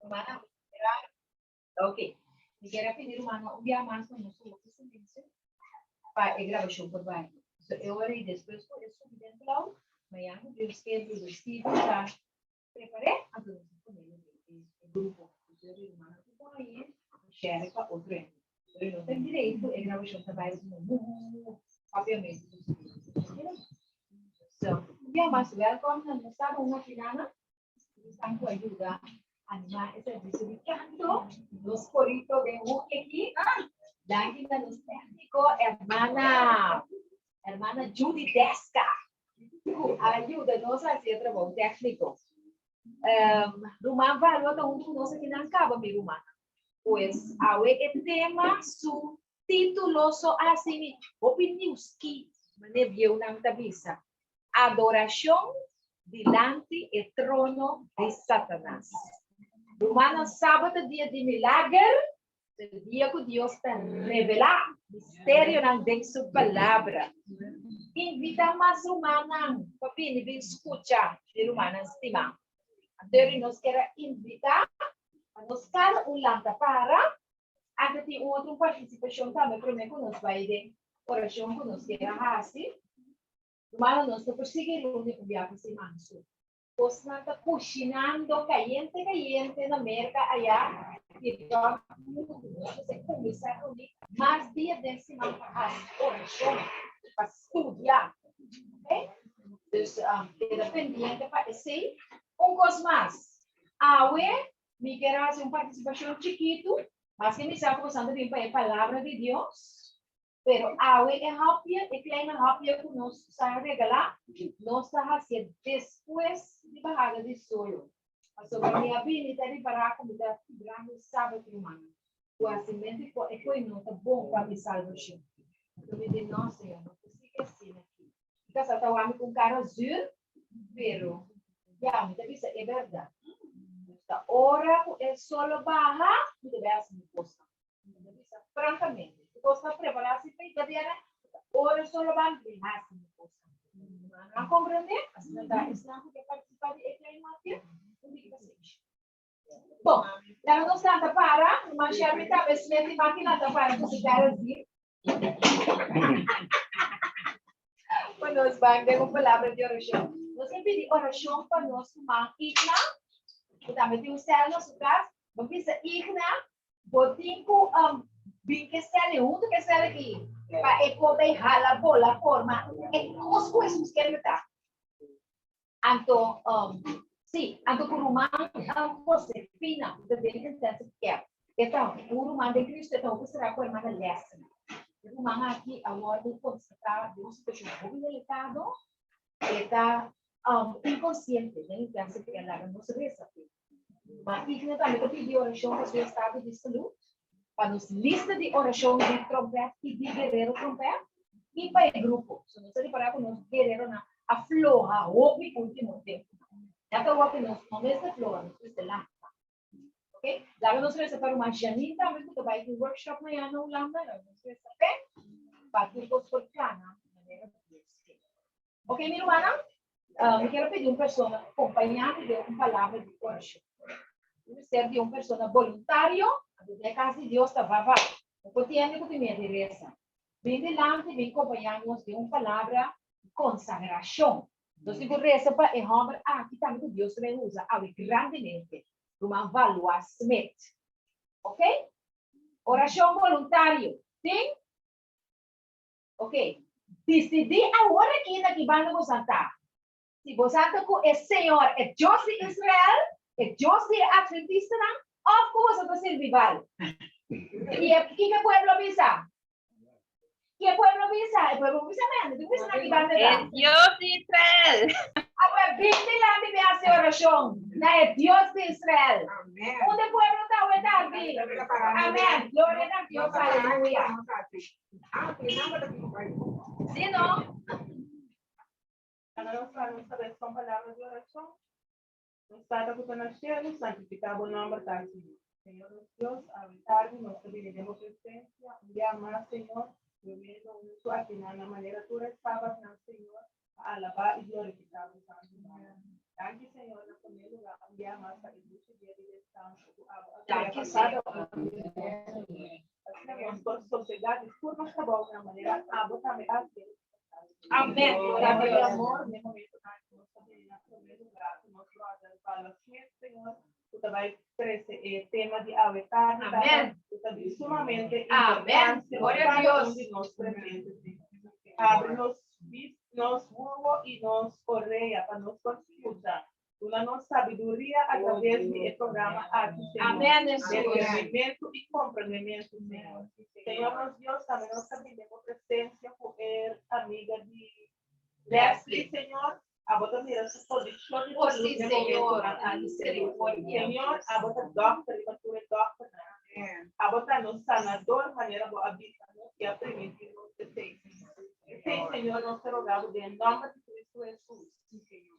Rumannan, Ok. Mi kier a pidi rumannan un bia mas pa nos hopi silencio pa e grabacion por bai. So e ora y despues cu e subi den cloud, mañana cu Dios kier Bruder Steven ta prepare, anto nos ta ponelo den e grupo. So e rumannan cu por hañe, share pa otro hende. Pero no ta great cu e grabacion ta bai papiamento cu su. So, un bia mas welcome na nos cada un aki nan. Esnan ku a yuda animá e servisio di kanto, nos korito den hoki aki. Danki na nos tékniko, hermana, hermana Judy Deska, ku a yuda nos hasi e trabou tékniko. Um, ruman Valua ta huntu ku nos aki nan kaba, mi ruman. Pues, awe e tema su título so hasi mi hopi niuski, mane bieunan ta bisa. Adorashon dilanti e trono di Satanas. Rumannan, Sabat ta dia di milager, ta e dia ku Dios ta revelá misterionan den su Palabra. Invitá mas rumannan pa bini bin skucha di rumannan stimá. Anto nos kier a invitá pa nos kada un lanta para. Anto tin un otro partisipashon tambe promé ku nos bai den orashon ku nos kier a hasi. Humano nos no por sigui runi un biaha pa siman so. Kosnan ta kushinando kayente kayente na Merka ayá i rònt mundu. Nos mester kuminsá runi mas dia den siman pa hasi orashon, pa studia. Ok? Dus keda pendiente pa esei. Un kos mas, awe mi kier hasi un partisipashon chikitu, maske mi sa ku boso ta bin pa e Palabra di Dios, Pero awe e hapje, e kleine hapje ku nos sa regalá, nos ta hasié despues di bahada di solo. Pasobra mi a bini ta ripará ku mi ta kibrando sabat, rumannan. Ku hasimentu ku e koe no ta bon pa mi salbashon. Anto mi di, No, Señor, no por sigui asina aki. Mi kasá ta wak mi ku un kara zuur, pero ya, mi ta bisa e bèrdat. Ta ora ku e solo baha, mi ta bai hasi mi kosnan. Mi ta bisa francamente, si bos ta prepará si pa ita biaha, ora solo ban bin hasi mi kosnan. Nan a komprendé? Asina ta esnan ku ke partisipá di e klein mafia, un tiki pasenshi. Bon, laga nos lanta para, ruman Sherwin tambe Smith i Maki lanta para ku su kara zip. Pa nos ban den un palabra di orashon. Nos ke pidi orashon pa nos ruman Igna, ku tambe tin un sèl na su kas. Bo bisa Igna, Bo tin ku bin ke sèl i huntu ke sèl aki pa e por bay hala bola forma e kos ku Hesus kende ta. Anto, si, anto ku ruman Josefina ku ta den intensive care, e ta un ruman den Cristo, e ta hopi será ku hermana Leslie. E ruman aki a wòrdu konstatá den un situashon hopi delikado, e ta inkonsiente den intensive care, laga nos resa p'e. Ma Igna tambe ta pidi orashon pa su estado di salud, pa nos lista di orashon di trompèt i di guerero trompèt, i pa e grupo. So nos ta ripará ku nos guereronan a floha hopi último tempunan. Ya ta wak ku nos no mester floha, nos mester lanta. Ok? Laga nos resa pa ruman Janine tambe ku ta bai tin workshop mañana na Hulanda. Laga nos resa p'e pa tur kos por kana manera Dios ke. Ok, mi rumannan, mi kier a pidi un persona kompañá mi den un palabra di orashon. Mi mester di un persona boluntario, anto den e kas di Dios ta va va. No por tiende ku tin miedu di resa. Bin dilanti, bin kompañá nos den un palabra di konsagrashon. Nos tin ku resa pa e hòmber aki tambe ku Dios ta bin usa awe grandemente, ruman Valois Smith. Ok? Orashon boluntario. Tin? Ok, disidí awor aki na ki banda boso a ta. Si boso a ta ku e Señor, e Dios di Israel, e Dios di e Atventistanan, òf ku boso ta sirbi Baal. I e, kiko e pueblo a bisa? Ki e pueblo a bisa? E pueblo a bisa amèn. No tin ku bisa na ki banda ta. E Dios di Israel. Awor, bin dilanti mi hasi orashon na e Dios di Israel. Unda e pueblo ta awe tardi? Amèn. Gloria na Dios. Aleluya. Sí, no? Laga nos para nos kabes pa un palabra di orashon. Nos Tata ku ta na shelu, santifiká bo nòmber ta Señor. Señor nos Dios, awe tardi nos ta bini den bo presensia un bia mas, Señor, reuniendo huntu akinan na manera tur e sabatnan, Señor, pa alabá i glorifiká bo santu nòmber. Danki, Señor, na promé lugá un bia mas pa e dushi dia di deskanso. Santu ku abo a krea pa kada un di nos. Asina nos por sosegá di tur nos trabounan manera abo tambe a hasié. Amén. Gloria a Tata di Dios. amor, den momentonan aki nos ta bini na promé lugá ku nos bròder Valo Smith, Señor, ku ta bai trese e tema di awe tardi, Tata, Amén. ku ta di sumamente Amén. importansia pa Gloria a kada Dios. un di nos presente, Señor. Abri nos vis, nos wowo i nos orea pa nos por skucha. Duna nos sabiduria a traves di e programa aki, Señor. Amén, Jesús. Discernimentu i komprendementu, Señor. Señor nos Dios, tambe nos ta bini den bo presensia ku e amiga di Leslie, Señor. Abo ta mira su kondishon di Oh, salud sí, den Señor. momentunan A aki, Señor. misericordia. Señor, abo ta dòkter riba tur e dòkternan. Abo ta nos sanador manera bo a bisa nos i a primintí nos esei, Señor. Esei, Señor, nos ta roga bo den e nòmber di Cristo Hesus.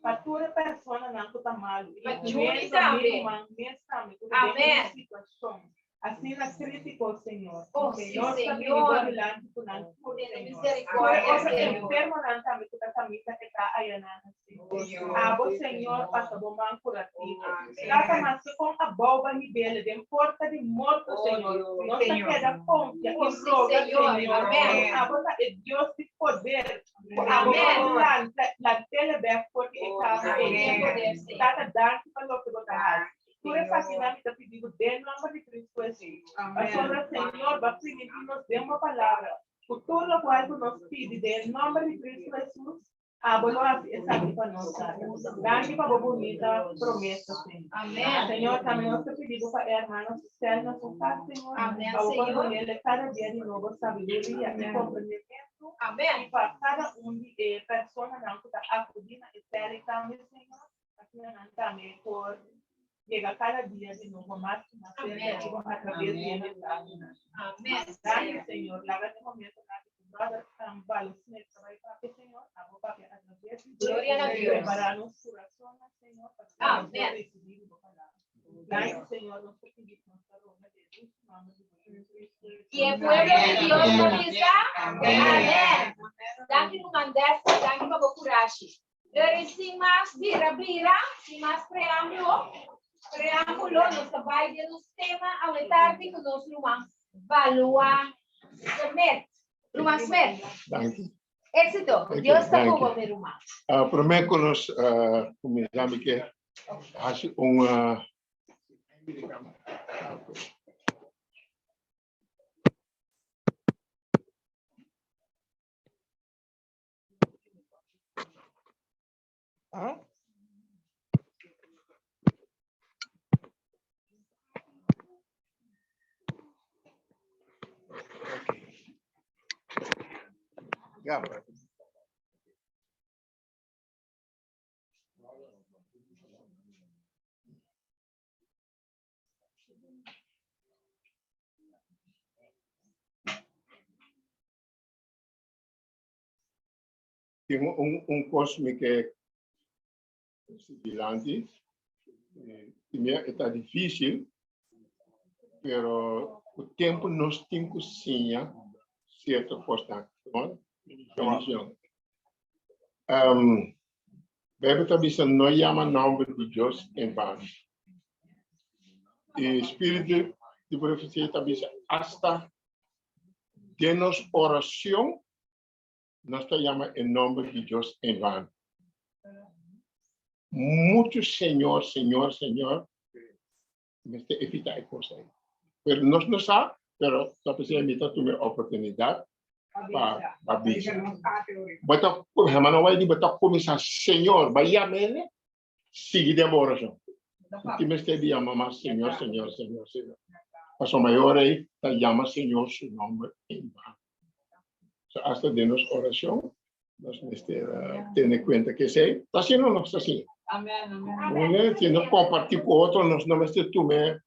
Pa tur e personanan ku ta malu, Pa inkluyendo Julie mi tambe. ruman mes tambe ku ta den un Amén. situashon asina krítiko, Señor. Oh, sí, Señor ta bini bo Señor. dilanti ku nan tur, Tene Señor. Tur e misericordia, otro Señor. enfermonan tambe ku ta kaminda e ta ayanan, Señor. Abo, Señor, pasa bo man kurativo. Trata maske kon abou ba hibele den porta di morto, Señor. Nos ta keda konfia i Oh, sí, roga, Señor. Señor, Amén. abo ta e Dios di poder. Ku abo por lanta lant'é bek for di e kama ei. Tata, danki pa loke bo ta hasi. Tur esakinan mi ta pidi bo den nòmber di Kristu Hesus. Pasobra, Señor, bo a primintí nos den bo Palabra ku tur lokual ku nos pidi den e nòmber di Kristu Hesus, abo lo hasi esaki pa nos, Tata. Danki pa bo bunita promesa, Señor. Señor, tambe nos ta pidi bo pa e hermano Susel na su kas, Señor, pa bo por dun'el kada dia di nobo sabiduria i komprendementu. Amén. I pa kada un di e personanan ku ta akudí na e tele tambe, Señor, asina nan tambe por yega kada dia di nobo mas i mas serka di bo atraves di e mensahenan. Amén, Danki, Señor. Señor. Laga den momentonan di ku Brother Balo Smith ta bai papia, Señor, abo papia atraves di dje. Gloria na Dios. Prepará nos kurasonnan, Señor, pa nos por Amén. risibí di bo palabra. Danki, Señor. Nos ta pidi, nos ta roga den su nomber di bo Yu Cristo Hesus. I e pueblo di Dios ta bisa, Amén. Danki ruman Destry, danki pa bo kurashi. Pero sin mas bira bira, sin mas preambulo, preambulo, nos ta bai den nos tema awe tardi ku nos ruman Balua Smith. Ruman Smith. Danki. Éxito. Dios ta ku bo, mi ruman. Promé ku nos kuminsá mi ke hasi un Ya. Tin un kos mi ke trese dilanti. Primero e ta difícil, pero ku tempu nos tin ku siña sierto kosnan. Bendicion. Bijbel ta bisa no yama nomber di Dios en vano. E spiritu di profecia ta bisa hasta den nos oracion nos ta yama e nomber di Dios en vano. Mucho Señor, Señor, Señor, mester evita e cosa ahí. Pero nos no sa, pero ta pensé mi ta tuma oportunidad pa bisa. Bo ta, hermano Wendy, bo ta kuminsá, Señor, ba yam'El, sigui den bo orashon. Ti mester di yama mas Señor, Señor, Señor, Señor. Pasobra mayor ei ta yama Señor su nomber en vano. So hasta den nos orashon nos mester tene kuenta ku esei ta asina o no ta asina. Amen. Si nos kompartí ku otro nos no mester tuma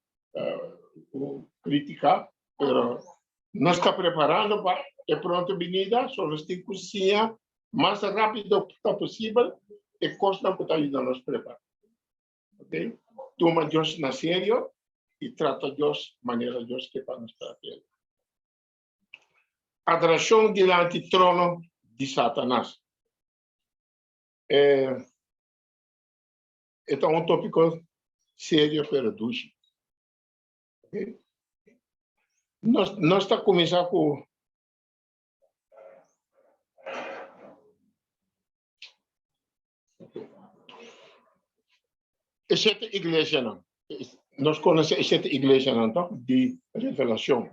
kritika, pero nos ta preparando pa e pronto binida, so nos tin ku siña mas rápido ku ta posibel e kosnan ku ta yuda nos prepará. Ok? Tuma Dios na serio i trata Dios manera Dios ke pa nos trat'el. Adorashon dilanti trono di Satanas. E ta un tópiko serio pero dushi. Okay. Nos, nos ta kuminsá ku E shete iglesianan. Nos konosé e shete iglesianan, toch? Di Revelashon.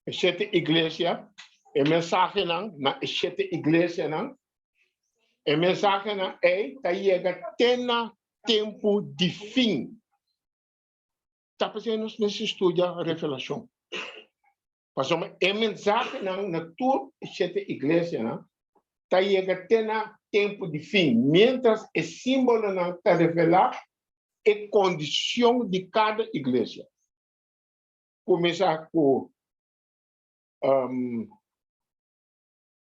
E shete iglesia, e mensahenan na e shete iglesianan, e mensahenan ei ta yega te na tempu di fin. Ta p'esei nos mester studia Revelashon. Pasobra e mensahenan na tur e shete iglesianan ta yega te na tempu di fin, miéntras e símbolonan ta revelá e kondishon di kada iglesia. Kuminsá ku,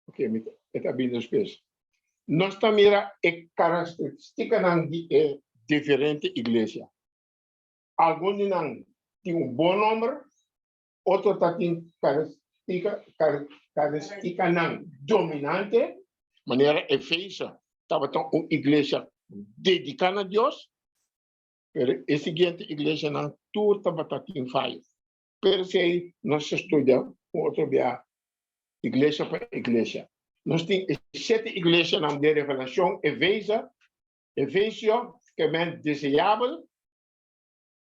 ok, mi e ta bini despues. Nos ta mira e karakteristikanan di e diferente iglesia. Algun di nan tin un bon nòmber, otro ta tin karakteristikanan dominante, manera Efeso tabata un iglesia dediká na Dios, pero e siguiente iglesianan tur tabata tin fayo. Pero esei nos ta studia un otro bia iglesia pa iglesia. Nos tin e shete iglesianan den Revelashon, Efeso, Efesio, ke men deseabel,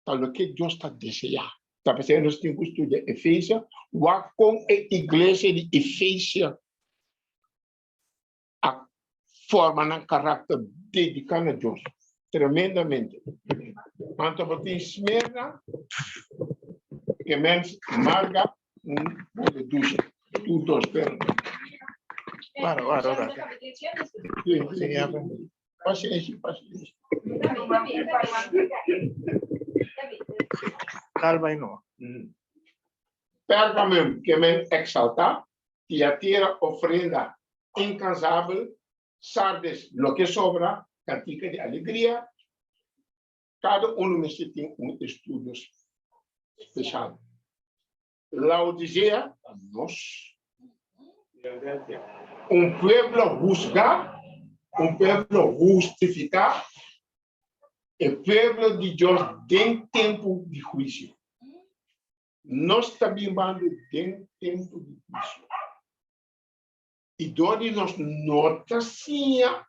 ta loke Dios ta deseá. Ta p'esei nos tin ku studia Efesio, wak kon e iglesia di Efesio a forma nan karakter dediká na Dios tremendamente. Anto bo tin Smirna, ke mens marga un pone dushi. Tur dos, pero. Para, para, para. Sí, sí, ya. Pasenshi, pasenshi. Calma aí, no. Pergamum ke men exaltá, Tiatira ofrenda inkansabel, Sardes loke sobra, kantika di alegria. Kada unu mester tin un estudio speshal. Laodisea ta nos. Un pueblo husgá, un pueblo hustifiká, e pueblo di Dios den tempu di huisio. Nos ta bimbando den tempu di huisio. I dor di nos no ta siña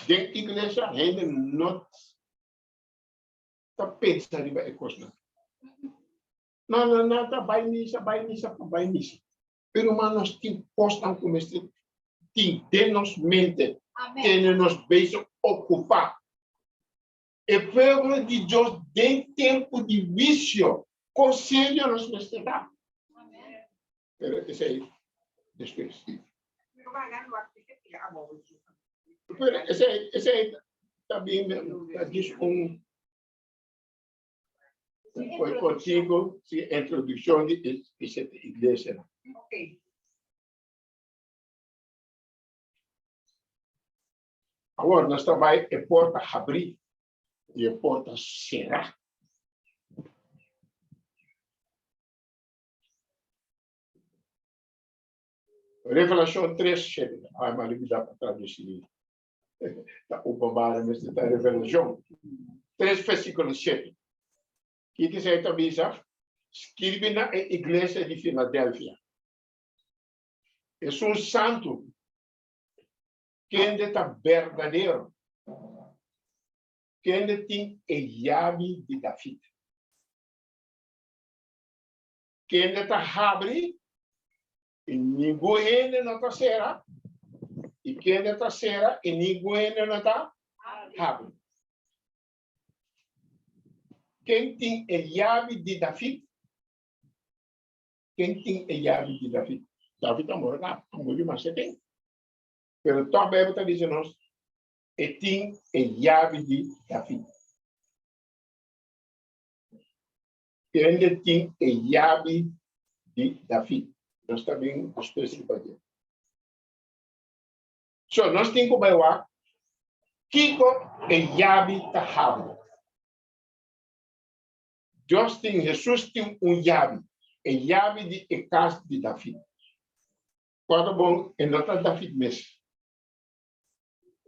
den iglesia, hende no ta pensa riba e kosnan. No, no, no, ta bai misa, bai misa pa bai misa. Pero ma nos tin kosnan ku mester tin den nos mente, tene nos bezig okupá. E pueblo di Dios den tempu di huisio, kon serio nos mester ta? Pero esei despues. Pero esei, esei ta bin, ta djis un un kortiku, si introdukshon di e sete iglesianan. Awor nos ta bai e porta habrí i e porta será. Revelashon 3, 7. Ai, m'a lubidá pa tradusí. Ta openbaring mester ta Revelashon 3 versíkulo 7. Kiko esei ta bisa? Skirbi na e iglesia di Filadelfia. Esun santu Kende ta berdadero? Kende tin e yabi di David? Kende ta habri i ningun hende no ta sera, i kende ta sera i ningun hende no ta habri? Ken tin e yabi di David? Ken tin e yabi di David? David a muri a muri masha tempu. Pero tòg Beibel ta bisa nos, E tin e yabi di David. Kende tin e yabi di David? Nos ta bin despues riba dje. So, nos tin ku bai wak kiko e yabi ta habri. Dios tin, Hesus tin un yabi, e yabi di e kas di David. Kòrda bon, e no ta David mes.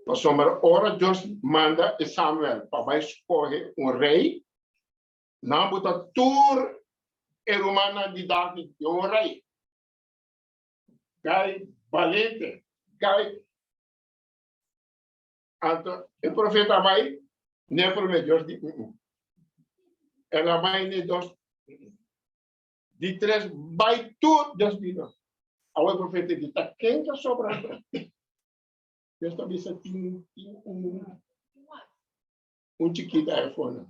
Pasobra ora Dios manda e Samuel pa bai skohe un rei, nan buta tur e rumannan di David den un rei. Gai balente, gai. Anto e profeta a bai n'e promé, Dios di, Uh-uh. El a bai n'e dos, Uh-uh. Di tres, bai tur, Dios di, No. Awe e profeta di, Ta ken ta sobra anto? Dios ta bisa, Tin, tin un, un chikita ayafó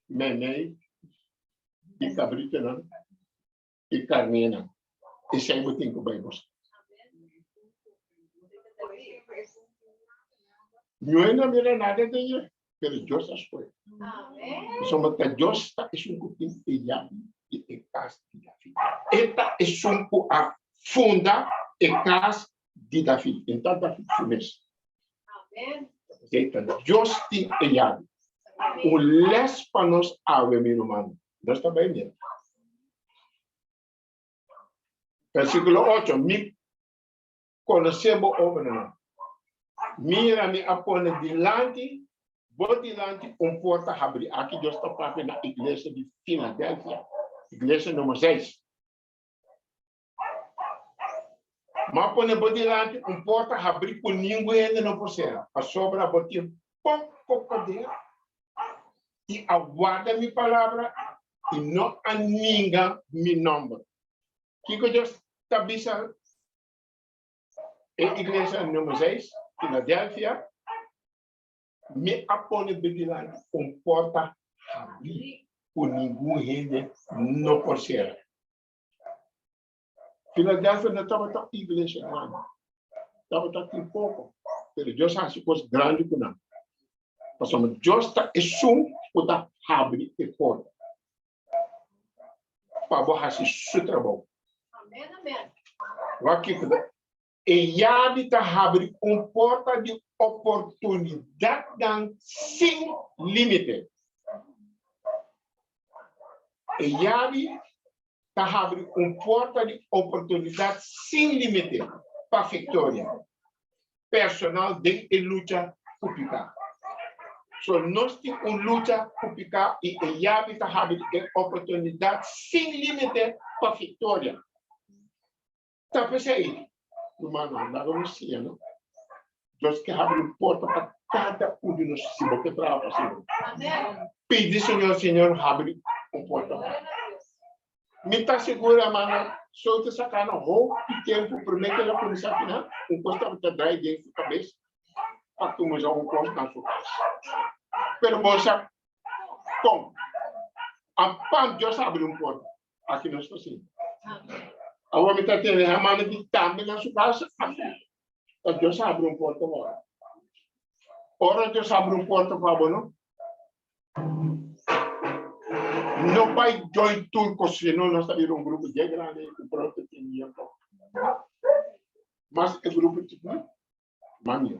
meimei di kabritonan i karnénan. Esei bo tin ku bai buska. Ñoe no a mira nada den dje, pero Dios a skohe. Pasobra ta Dios ta esun ku tin e yabi di e kas di David. E ta esun ku a funda e kas di David. E ta David su mes. Esei ta Dios tin e yabi. Un les pa nos awe, mi rumannan. Nos ta bai mira. Versíkulo 8, Mi konosé bo obranan. Mira, mi a pone dilanti bo dilanti un porta habrí. Aki Dios ta papia na iglesia di Filadelfia, iglesia numero 6. Mi a pone bo dilanti un porta habrí ku ningun hende no por sera, pasobra bo tin poko poder i a warda mi palabra i no a ninga mi nòmber. Kiko Dios ta bisa e iglesia numero 6, Filadelfia? Mi a pone bo dilanti un porta habrí ku ningun hende no por sera. Filadelfia no tabata un iglesia grandi, tabata tin poko, pero Dios a hasi kos grandi ku nan. Pasobra Dios ta esun ku ta habri e porta pa bo hasi su trabou. Wak kiko ta e yabi ta habri un porta di oportunidatnan sin límite. E yabi ta habri un porta di oportunidat sin límite pa viktoria personal den e lucha ku piká. So nos tin un lucha ku piká i e yabi ta habri e oportunidat sin límite pa viktoria. Ta p'esei, rumannan, laga nos siña, no? Dios ke habri un porta pa kada un di nos si bo ke traha pa Señor. Pidi Señor, Señor, habri un porta pa mi. Mi ta sigur, hermano, so ta saka na hopi tempu promé ke el a kuminsá fina, un kos tabata drai den su kabes pa kuminsá un kos na su kas. Pero bo sa kon? A pam Dios habri un porta. Aki nos ta sinta. Awor mi ta tene hermano di tambe na su casa. Ta Dios abre un porta pa bo. Ora Dios abre un porta pa bo, no? No bai join turco, sino nos ta bira un grupo je grande ku pronto tin dia po. Mas e grupo chiquito, mami.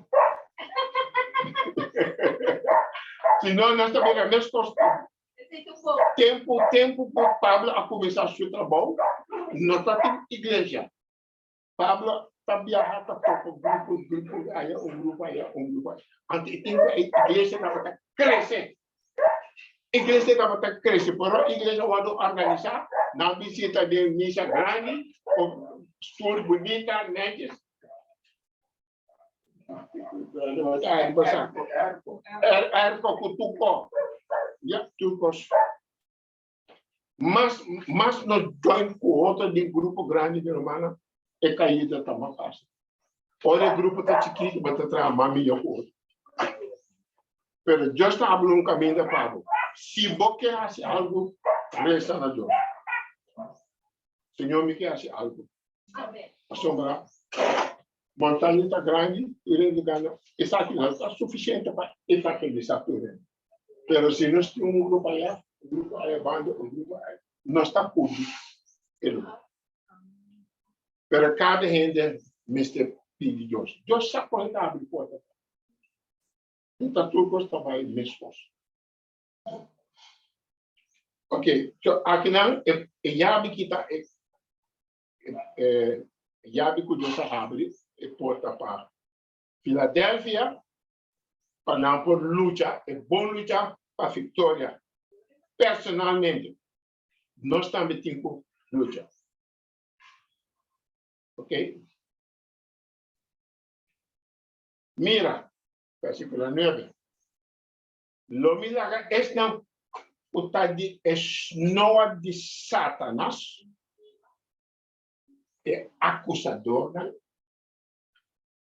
Si no, nos ta bira mes kos. Tempu, tempu ku Pablo a kuminsá su trabou, no ta tin iglesia. Pablo ta biaha ta topa grupo, grupo aya, un grupo aya, un grupo aya. Anto e tempu ei iglesia tabata krese. Iglesia tabata krese, pero iglesia wòrdu organisá, nan bisita den misa grandi, ku stul bunita, nètjes. Airco ku tuko. Ya, tukos. Mas, mas no join ku otro di grupo grandi di hermana, e caída ta mas fácil. Ora e grupo ta chiquito, bo ta traha mas mihó ku otro. Pero Dios ta habla un caminda pa bo. Si bo ke hasi algo, resa na Dios. Señor, mi ke hasi algo. Pasobra montaña ta grandi, tur hende gana. Esaki no ta sufisiente pa evangelisá tur hende. Pero si nos tin un grupo allá, un grupo allá banda, un grupo allá, nos ta kubri e lugar. Pero kada hende mester pidi Dios. Dios sa kon e ta habri porta. No ta tur kos ta bai meskos. Ok, so akinan e, e yabi kita e, e, e yabi ku Dios a habri e porta pa Philadelphia pa nan por lucha e bon lucha pa victoria personalmente. Nos tambe tin ku lucha. Ok? Mira, versíkulo 9. Lo mi laga esnan ku ta di e snoa di Satanas, e akusadornan,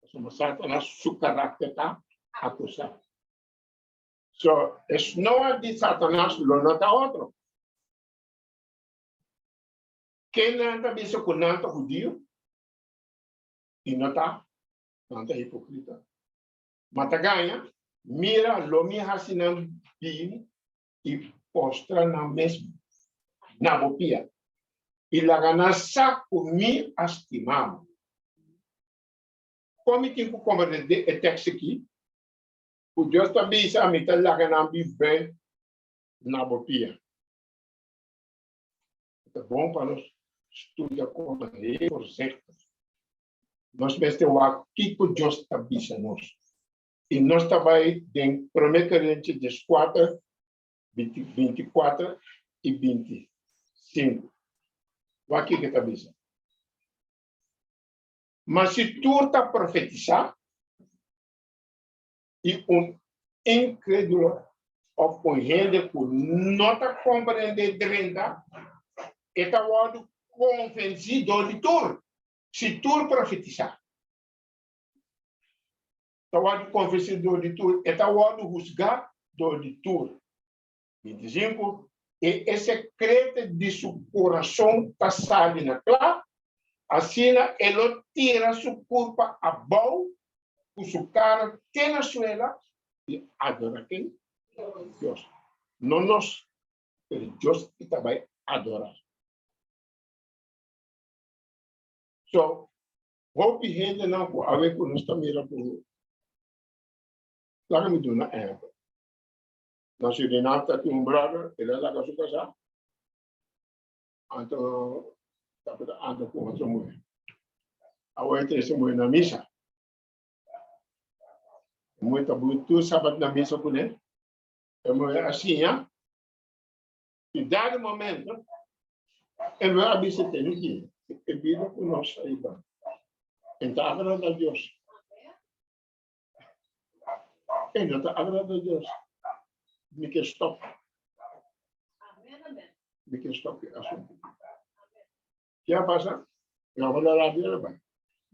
pasobra Satanas su karakter ta akusá. So, e snoa di Satanas lo no ta otro. Ken nan ta bisa ku nan ta hudiu i no ta, nan ta hipokrita. Ma ta gaña, mira, lo mi hasi nan bini i postra nan mes na bo pia, i laga nan sa ku mi a stima bo. Kon mi tin ku komprendé e tèks akí? Ku Dios ta bisa, Mi ta laga nan biba na bo pia. Ta bon pa nos studia kosnan heel voorzichtig. Nos mester wak kiko Dios ta bisa nos. I nos ta bai den Promé Korintios dieskuater, 24 i 25. Wak kiko e ta bisa. Ma si tur ta profetisá, i un inkrédulo òf un hende ku no ta komprendé drenta, e ta wòrdu konvensí dor di tur, si tur profetisá, ta wòrdu konvensí dor di tur, e ta wòrdu husgá dor di tur. 25, I e sekreto di su kurason ta sali na kla, asina e lo tira su kurpa abou ku su kara te na suela i adorá ken? Dios. No nos, pero Dios i ta bai adorá. So, hopi hendenan ku awe ku nos ta mira ku, laga mi duna ehèmpel. Na Surinam ta tin un brother, el a laga su kasá, anto tabata anda ku otro muhé. Awor e trese muhé na misa. E muhé ta bui tur sabat na misa kuné. E muhé a siña, i dado momento e muhé a bisa tene ki e bida ku nos a hiba, e ta agrada Dios. E no ta agrada Dios. Mi ke stop. Mi ke stop e asuntu. Ke a pasa? E hòmber la rabia la bai.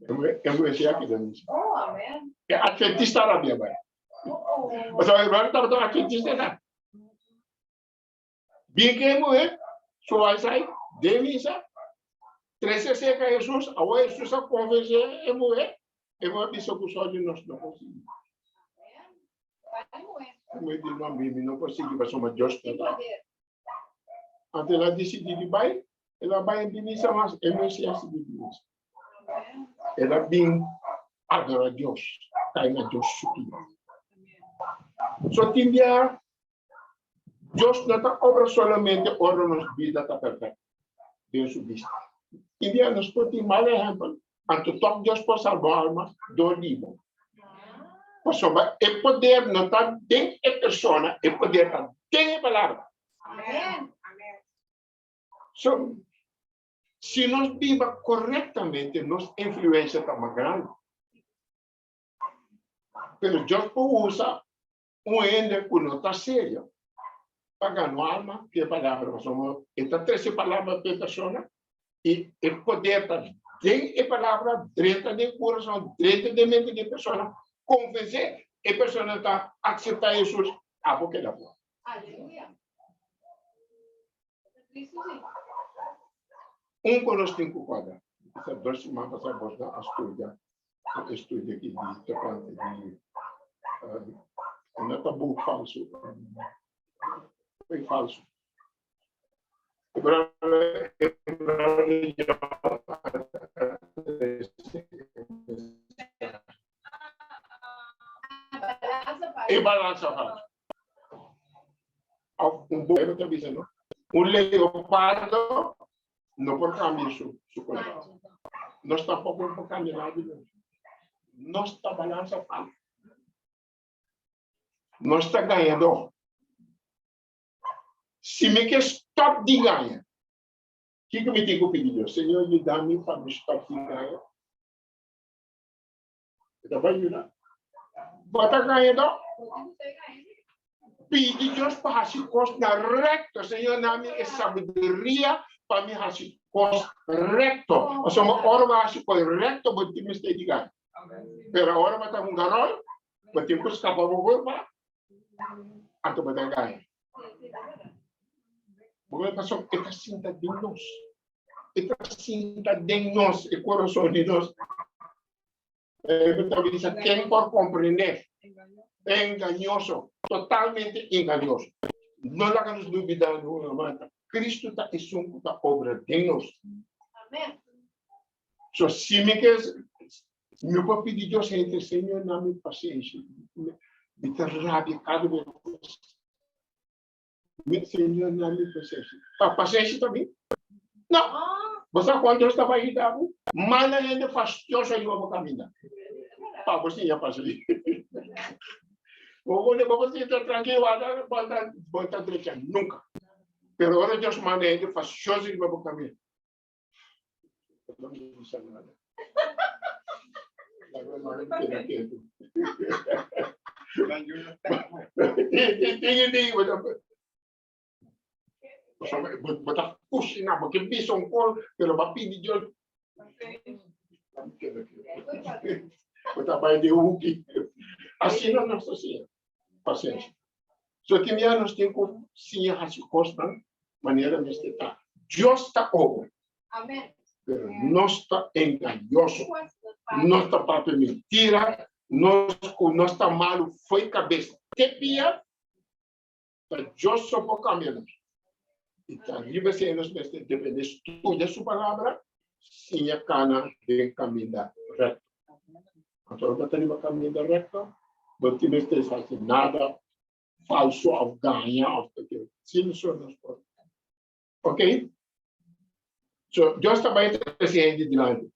E muhé si a keda misa. Oh, amen. E adventista rabia bai. Pasobra e bròder tabata adventista ta. Bin ke e muhé su bai sai den misa, trese serka Hesus. Awor Hesus a konvensé e muhé, e muhé a bisa ku sò di nos no por sigui. E muhé di, No, mi no por sigui pasobra Dios no ta. Anto el a disidí di bai, el a bai bin misa mas, e muhé si a sigui bin misa. El a bin adorá Dios, kai na Dios su pia. So tin bia Dios no ta obra solamente ora nos bida ta perfecto den su bista. Tin bia nos por tin mal ehempel, anto tok Dios por salba alma dor di bo. Pasobra e poder no ta den e persona, e poder ta den e palabra. Amen. So, si nos biba correctamente, nos influencia ta mas grandi. Pero Dios por usa un hende ku no ta serio pa gana un alma ku e palabra, pasobra e ta trese palabra pa e persona i e poder ta den e palabra, drenta den kurason, drenta den mente di e persona, konvensé e persona ta akseptá Hesus, abo keda for. Aleluya. Kristu sí. Un ku nos tin ku kòrda, ta dos siman pasá bos nan a studia un estudio aki di tokante di no ta boek falsu, fe falsu. E balansa falsu. Of un boek ta bisa no. Un leopardo no por cambia su su color. Nos tampoco por cambia nada di nos. Nos ta balansa falso. Nos ta gañador. Si mi ke stop di gaña, Kiko mi tin ku pidi Dios? Señor, yuda mi pa mi stòp di gaña. E ta bai yuda. Bo ta gaña dò? Pidi Dios pa hasi kosnan rekto. Señor, na mi e sabiduria pa mi hasi kos rekto. Pasobra ora bo hasi kos rekto, bo tin mester di gaña. Pero ora bo ta hunga ròl, bo tin ku skapa bo kurpa, anto bo ta gaña. Bo ta pasobra e ta sinta den nos. E ta sinta den nos, e kurason di nos. Bijbel ta bisa, ken por komprendé? Engañoso, totalmente engañoso. No laga nos lubidá nunca mas, Cristo ta esun ku ta obra den nos. Amen. So, si mi ke, mi por pidi Dios henter, Señor, na mi pasenshi. Mi ta rabia kada bes. Mi, Señor, na mi pasenshi. Pa pasenshi ta bin? No. Bo sa kon Dios ta bai yuda bo? Manda hende fastioso riba bo kaminda. Pa bo siña pasenshi. Bo bo bo sinta trankil, wak, bo ta bo ta drecha nunka. Pero ora Dios manda hende fastioso riba bo kaminda, No me gusta nada. Bo ta kusina, bo ke bisa un kos, pero bo a pidi Dios. Bo ta bai den huki. Asina nos ta siña pasenshi. So tin bia nos tin ku siña hasi kosnan manera mester ta. Dios ta obra. Amen. Pero nos ta engañoso. Nos ta papia mentira. Nos ku nos ta malu fo'i kabes te pia. Ta Dios so por kambia nos. I ta riba esei nos mester depende studia su palabra, siña kana den kaminda rekto. Anto ora bo ta riba kaminda rekto, bo tin mester hasi nada falso of gaña of cualkier. Sin eso nos por. Ok? So, Dios ta bai trese hende dilanti.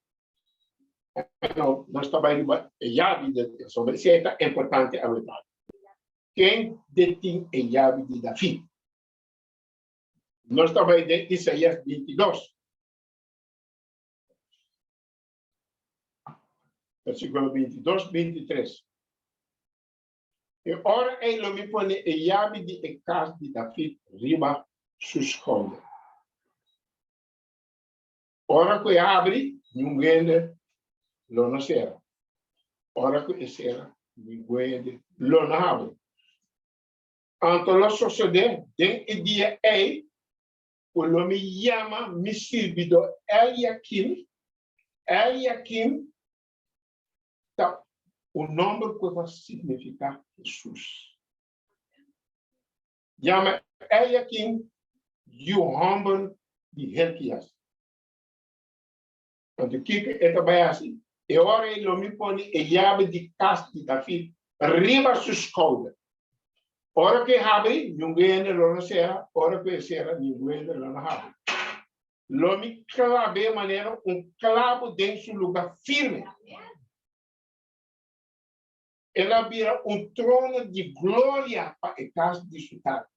No, nos ta bai riba e yabi de Dios. So, esei ta importante awe tardi. Ken detin e yabi di David? Nos ta bai den Isaías 22. Versículo 22, 23. E ora ei lo mi pone e yabi di e kas di David riba su skouder. Ora ku e habri, niun hende lo no sera. Ora ku e sera, ningun hende lo no habri. Anto lo sosodé den e dia ei ku lo mi yama mi sirbidó Eliakim. Eliakim ta un nòmber ku ta signifiká Hesus. Yama Eliakim yu hòmber di Hilkias. Anto kiko e ta bai hasi? E ora ei lo mi pone e yabi di kas di David riba su skouder. Ora ku e habri, niun hende lo no sera, ora ku e sera, niun hende lo no habri. Lo mi klab'é manera un klabu den su lugá firme. El a bira un trono di gloria pa e kas di su tata.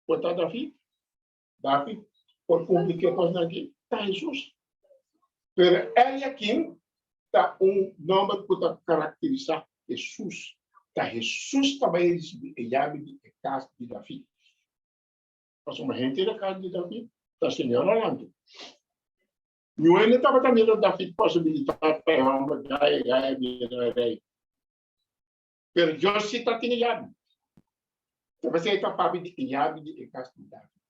Por ta David? David por kumpli ku e kosnan akí? Ta Hesus. Pero Eliakim ta un nòmber ku ta karakterisá Hesus. Ta Hesus ta bai risibí e yabi di e kas di David. Pasobra henter e kas di David ta señor alantu. Niun hende tabata mira David posibilitat pa e hòmber gaya gaya bira rei. Pero Dios sí ta tin e yabi. Ta p'esei e ta papia di e yabi di e kas di David.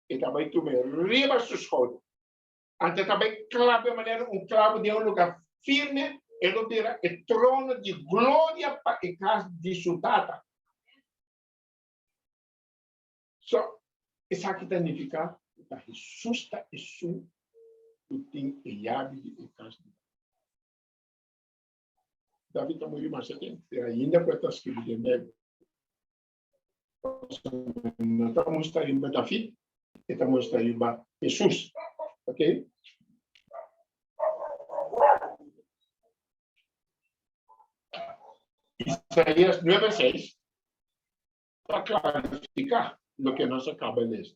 E ta bai tuma e riba su skouder. Anto e ta bai klab'e manera un klabu den un lugá firme, e lo bira e trono di gloria pa e kas di su tata. So, esaki ta nifiká ku ta Hesus ta esun ku tin e yabi di e kas di David. David a muri masha tempu, pero ainda ku e ta skirbi den Beibel. Pasobra no ta mustra riba David, e ta mustra riba Hesus. Ok? Isaías 9, 6 ta klarifiká. Loke nos a kaba lesa.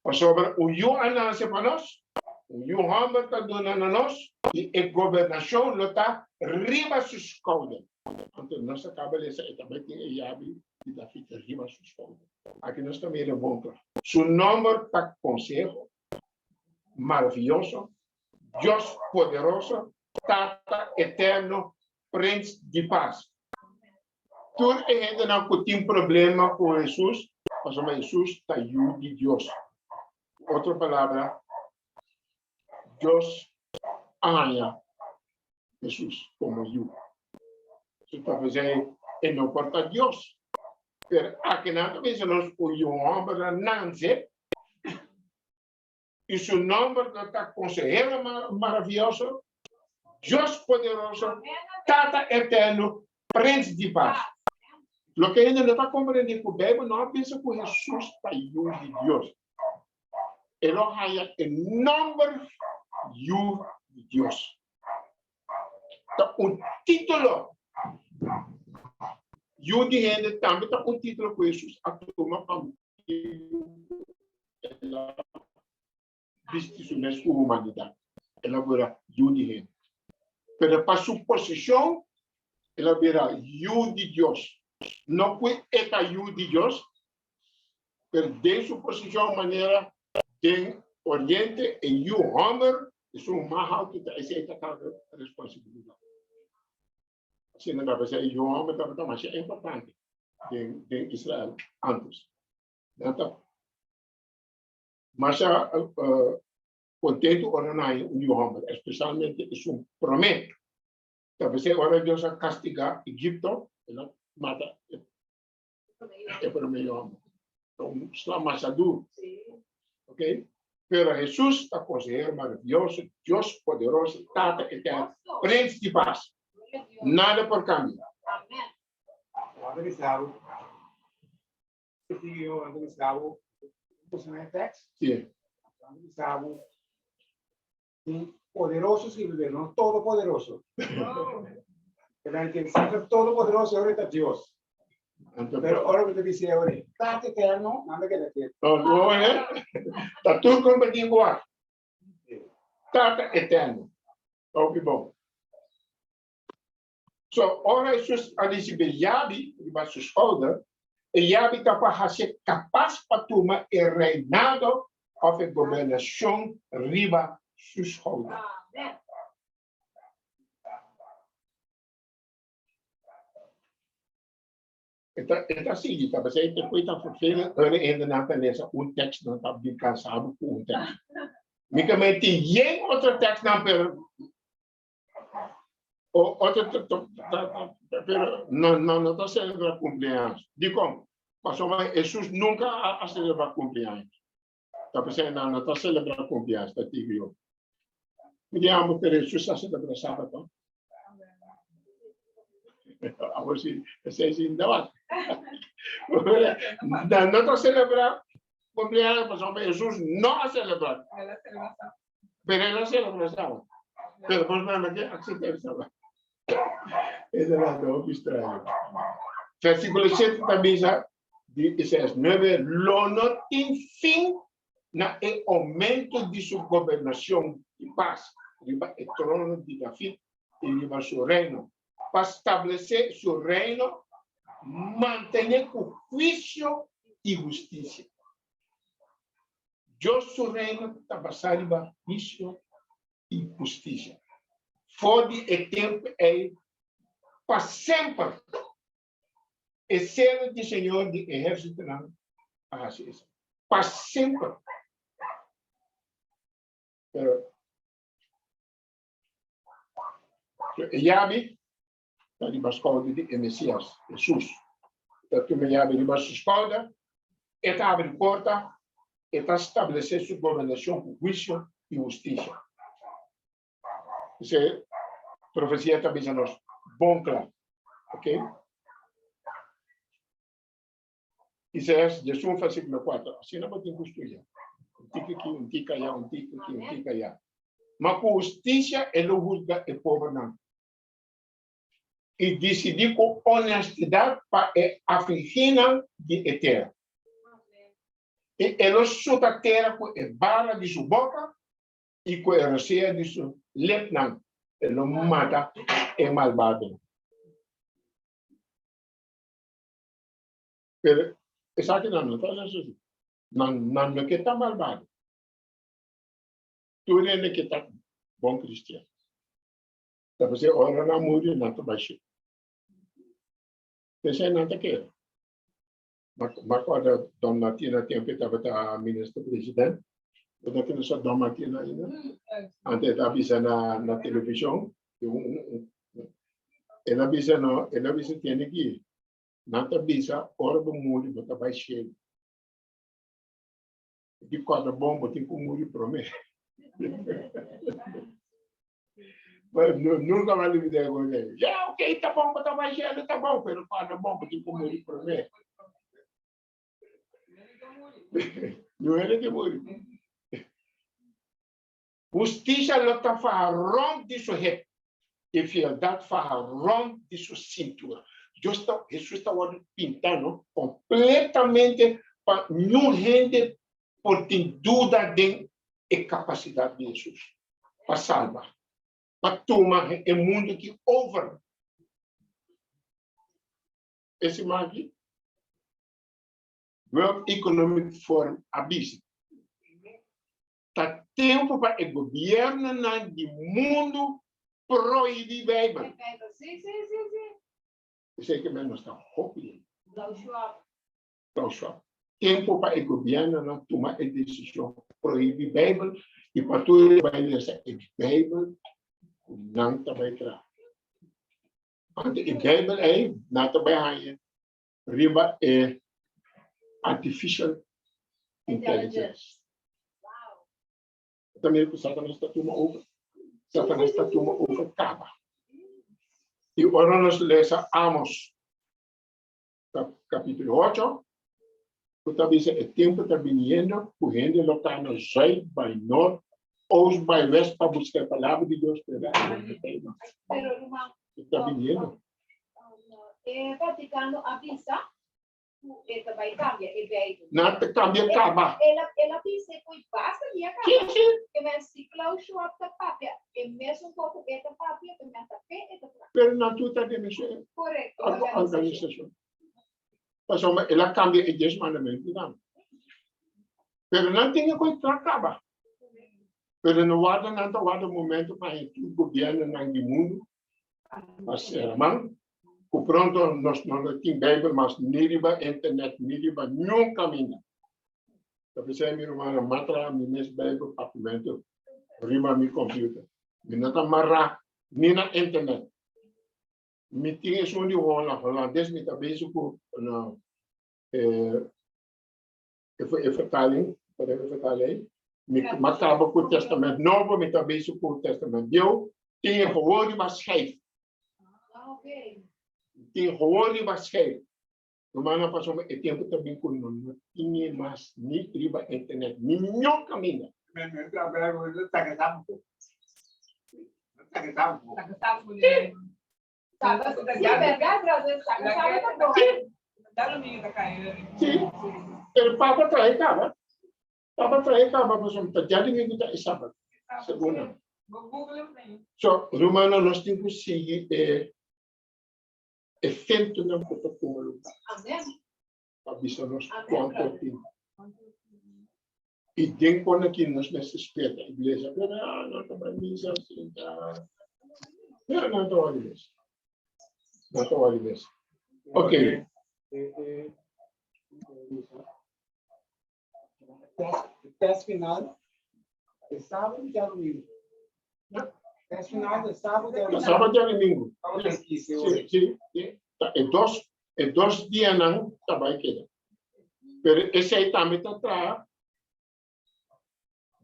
Pasobra un yu a nase pa nos, un yu hòmber ta duna na nos, i e gobernashon lo ta riba su skouder. Anto nos a kaba lesa e ta bai tin e yabi di David riba su skouder. Aki nos ta mira bon kla. Su nòmber ta Konseho, Maravioso, Dios Poderoso, Tata Eterno, Prins di Pas. Tur e hendenan ku tin problema ku Hesus, pasobra Hesus ta Yu di Dios. Ku otro palabra, Dios a haña Hesus komo Yu. Su ta p'esei e no por ta Dios. Pero akinan ta bisa nos ku yu hòmber a nanse i su nòmber lo ta Konsehero Maravioso, Dios Poderoso, Tata Eterno, Prens di Pas. Loke hende no ta komprendé ku Beibel no a bisa ku Hesus ta Yu di Dios. E lo haña e nòmber Yu di Dios. Ta un título. Yu di hende tambe ta un título ku Hesus a tuma pa motibu ku el a bisti su mes ku humanidat. El a bira yu di hende. Pero pa su posishon, el a bira yu di Dios. No ku e ta yu di Dios, pero den su posishon manera den Oriente e yu hòmber esun mas haltu ta esei ta karga responsabilidat. Asina ta p'esei e yu hòmber tabata masha importante den den Israel antes. Nan ta masha kontentu ora nan haña un yu hòmber, espesialmente esun promé. Ta p'esei ora Dios a kastigá Egipto, el a mata e promé yu hòmber. Ta un sla masha duru. Ok? Pero Hesus ta Konsehero Maravioso, Dios Poderoso, Tata Eterno, Prens di Pas. Nada por kambia. Wanda bisa bo, sí, wanda bisa bo, puso na e tekst. Sí. Wanda bisa bo, un poderoso sirve, pero no todopoderoso. Pero que siempre todopoderoso ahora está Dios. Pero ahora que te dice ahora, Tata eterno, nada que decir. No, no, eh? Ta tur kompartí igual. Tata eterno. Hopi bon. So, ora Hesus a risibí yabi riba su skouder, e yabi ta pa hasié kapas pa tuma e reinado òf e gobernashon riba su skouder. E ta, e ta sigui, ta p'esei te koe ta vervelend ora e hendenan ta lesa un tekst, nan ta bin kansado ku un tekst. Mi ke men tin yen otro tekstnan, pero O otro pero no no no ta celebra cumpleaños. Dikon? Pasobra Hesus nunca a celebra cumpleaños. Ta p'esei nan no ta celebra cumpleaños, ta digo yo. Mi di amo pero Hesus a celebra sabato. Awor si esei sin debate. Nan no ta celebra cumpleaños pasobra Hesus no a celebra. Pero el a celebra sábado. Pero por nada que acepta el sábado. Es de la hopi extraño. Versículo 7 también dice, di Isaías 9, lo no tin fin na e aumento di su gobernación di paz riba e trono di David y riba su reino, pa establece su reino, mantene cu juicio y justicia. Dios su Reino ta basá riba huisio i hustisia. For di e tempu ei pa semper e selo di Señor di ehérsitonan a hasi esaki. Pa semper. Pero e yabi ta riba skouder di e Mesias, Hesus. Ta tuma e yabi riba su skouder, e ta abri porta, e ta stablesé su gobernashon ku huisio i hustisia. Esei profesia ta bisa nos bon kla. Ok? Isaías 11 versíkulo 4. Asina bo tin ku studia. Un tiki aki, un tiki aya, un tiki aki, un tiki aya. Ma ku hustisia e lo husga e pobernan. I disidí ku onestidat pa e afligínan di e tera. I e lo suta tera ku e bara di su boka, i ku e rosea di su lepnan e lo mata e malbadonan. Pero esakinan no ta así. Nan, nan no ke ta malbado. Tur hende ke ta bon kristian. Ta p'esei ora nan muri nan ta bai shelu. P'esei nan ta kere. Ma acorda Don Martina tempo e tabata minister president. Bo ta conoce Don Martina ainda? Antes e ta bisa na, na television. El a bisa no, el a bisa tiene ki. Nan ta bisa ora bo muri bo ta bai shelu. Di corda bon bo tin ku muri prome. Pero nunca va olvidar con él. Ya, ok, ta bon, bo ta bai shelu, ta bon, pero corda bon bo tin ku muri prome. No hende ke muri. Hustisia lo ta faha rond di su hep, i fieldat faha rond di su sintura. Dios ta, Hesus ta wòrdu pintá, no, kompletamente pa niun hende por tin duda den e kapasidat di Hesus pa salba, pa tuma e mundu aki over. E siman aki, World Economic Forum a bisa. Ta tempu pa e gobiernonan di mundu prohibí Bijbel. Esei ke men nos ta hopi den. Klaus Schwab. Tempu pa e gobiernonan tuma e desishon prohibí Bijbel i pa tur e bai lesa e Bijbel ku nan ta bai traha. Anto e Bijbel ei nan ta bai haña riba e artificial intelligence. Ta mira ku Satanas ta tuma over. Satanas ta tuma over kaba. I ora nos lesa Amos kapítulo 8, ku ta bisa e tempu ta biniendo ku hende lo kana zuid bai nort, oost bai west pa buska e palabra di Dios, pero e no ta ei mas. Ta biniendo. E Vaticano a bisa ku e ta bai kambia e Bijbel. Nan ta kambia kaba. El a el a bisa ku e basta dia kaba. Sí, sí. Ke men si Klaus Schwab ta papia e mesun kos ku e ta papia, ke men ta pe e ta traha. Pero nan tur ta den mesun Korekto, organisashon. Pasobra el a kambia e dies mandamentunan. Pero nan tin e ku e traha kaba. Pero no warda nan ta warda momento pa e tur gobiernonan di mundu Pa herman, ku pronto nos no lo tin Bijbel mas ni riba internet ni riba niun kaminda. Ta p'esei mi rumannan, m'a traha mi mes Bijbel papiamentu riba mi computer. Mi no ta mará ni na internet. Mi tin esun di Holland, holandes mi ta bezig ku e vertaling, por e vertaling. Mi m'a kaba ku Testament Nobo, mi ta bezig ku Testament Bieu. Tin e gewoon riba schijf. Tin gewoon riba schijf. Rumannan, pasobra e tempu ta bin ku no no tin e mas ni riba internet, ni niun kaminda. Sí, pero papa trae caba. Papa trae caba pasobra ta djadumingu ta e sabat, segun nan. So, rumannan, nos tin ku sigui e efentonan ku ta tuma lugar. Pa bisa nos kuantu tin. I den kon aki nos mester spera iglesia, pero ah, nan ta bai misa sinta. Pero nan ta wak iglesia. Nan ta wak iglesia. Ok. Test final e sábado i djadumingu. Test final e sábado i djadumingu. Sábado i djadumingu. Sí, sí, sí. E dos, e dos dianan ta bai keda. Pero esei tambe ta traha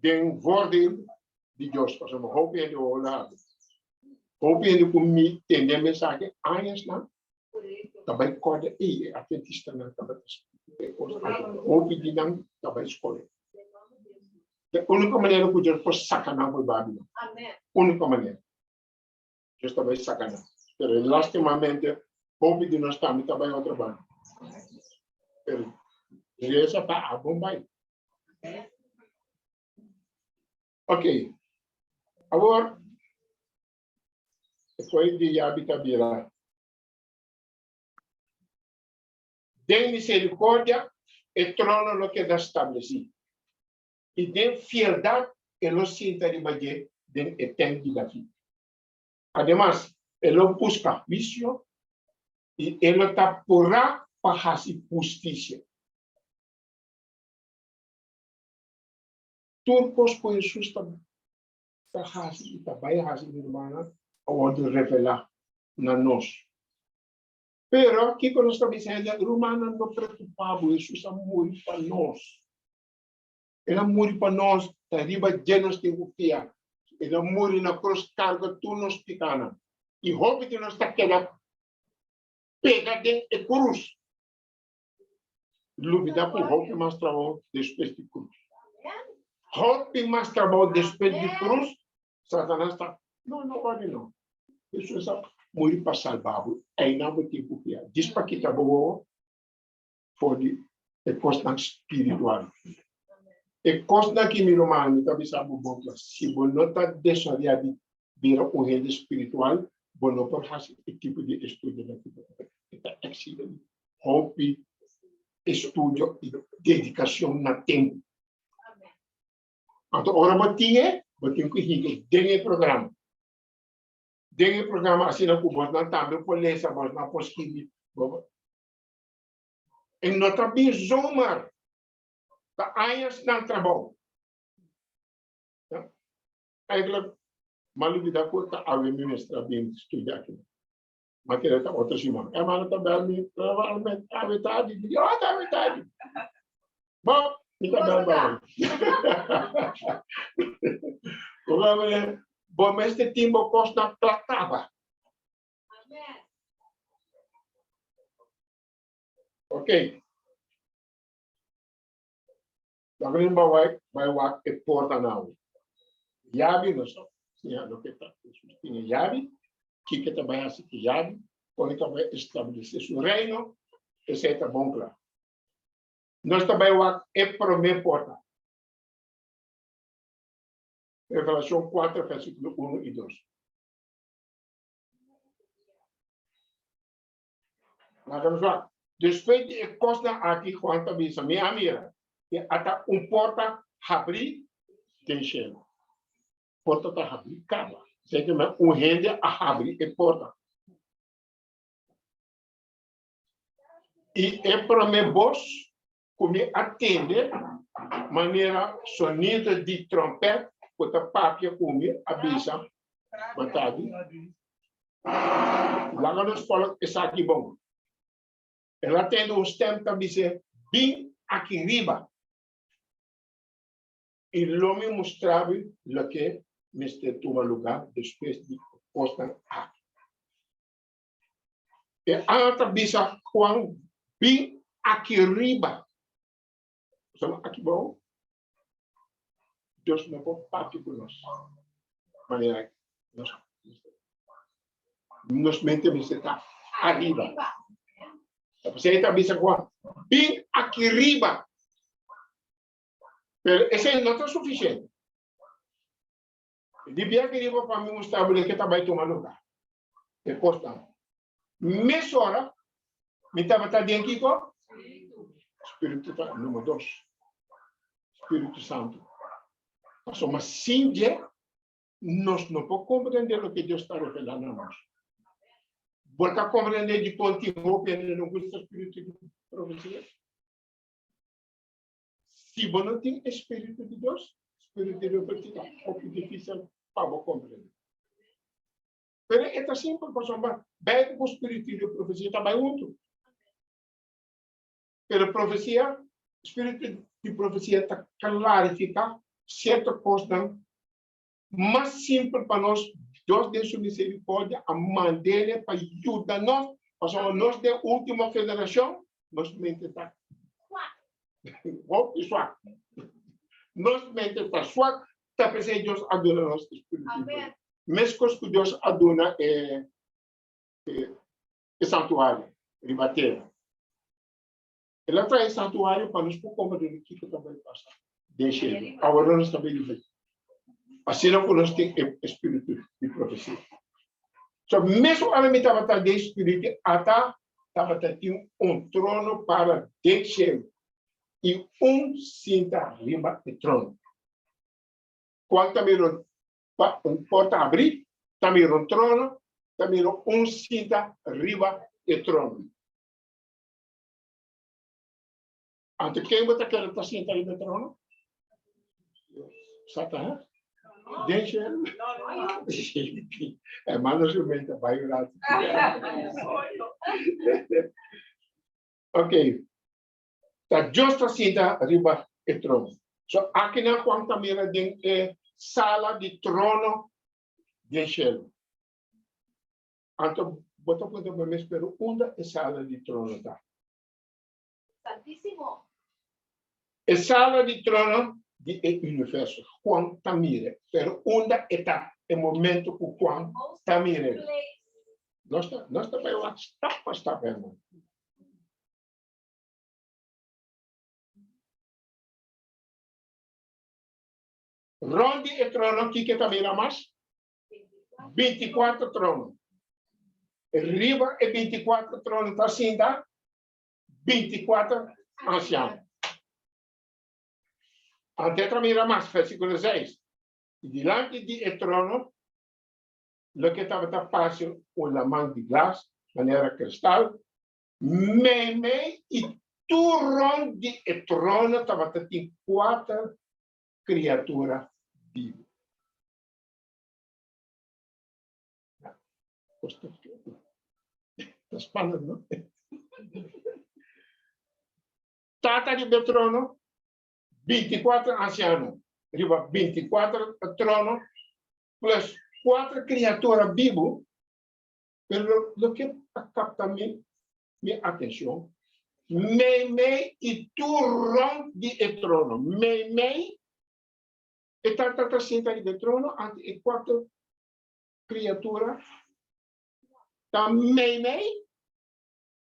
den voordeel di Dios, pasobra hopi hende hola habi. Hopi hende ku mi tende e mensahe añasnan ta bai kòrda, ei, e atventistanan tabata splika e kos aki. Hopi di nan ta bai skol. E úniko manera ku Dios por saka nan for Babilon. Úniko manera. Dios ta bai saka nan. Pero lastimamente hopi di nos tambe ta bai otro banda. Pero resa pa abon bai. Ok. Awor, foi di yabi ta bira. Den misericordia e trono lo keda stablesí, i den fieldat e lo sinta riba dje den e tent di David. Ademas, e lo buska huisio i e lo ta purá pa hasi hustisia. Tur kos ku Hesus ta ta hasi i ta bai hasi, mi rumannan, a wòrdu revelá na nos. Pero, kiko nos ta bisa hende? Rumannan, no preokupá bo, Hesus a muri pa nos. El a muri pa nos, ta riba dje nos tin ku fia. El a muri na krus karga tur nos pikánan. I hopi di nos ta keda pega den e krus. Lubidá ku hopi mas trabou despues di krus. Hopi mas trabou despues di krus, Satanas ta, No, no wòrdu no. Hesus a muri pa salba bo. Einan bo tin ku fia. Djis pa kita bo wowo for di e kosnan spiritual. E kosnan ki mi ruman, mi ta bisa bo bon kla, si bo no ta desaroyá di bira un hende spiritual, bo no por hasi e tipo di estudionan ki bo ta hasi. E ta eksigi hopi estudio i dedikashon na tempu. Anto ora bo tin e, bo tin ku hinka den e programa. Den e programa asina ku bosnan tambe por lesa, bosnan por skibi. E no ta bin zomaar. Ta añasnan trabou. Eigenlijk, m'a lubida ku ta awe mi mester a bin studia aki. M'a kere ta otro siman. E hermano ta bel mi, awe tardi. Mi di, oh, ta awe tardi. Bon, mi ta bel bo. Bo mester tin bo kosnan kla kaba. Ok. Laga nos bai bai wak e porta nan. Yabi nos a siña loke ta Hesus tin e yabi, kiko e ta bai hasi ku e yabi, kon e ta bai establesé su reino, esei ta bon kla. Nos ta bai wak e promé porta. Revelashon kuater vèrsikulo unu i dos. Laga nos wak. Despues di e kosnan aki, Juan ta bisa, Mi a mira, i ata un porta habrí den shelu. Porta ta habrí kaba. Esei ke men un hende a habri e porta. I e promé bos ku mi a tende manera sonido di trompèt ku ta papia ku mi a bisa, Matadi, laga nos folg esaki bon. El a tende un stèm ta bis'é, Bin aki riba, i lo mi mustra bo loke mester tuma lugá despues di e kosnan aki. E angel ta bisa Juan, Bin aki riba. Sama aki bou, Dios no por papia ku nos manera nos nos mente mester ta ariba. P'esei ta bisa Juan, Bin aki riba. Pero esei no ta sufisiente. Di bia ki riba pa mi mustra bo loke ta bai tuma luga. E kosnan. Mesora mi tabata den kiko? Spiritu ta numero dos. Spiritu Santu. Pasobra sin dje nos no por komprende loke Dios ta revelá na nos. Bo ta komprende dikon tin hopi hende no gusta spiritu di profesia? Si bo no tin e Spiritu di Dios, Spiritu di Dios ta hopi difícil pa bo comprende. Pero e ta simpel, pasobra Bijbel ku Spiritu di profesia ta bai huntu. Pero profesia, Spiritu di profesia ta klarifiká sierto kosnan mas simpel pa nos. Dios den su misericordia a mand'El pa yuda nos, pasobra nos den último generashon, nos mente ta hopi swak. Nos mente ta swak, ta p'esei Dios a duna nos e Spiritu di Dios. Meskos ku Dios a duna e e santuario riba tera. El a traha e santuario pa nos por komprende kiko ta bai pasa. Den shelu. Awor nos ta biba. Asina ku nos tin e spiritu di profesia. So mesun ora mi tabata den spiritu ata tabata tin un trono para den shelu i un sinta riba e trono. Kual ta mira pa un porta abrí, ta mira un trono, ta mira un sinta riba e trono. Anto ken bo ta kere ta sinta riba e trono? Satanas? Den shelu? Hermano su mente bai un rato. Ok. Ta Dios ta sinta riba e trono. So akinan Juan ta mira den e sala di trono den shelu. Anto bo ta puntra bo mes, pero unda e sala di trono ta? Santísimo. E sala di trono di e universo. Juan ta mire, pero unda e ta e momento ku Juan ta mire? Nos ta, nos ta bai wak stap pa stap, hermano. Rond di e trono, kiko ta mira mas? 24 trono. Riba e 24 trono ta sinta 24 ansiano. Ante ta mira mas, versículo 6. I dilanti di e trono, loke tabata parse un laman di glas, manera kristal, meimei i tur rond di e trono tabata tin kuater kriatura bibu. Ta spannend, no? Tata riba e trono, 24 ansiano riba 24 trono, plus kuater kriatura bibu. Pero loke a kapta mi mi atenshon, meimei i tur rònt di e trono, meimei e tata ta sinta riba e trono, anto e kuater kriatura ta meimei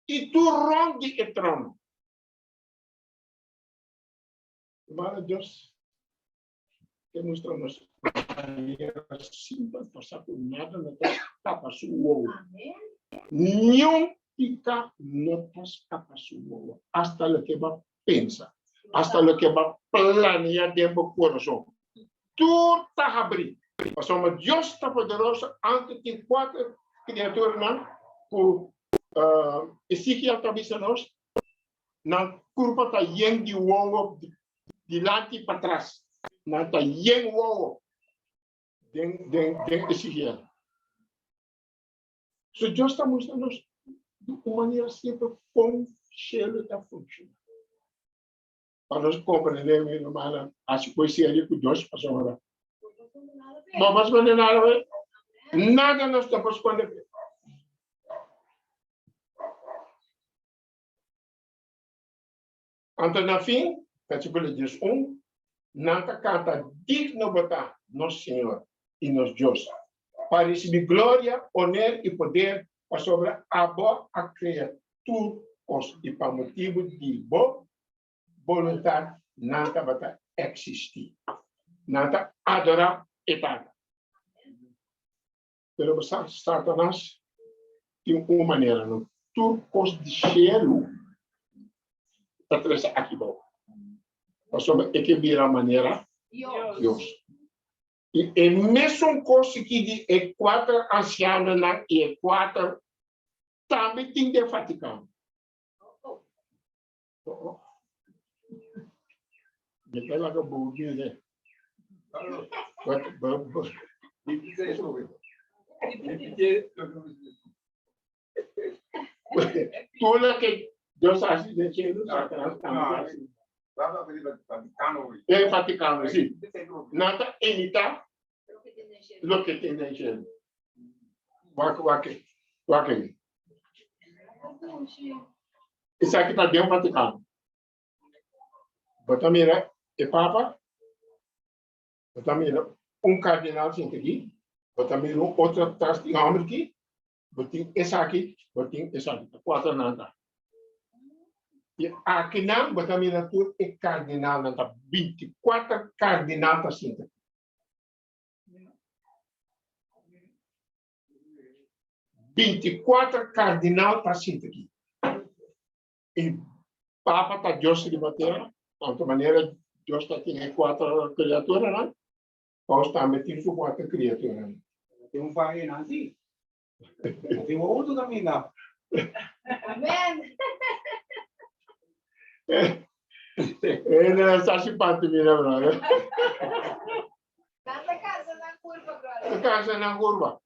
i tur rònt di e trono. Hermano, Dios ke mustra nos manera simpel pa sa ku nada no ta skapa su wowo. Niun pika no ta skapa su wowo, asta loke bo a pensa, asta loke bo a planea den bo kurason. Tur ta habrí, pasobra Dios ta poderoso, anto tin kuater kriaturanan ku Ezekiel ta bisa nos, nan kurpa ta yen di wowo dilanti i patras, nan ta yen wowo den den den Ezekiel. So Dios ta mustra nos di un manera simpel kon shelu ta funshoná. Pa nos komprendé, mi rumannan, hasi koe serio ku Dios pasobra no por skonde nada fe. Nada nos no por skonde fe. Anto na fin, versíkulo 11, nan ta kanta, Digno bo ta, nos Señor i nos Dios, pa risibí gloria, oner i poder, pasobra abo a krea tur kos i pa motibu di bo boluntat nan tabata eksistí. Nan ta adorá e Tata. Pero bo sa, Satanas tin un manera, no? Tur kos di shelu ta trese aki bou. Pasobra e ke bira manera Dios. I e mesun kos ki di e kuater ansianonan i e kuater tambe tin den Vatikano. Mi ta laga bo bira. Tur loke Dios hasi den cielo, Satanas tambe ta hasi. Den Vaticano, si. Nan ta imita loke tin den cielo. Wak, wak, wak. Esaki ta den Vaticano. Bo ta mira e Papa, bo ta mira un kardinal sinta aki, bo ta mira un otro tras di homber aki, bo tin esaki, bo tin esaki. Ta kuater nan ta. I akinan bo ta mira tur e kardinalnan, ta 24 kardinal ta sinta. 24 kardinal ta sinta aki. I Papa ta Dios riba tera, tanto manera Dios ta tin e kuater kriaturanan, Paus tambe tin su kuater kriaturanan. Tin un faena si. Tin otro kaminda. Amen. Eh, sa si parti mira, brother. Tanta casa na curva, brother. Casa na curva.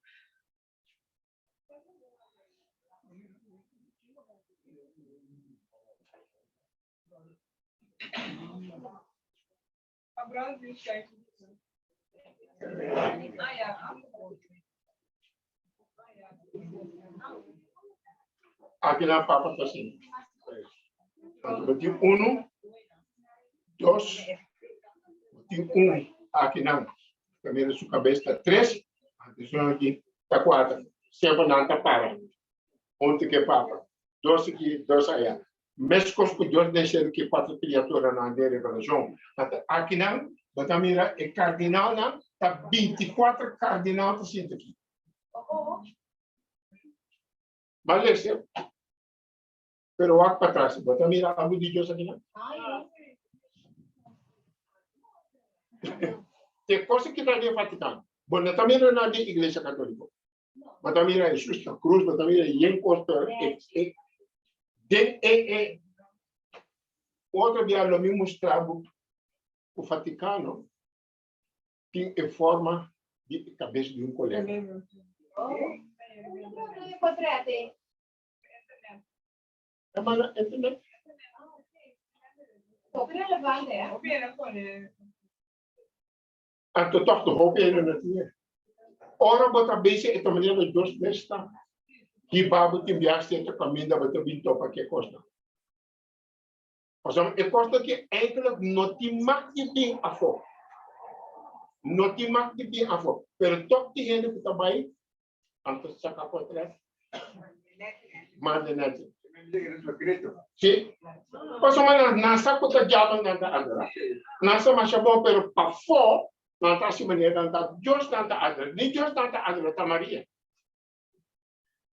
Aki na papa ta asina. Anto bo tin unu, dos, bo tin un aki nan. Ta mira su kabes ta tres, anto esun aki ta kuater. Semper nan ta para huntu ku e papa. Dos aki, dos aya. Meskos ku Dios den shelu ki kuater kriaturanan den Revelashon. Anto akinan bo ta mira e kardinalnan, ta 24 kardinal ta sinta aki. Ba lese, pero wak patras, bo ta mira algu di Dios akinan? Te kos ki ta den Vatikano, bo no ta mira nan den Iglesia Katoliko. Bo ta mira Hesus na krus, bo ta mira yen kos, pero e, e, den e, e, otro dia lo mi mustra bo ku Vatikano tin e forma di e kabes di un kolebra. Oh, portret. Hermana, internet? Hopi relevante, eh? Anto tòg ta hopi hende no tin e. Ora bo ta bese e ta manera ku Dios mes ta hiba bo tin biaha sierto kaminda bo ta bin topa ku e kosnan. Pasobra e kosnan aki eindelijk no tin mag di bin afó. No tin mag di bin afó. Pero tòg tin hende ku ta bai anto saka potrèt manda nèt. Sí. Pasobra nan nan sa ku ta diabel nan ta adorá. Nan sa masha bon, pero pafó nan ta hasi manera nan ta Dios nan ta adorá. Ni Dios nan ta adorá, ta Maria.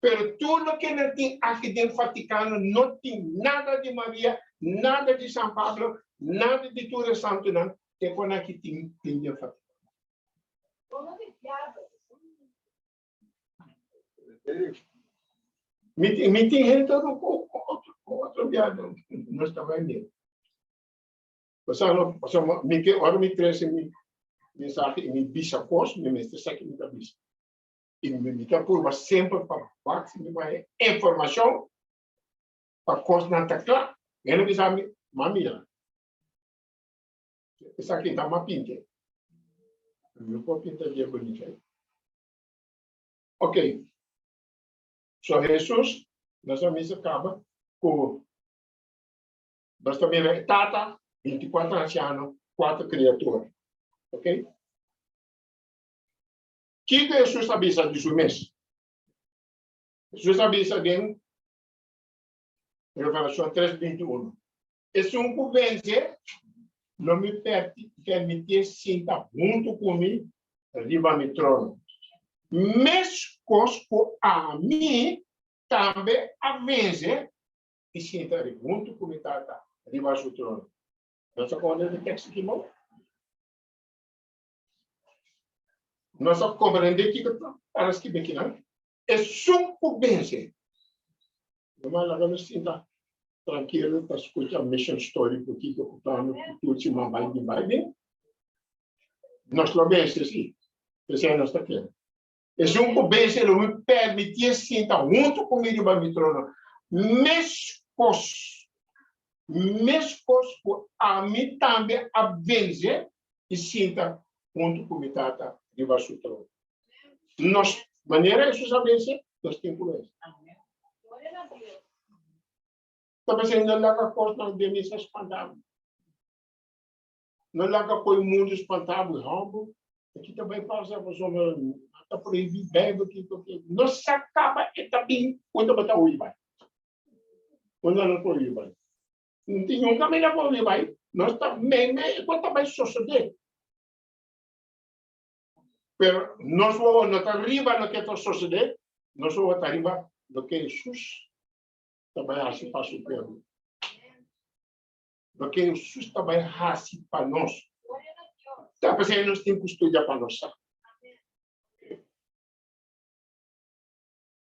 Pero tur loke nan tin aki den Vatikano no tin nada di Maria, nada di San Pablo, nada di tur e santunan, te kon aki tin tin den Vatikano. Mi, mi tin gente ku otro, otro bia no estaba en Pasá no, pasá mi ke ora mi trese mi mensahe i mi bisa kos, mi mester sa ki mi ta bisa. I mi mi ta purba semper pa wak si mi por haña informashon pa kosnan ta kla. Mi no bisa mi, m'a mira. Esaki ta m'a pinte. Mi no por pinta dje bunita ei. Ok. So Hesus, nos a misa kaba ku nos ta mira e Tata, 24 ansiano, kuater kriatura. Ok? Kiko Hesus a bisa di su mes? Hesus a bisa den Revelashon 3, 21, Esun ku vense, lo mi permitié sinta huntu ku mi riba mi trono, meskos ku ami tambe a vense i sinta huntu ku mi Tata riba su trono. Nos a komprendé e teksto aki bon? Nos a komprendé kiko ta para skibí akinan? Esun ku vense. Normal laga nos sinta trankilo ta skucha mission story ku kiko ku plano ku tur siman bai bin bai bin. Nos lo vense si, p'esei nos ta kere. Esun ku vense lo mi permitié sinta huntu ku mi riba mi trono, meskos meskos ku ami tambe a vense i sinta huntu ku mi Tata riba su trono. Nos manera Hesus a vense, nos tin ku vense. Ta pensei no laga kosnan den misa spanta bo. No laga koe mundu spanta bo. Hòmber, aki ta bai pasa pasobra ta prohibí Bijbel kiko kiko. No sa kaba e ta bin unda bo ta hui bai. Unda no por hui bai. No tin un kaminda pa bo bai. Nos ta meimei ku ta bai sosodé. Pero nos wowo no ta riba loke ta sosodé, nos wowo ta riba loke Hesus ta bai hasi pa su pueblo. Loke Hesus ta bai hasi pa nos. Ta p'esei nos tin ku studia pa nos sa.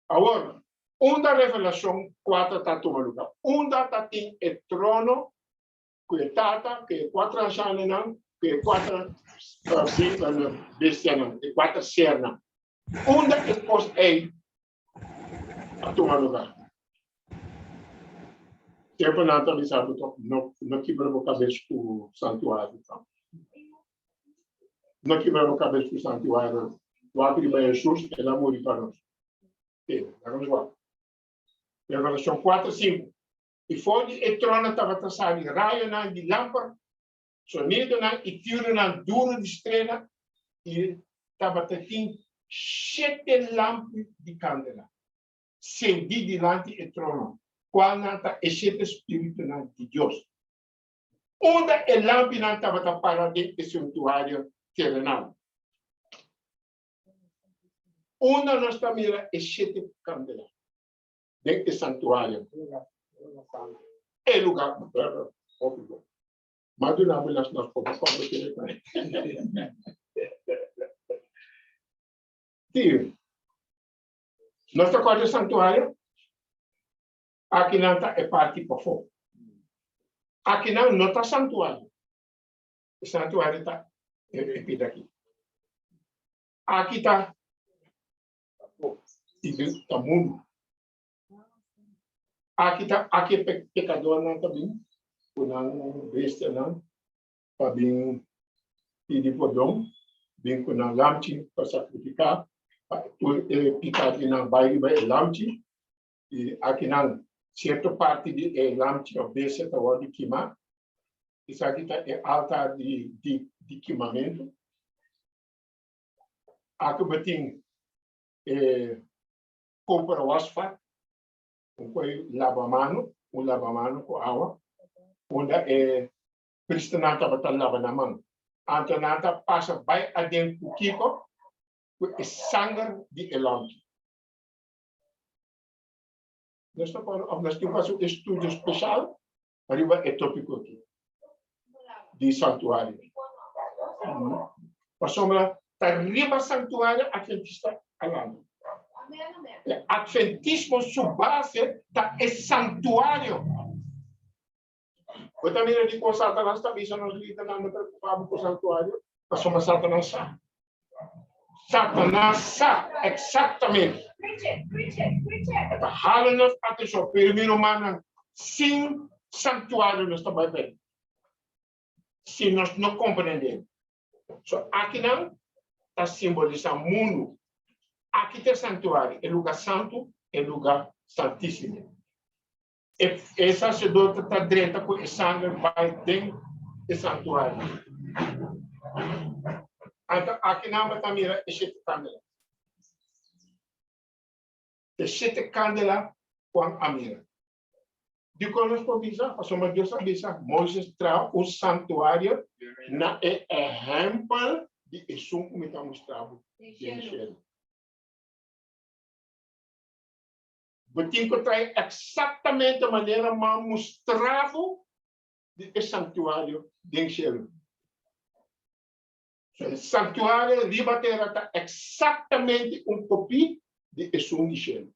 Awor, unda Revelashon kuater ta tuma lugá? Unda ta tin e trono ku e Tata, ku e kuater ansianonan, ku e kuater bestianan, e kuater sernan? Unda e kos ei a tuma lugá? Tempu nan ta bisa bo tok, no, no kibra bo kabes ku santuario. No kibra bo kabes ku santuario. Wak riba Hesus, el a muri pa nos. Oke, laga nos wak. Revelashon kuater, sinku. I for di e trono tabata sali rayonan di lamper, sonidonan i tironan duru di strena, i tabata tin shete lampi di kandela sendí dilanti e trono, kualnan ta e shete spiritunan di Dios. Unda e lampinan tabata para den e santuario terenal? Unda nos ta mira e shete kandela den e santuario? E lugar, hopi bon. Mas duna bo las nos poco poco kere ta. Sí. Nos ta kòrda e santuario? Akinan ta e parti pafó. Akinan no ta santuario. E santuario ta e pida aki. Aki ta ta mundu. Aki ta aki e pekadornan ta bin ku nan bestianan pa bin pidi pordon, bin ku nan lamchi pa sakrifiká, pa tur e piká di nan bai riba e lamchi. I akinan sierto parti di e lamchi òf bestia ta wòrdu kimá. Esaki ta e altar di di di kimamentu. Aki bo tin e kopera wasvat, un koi labamano, un labamano ku awa, unda e pristernan tabata laba nan man. Anto nan ta pasa bai aden ku kiko? Ku e sanger di e lamchi. Nos ta por, of nos tin ku hasi un estudio speshal riba e tópiko aki di santuario. Pasobra ta riba santuario Adventista a lanta. E Adventismo su base ta e santuario. Bo ta mira dikon Satanas ta bisa nos lidernan no preokupá bo ku santuario? Pasobra Satanas sa. Satanas sa eksaktamente. E ta hala nos atenshon. Pero mi rumannan, sin santuario nos ta bai pèrdí. Si nos no komprendé. So akinan ta simbolisá mundu. Aki ta e santuario, e lugá santu, e lugá santísimo. E saserdote ta drenta ku e sanger bai den e santuario. Anto akinan bo ta mira e shete kandela. E shete kandela Juan a mira. Dikon nos por bisa? Pasobra Dios a bisa Moises traha un santuario na e ehèmpel di esun ku mi ta mustra bo den shelu. Bo tin ku trae eksaktamente manera m'a mustra bo di e sanktuario den shelu. So e sanktuario riba tera ta eksaktamente un kopí di esun di shelu.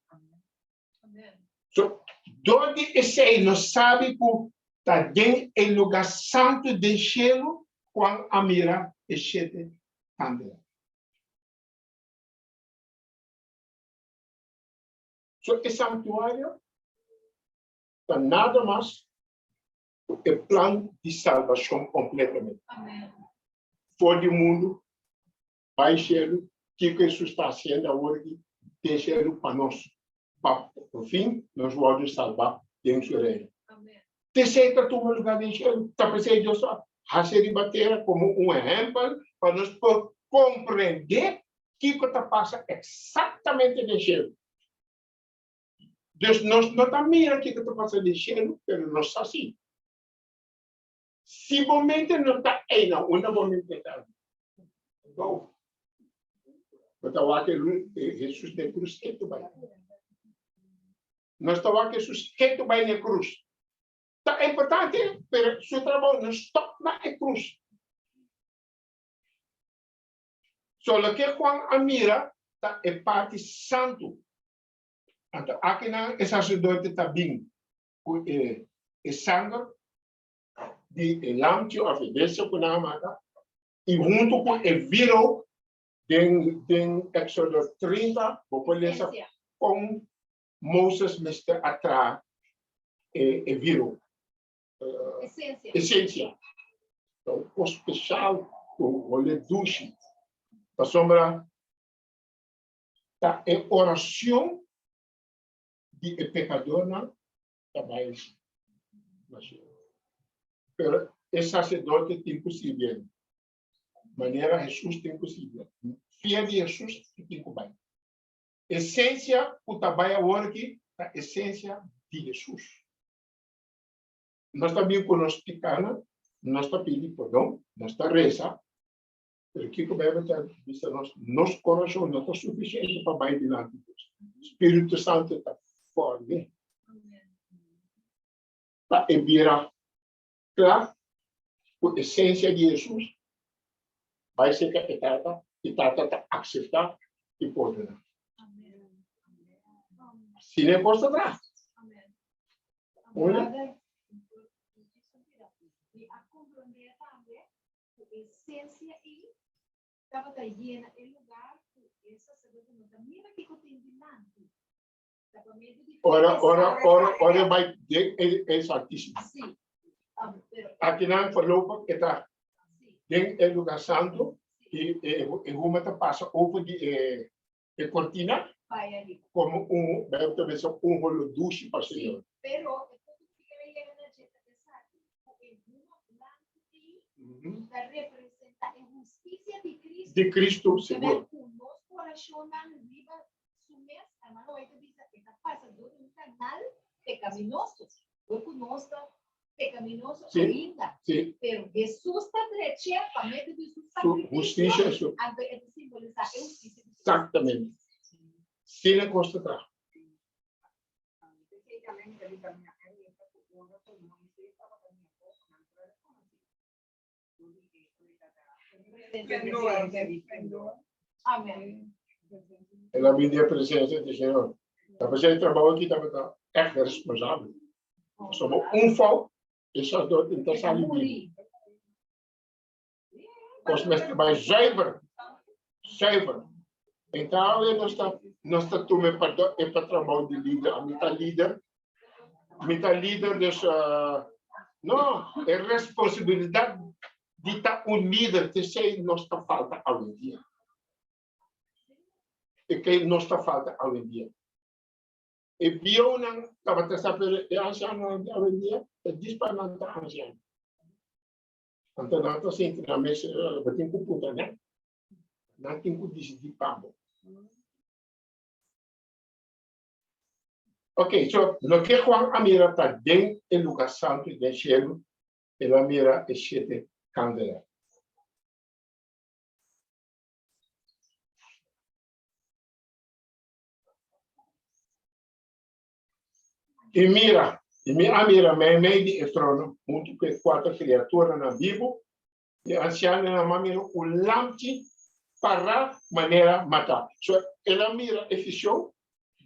So, dor di esei nos sabi ku ta den e lugá santu den shelu Juan a mira e shete kandela. So e santuario ta nada mas ku e plan di salbashon kompletamente. For di mundu bai shelu, kiko Hesus ta hasiendo awor aki den shelu pa nos, pa por fin nos wòrdu salbá den su reino. T'esei ta tuma lugá den shelu, ta p'esei Dios a hasi riba tera komo un ehèmpel pa nos por komprendé Kiko ta pasa eksaktamente den shelu? Dus nos no ta mira kiko ta pasa den shelu, pero nos sa si. Si bo mente no ta einan, unda bo mente ta? Go. Bo ta wak Jesus den cruz ketu bai. Nos ta wak Jesus ketu bai na cruz. Ta importante, pero su trabou no stop na e cruz. So loke Juan a mira ta e parti santu. Anto akinan e sacerdote ta bin ku e e sanger di e lamchi of e bestia ku nan a mata i huntu ku e wierook den den Exodo 30 bo por lesa kon Moses mester a traha e e wierook. Esensia. Esensia. Ta un kos spesial ku hole dushi. Pasobra ta e oracion di e pecadornan ta bai na cielo. Pero e sacerdote tin cu sirbié, manera Jesus tin cu sirbié. Fia di Jesus e tin cu bai. Esencia cu ta bai awor aki ta esencia di Jesus. Nos ta bin cu nos picanan, nos ta pidi pordon, nos ta reza, Pero kiko Bijbel ta bisa nos? Nos corazon no ta suficiente pa bai dilanti Dios. Spiritu Santo ta form'é. Pa e bira kla ku esencia di Jesus, bai serka e Tata, i Tata ta acepta i pordona. Asina e kos ta traha. Hola. Ku esensia ei tabata yena e lugar ku e saserdote no ta mira kiko tin dilanti. Ta pa medio di fe Ora, e ora, sa. ora, ora e bai den e, e Santísimo. Sí. Um, pero Akinan voorlopig e ta sí, den e lugar santo i e, e huma ta pasa over di e, e cortina bai ariba. como un, Bijbel ta bisa, un holo dushi pa Sí, Señor. pero e punto ku mi ker a yega na dje ta esaki, ku e huma blanku ei ta representa e hustisia di Cristo. Di Cristo, Te sigur. ber ku nos korashonnan riba su mes, hermano White ta bisa, e ta pasa dor di un kanal pekaminoso, dor ku nos ta pekaminoso Sí, ainda. sí. Pero Hesus ta drech'é pa medio di su Su sakrifisio, hustisia, su. anto e ta simbolisá e hustisia di Cristo. Exactamente. Sina kos ta traha. Amen. El a bini den presencia di Señor. Ta p'esei e trabou aki tabata ègt responsabel. Pasobra un fout, e sacerdote no ta sali bibu. Kos mester bai zuiver, zuiver. Entrao nos ta nos ta tuma e pa e pa trabou di lider. Ami ta lider, mi ta lider dus no, e responsabilidat di ta un lider t'esei nos ta falta awendia. E ke nos ta falta awendia. E bieunan tabata sa pero e ansianonan di awendia ta djis pa nan ta ansiano. Anto nan ta sinti nan mes bo tin ku puntra nan. Nan tin ku disidí pa bo. Ok, so loke Juan a mira ta den e lugar santu den shelu, el a mira e shete kandela. I mira, i mi a mira meimei di e trono, huntu ku e kuater kriaturanan bibu, i e ansianonan, mi a mira un lamchi pará manera matá. So, el a mira e vision,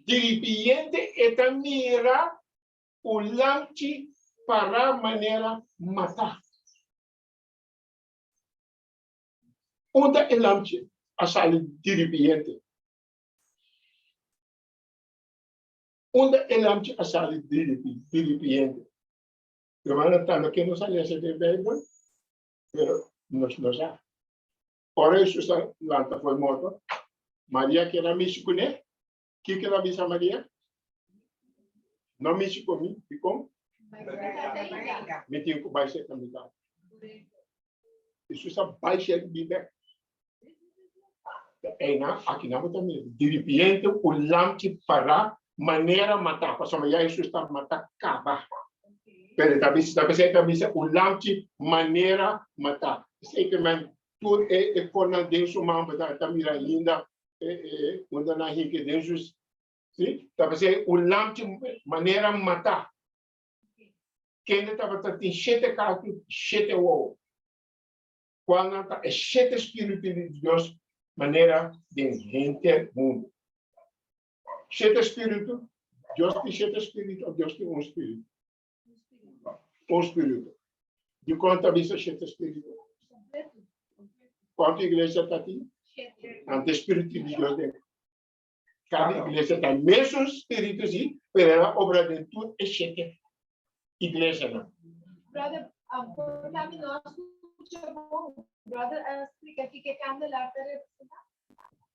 diripiente e ta mira un lamchi pará manera matá. Unda e lamchi a sali diripiente? Unda e lamchi a sali diripiente? Hermano, ta loke nos a lesa den Bijbel, pero nos no sa. Ora Hesus a lanta for e morto, Maria kier a mishi kuné. Kiko el a bisa Maria? No mishi ku mi. Dikon? Mi tin ku bai serka mi Tata. Hesus a bai shel bi bek. Einan, akinan bo ta mira, diripiente un lamchi pará manera matá, pasobra ya Hesus ta matá kaba. Pero ta bisa, ta bisa, ta bisa un lamchi manera matá. Esei ke men tur e e kornan den su man, ta ta mira ainda e e unda nan hinke den su si, ta bisa un lamchi manera matá. Kende tabata tin shete kachu, shete wowo. Kualnan ta e shete spiritu di Dios manera den henter mundu. Shete spiritu, Dios tin shete spiritu of Dios tin un spiritu? Un spiritu. Dikon ta bisa shete spiritu? Kuantu iglesia ta tin? Ante spiritu di Dios den kada iglesia ta mesun spiritu si, pero el a obra den tur e shete iglesianan. Brother, um, por mi no a escucha bon. Brother, a explica aquí que candela ta representa.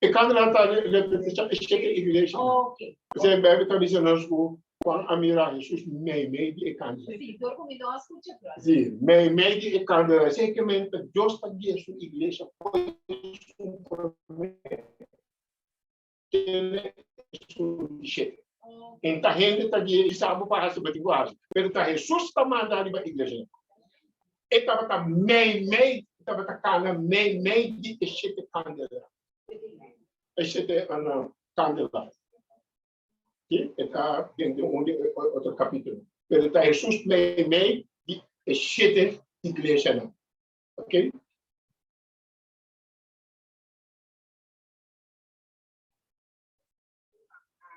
E kandela ta representá e shete iglesia. Ok. P'esei e Bijbel ta bisa nos ku Juan a mira Hesus meimei di e kandela. Sí, dor ku mi no a skucha brother. Sí, meimei di e kandela. Esei ke men ta Dios ta guia su iglesia for su promé tene su di shete. En ta hende ta guia i sa bo pa hasi bo tin ku hasi. Pero ta Hesus ta manda riba iglesia. E tabata meimei, e tabata kana meimei di e shete kandela. E shete kandela. Sí, e ta den den un di e otro kapítulo. Pero ta Hesus meimei di e shete iglesianan. Ok?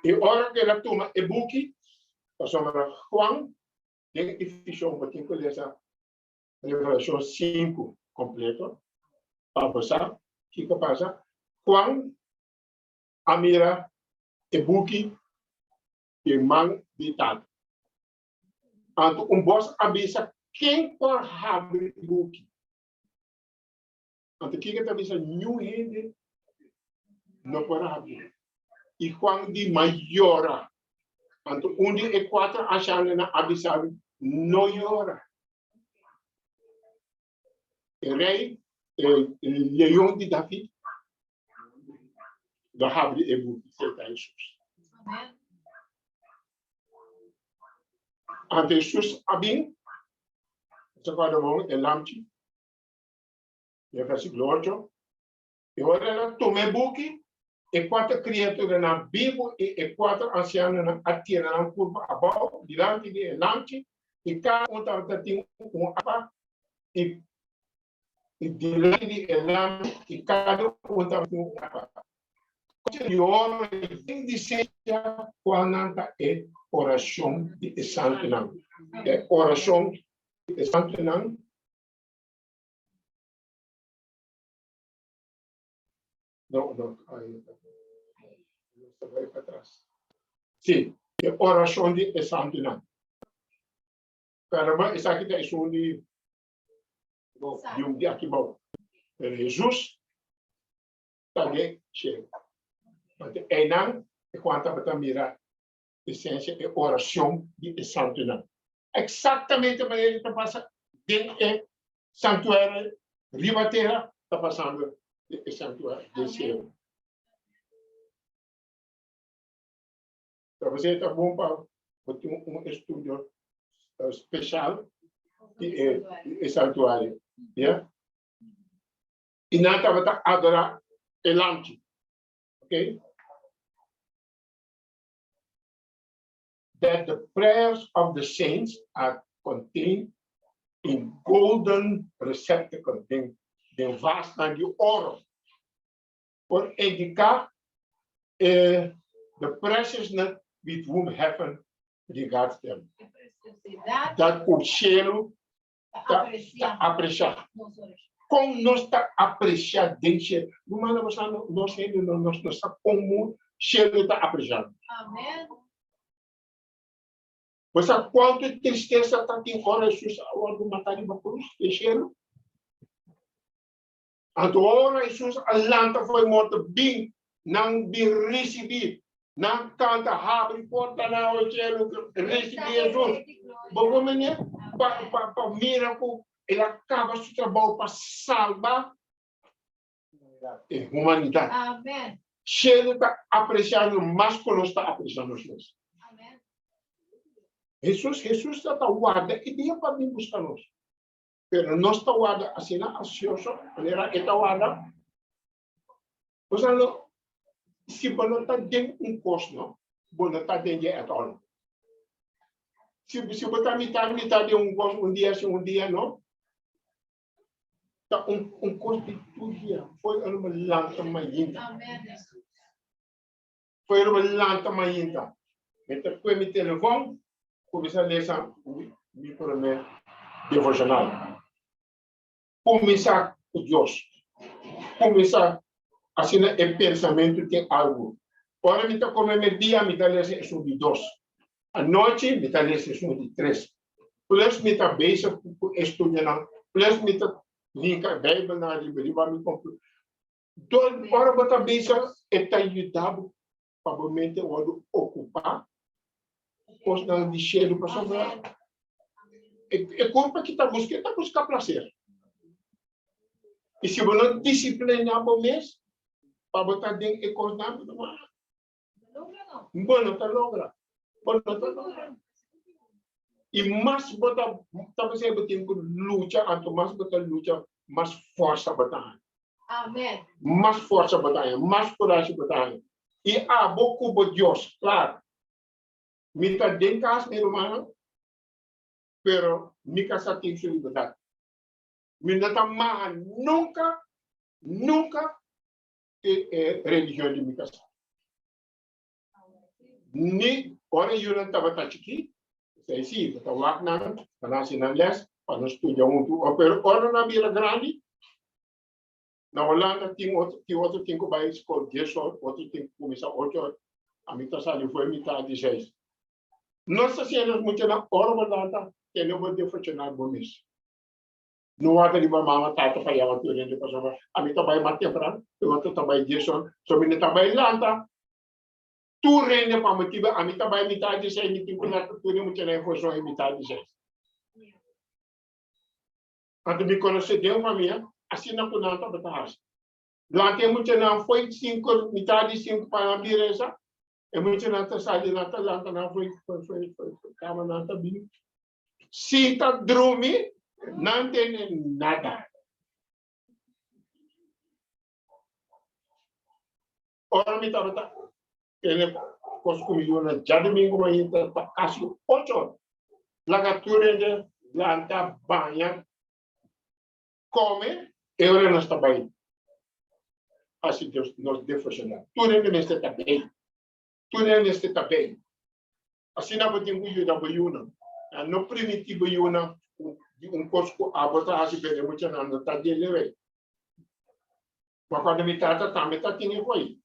I ora ku el a tuma e buki, pasobra Juan Den e vishon bo tin ku lesa Revelashon sinku kompleto pa bo sa kiko pasa. Juan a mira e buki den man di Tata. Anto un bos a bisa, Ken por habri e buki? Anto kiko ta bisa? Niun hende no por habri. I Juan di, Ma yora. Anto un di e kuater ansianonan a bisa mi, No yora. E rei, e leon di David, lo habri e buki, esei ta Hesus. Anto Hesus a bin, bo ta kòrda bon e lamchi? Den versíkulo ocho, I ora el a tuma e buki, e kuater kriaturanan bibu i e kuater ansianonan a tira nan kurpa abou dilanti di e lamchi, i kada un tabata tin un arpa, i dilanti di e lamchi i kada un tabata tin un arpa di oro yen di sensia, kualnan ta e orashon di e santunan. E orashon di e santunan. No, no, ay, nos ta bai patras. Sí, e orashon di e santunan. Caramba, esaki ta esun di di un di aki bou. Pero Hesus ta den shelu. Anto einan e Juan tabata mira presencia e oracion di e santunan. Exactamente manera ta pasa den e santuario riba tera, ta pasando den e santuario den cielo. Ta p'esei ta bon pa bo tin un estudio special di e santuario. Ya? I nan tabata adora e lamchi. Okay? That the prayers of the saints are contained in golden receptacle, den, den vasnan di oro, por indiká e the preciousness with whom heaven regards them. Dat ku shelu ta apresiá. Kon nos ta apresiá den shelu? Rumannan, bo sa nos hende no nos no sa kon mu shelu ta apresiá nos. Bo sa kuantu tristesa ta tin ora Hesus a wòrdu matá riba krus den shelu? Anto ora Hesus a lanta for e morto, bin, nan bin risibí, nan kanta, Habri portanan, o cielu, risibí Hesus. Bo por mene pa, pa, pa mira ku el a kaba su trabou pa salba e humanidat. Amen. Cielu ta apresiá nos mas ku nos ta apresiá nos mes. Amen. Hesus, Hesus ta ta warda e dia pa bin buska nos. Pero nos ta warda asina ansioso manera e ta warda. Osea no, si bo no ta den un kos no, bo no ta den dje at all. Si, si bo ta mitad mitad den un kos, un dia si, un dia no, ta un, un kos di tur dia. Foi ora bo lanta mainta. Foi ora bo lanta mainta. Mi ta kue mi telefon, kuminsá lesa mi promé devoshonal. Kuminsá ku Dios. Kuminsá asina e pensamentu tin algu. Ora mi ta kome merdia mi ta lesa esun di dos. Anochi mi ta lesa esun di tres. Plus mi ta bezig ku e studionan. Plus mi ta hinka e Bijbelnan riba riba mi computer. Don ora bo ta bezig e ta yuda bo pa bo mente wòrdu okupá ku kosnan di shelu pasobra e kurpa ki ta buska e ta buska plaser. I si bo no disipliná bo mes pa bo ta den e kosnan bo no ta logra, bo no ta logra. I mas bo ta ta pensá bo tin ku lucha anto mas bo ta lucha mas forsa bo ta haña. Amen. Mas forsa bo ta haña, mas kurashi bo ta haña. I abo ku bo Dios, klaru. Mi ta den kas, mi rumannan, pero mi kasá tin su libertat. Mi no ta maha nunka, nunka e e religion di mi kasá. Ni ora yunan tabata chikí, esei sí, bo ta wak nan, pa nan hasi nan lès, pa nan studia huntu. Pero ora nan bira grandi, na Holanda tin otro, tin otro tin ku bai skol dies or, otro tin ku kuminsá ocho or. Ami ta sali for mitad di seis. Nos ta siña nos muchanan ora bo lanta, tene bo devoshonal bo mes. No wak riba mama tata pa yama tur hende pasobra ami ta bai mas tempran, e otro ta bai dies or, so mi no ta bai lanta tur hende pa motibu ami ta bai mitad di seis, mi tin ku lanta tur e muchanan e for soña mitad di seis. Anto mi konosé den un famia asina ku nan tabata hasi. Lanta e muchanan foi sinku, mitad di sinku pa nan bin resa, e muchanan ta sali nan ta lanta nan foi foi foi foi kama nan ta bin. Si ta drumi, nan tene nada. Ora mi tabata tene kos ku mi yuna djadumingu mainta ta kasi ocho ora. Laga tur hende lanta, baña, kome, e ora nos ta bai hasi nos devoshonal. Tur hende mester ta bei. Tur hende mester ta bei. Asina bo tin ku yuda bo yunan. No primiti bo yunan di un kos ku abo ta hasi pero e muchanan no ta dele wei. Ma kuando mi tata tambe ta tin e koi.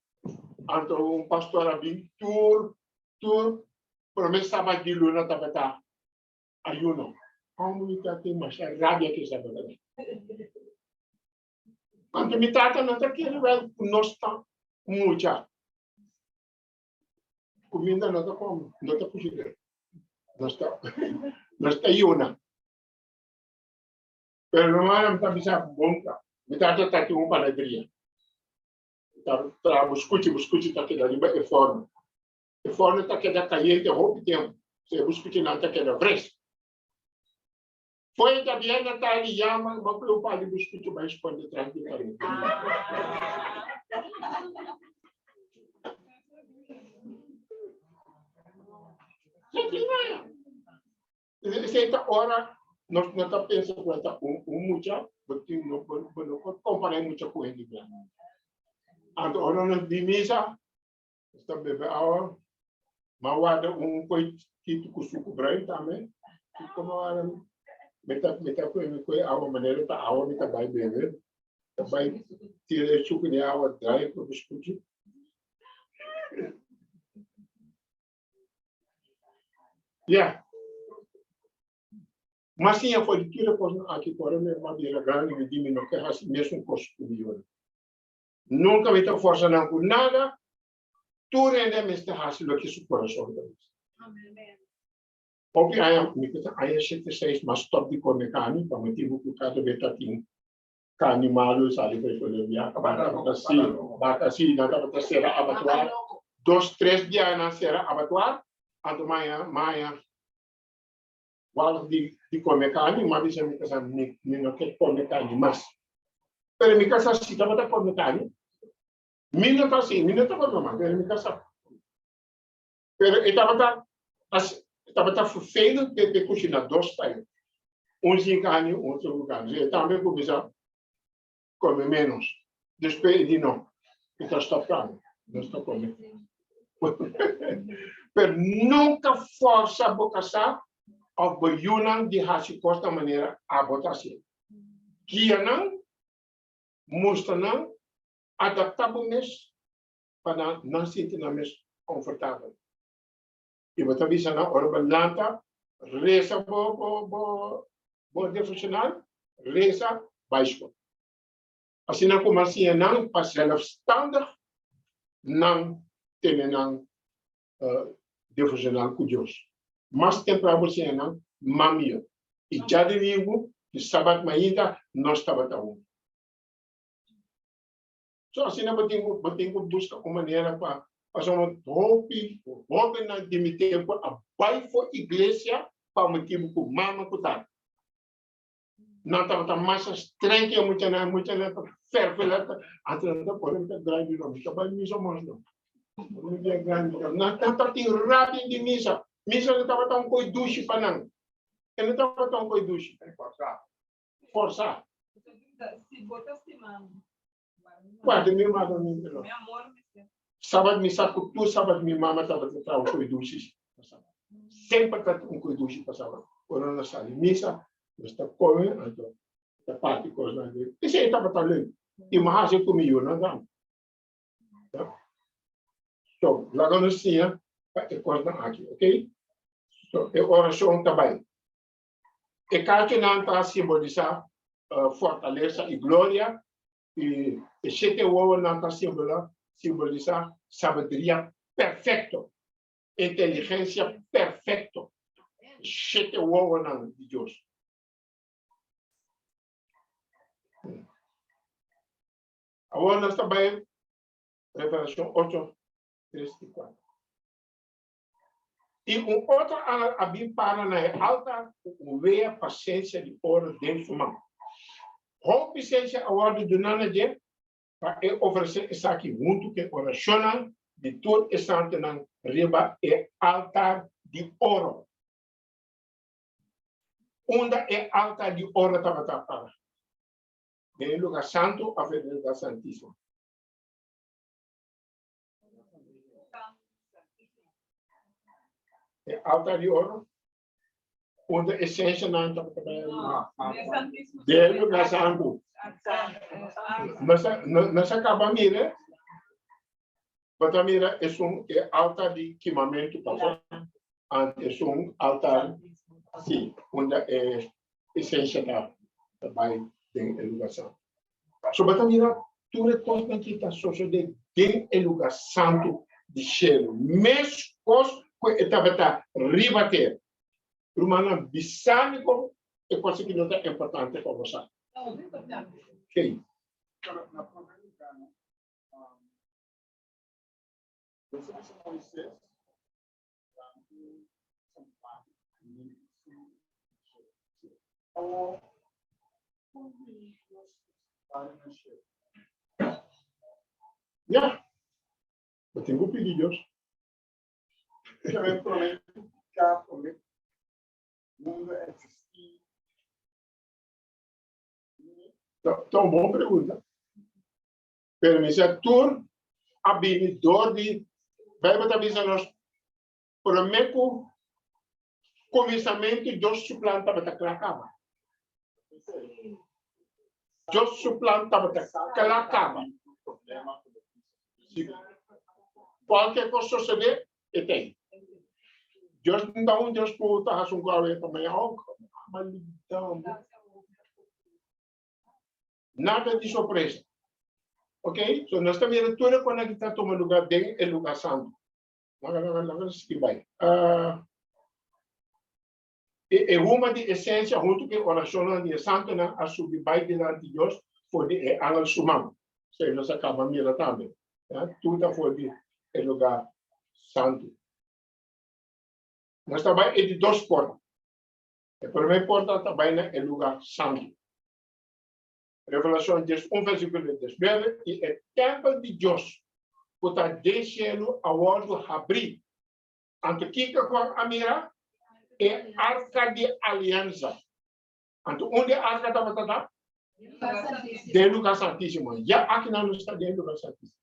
Anto un pastor a bin tur tur prome sabat di luna tabata ayuno. Amo mi ta tin masha rabia ku esaki tabata. Anto mi tata no ta kere wèl ku nos ta mucha. Kuminda no ta kome, no ta kushiná. Nos ta, nos ta yuna. Pero rumannan, mi ta bisa bon kla. Mi tata ta tin un panaderia. Ta traha buskuchi, buskuchi ta keda riba e forno. E forno ta keda kayente hopi tempu, so e buskuchinan ta keda fres. Foi djabièrnè tardi yama mi pa un par di buskuchi bai skonde tras di pared. Esei ta ora nos no ta pensa ku e ta un un mucha, bo tin no bo no por kompará e mucha ku hende grandi. Anto ora nos bin misa, nos ta bebe awa, m'a warda un koi chikitu ku suku bruin tambe. Komo wara mi ta mi ta kue mi kue awa manera ta awa mi ta bai bebe, ta bai tira e suku den awa drai ku biskuchi. Ya. M'a siña for di tur e kosnan aki ku ora mi a bira grandi mi di mi no ke hasi mesun kos ku mi yora. Nunka mi ta forsa nan ku nada, tur hende mester hasi loke su kurason ta bisa. Hopi aña, mi ku ta aña shete seis, m'a stòp di kome karni pa motibu ku kada bes ta tin karni malu sali for Colombia. Tabata si, baka si, nan tabata sera abatuar. Dos, tres bia nan sera abatuar, anto maña, maña. Wal di di kome karni, m'a bisa mi kasá mi mi no ke kome karni mas. Pero mi kasá si tabata kome karni. Mi no ta así, mi no ta kome mas, pero mi kasá. Pero e tabata as e tabata vervelend p'e p'e kushiná dos pa e. Un sin karni, un otro ku karni. So e tambe kuminsá kome ménos. Despues e di no, mi ta stòp karni, no ta kome. Pero nunka fòrsa bo kasá òf bo yunan di hasi kos na manera abo ta hasié. Guia nan, mustra nan, adaptá bo mes pa nan nan sinti nan mes konfortabel. I bo ta bisa nan ora bo lanta, resa bo bo bo bo devoshonal, resa, bai skol. Asina ku mas siña nan pa sèlfstandig nan tene nan devoshonal ku Dios. Mas tempran bo siña nan, mas mihó. I djadumingu di sabat mainta nos tabata huntu. So asina bo tin ku bo tin ku buska un manera pa pasobra hopi hóbennan di mi tempu a bai for iglesia pa motibu ku mama ku tata. Nan tabata masha streng ku e muchanan, e muchanan ta fèrfela ta anto nan ta pone mi ta grandi no, mi ta bai misa mas no. Mi bia grandi no. Nan tabatin rabia di misa. Misa no tabata un koi dushi pa nan. E no tabata un koi dushi. Forsa. Si bo ta stima mi. Guarda mi mandamentunan. Mi amor mester. Sabat mi sa ku tur sabat mi mama tabata traha un koi dushi pa sabat. Semper ta un koi dushi pa sabat. Ora nos sali misa, nos ta kome, anto ta parti kosnan. Esei tabata leuk. I mi a hasi ku mi yunan tambe. So, laga nos siña pa e kosnan aki, ok? So, e orashon ta bai. E kachunan ta simbolisá fortalesa i gloria, i e shete wowonan ta simbolisá sabiduria perfekto, inteligensia perfekto. E shete wowonan di Dios. Awor nos ta bai Revelashon ocho, tres i kuater. I un otro angel a bin para na e altar ku un wea pa sensia di oro den su man. Hopi sensia a wòrdu duná na dje pa e ofresé esaki huntu ku e orashonnan di tur e santunan riba e altar di oro. Unda e altar di oro tabata para? Den e lugá santu òf den e lugá santísimo? E altar di oro, unda esensianan tabata bai den lugar santu. Nos a kaba mira, bo ta mira esun e altar di kimamentu pafó, ante esun altar, si, unda e esensia ta bai den e lugar santu. So bo ta mira tur e kosnan ki ta sosodé den e lugá santu di shelu, meskos ku e tabata riba tera. Rumannan, bisa mi kon e kos aki no ta importante pa bo sa. Kei. Ya, bo tin ku pidi Dios. Ta un bon pregunta. Pero mi sa tur a bini dor di Bijbel ta bisa nos promé ku kuminsamentu Dios su plan tabata kla kaba. Dios su plan tabata kla kaba. Si kualke kos sosodé, e ta ei. Dios no ta un Dios ku ta hasi un kos awe pa mañana, oh, malidam. Nada di sorpresa. Ok? So nos ta mira tur e kosnan ki ta tuma lugar den e lugar santu. Laga, laga, laga nos sigui bai. Uh, e, e huma di esensia huntu ku e orashonnan di e santunan a subi bai dilanti Dios for di e angel su man. So nos a kaba mira tambe. Ja, tur ta for di e lugar santu. Nos ta bai e di dos porta. E promé porta ta bai na e lugá santu. Revelashon 11 versíkulo 19, I e tèmpel di Dios ku ta den shelu a wòrdu habrí. Anto kiko Juan a mira? E arka di aliansa. Anto unda e arka tabata ta? Den lugá santísimo. Ya akinan nos ta den lugá santísimo.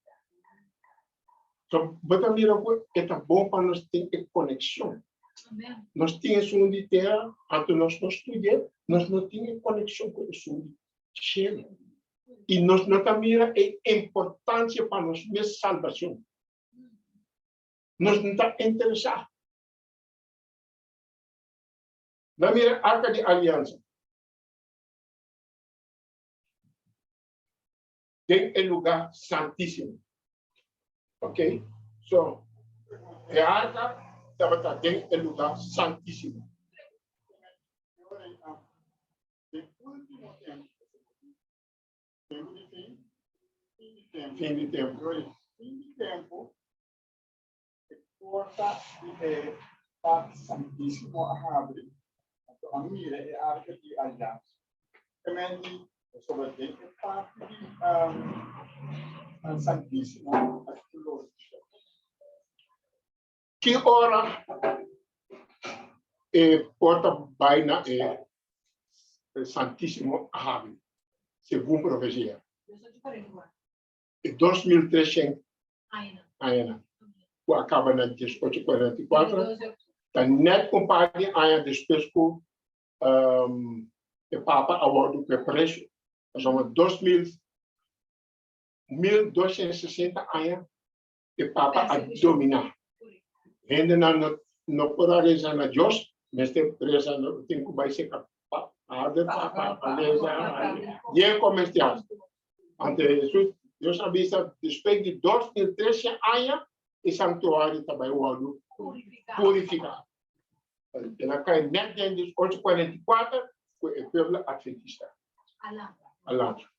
So, bo ta mira ku e ta bon pa nos tin e konekshon. Nos tin esun di tera, anto nos no studia, nos no tin e konekshon ku esun di shelu. I nos no ta mira e importansia pa nos mes salbashon. Nos no ta interesá. Nan mira arka di aliansa. Den e lugá santísimo. Ok, so e arka tabata den e lugá santísimo. Tempu di fin, fin di tempu. Fin di tempu. Fin di tempu, e porta di e parti santísimo a habri, anto a mira e arka di aliansa. Kemen di pasobra den e parti di santísimo a flor di shelu. Ki ora e porta bai na e santísimo a habri, segun profesia? E 2300 añanan ku a kaba na 1844 ta nèt un par di aña despues ku e Papa a wòrdu ku e preso. Pasobra 1260 aña e Papa a dominá. Hendenan no por a resa na Dios, mester resa tin ku bai serka Pader pa pa resa. Yen kon mester hasi. Ante Hesus, Dios a bisa despues di 2300 aña e santuario ta bai wòrdu purifiká. El a kai nèt den 1844 ku e pueblo adventista a lanta.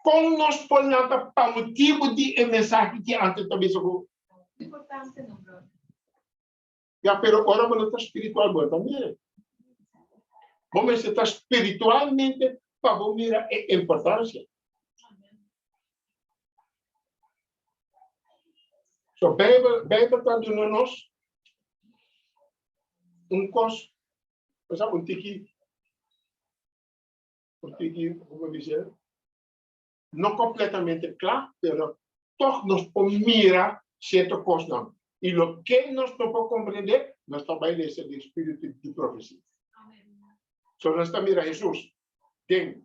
Kon nos por lanta pa motibu di e mensahe ki antes ta bisa ku? Ya, pero ora bo no ta spiritual, bo no ta mira. Bo mester ta spiritualmente pa bo mira e importancia. So, Bijbel, Bijbel ta duna nos un kos, o un tiki, un tiki, como dice, no completamente cla, pero toch nos por mira cierto cosnan. Y lo que nos no por comprende, nos ta bay lesa den spiritu di profecia. So nos ta mira Jesus den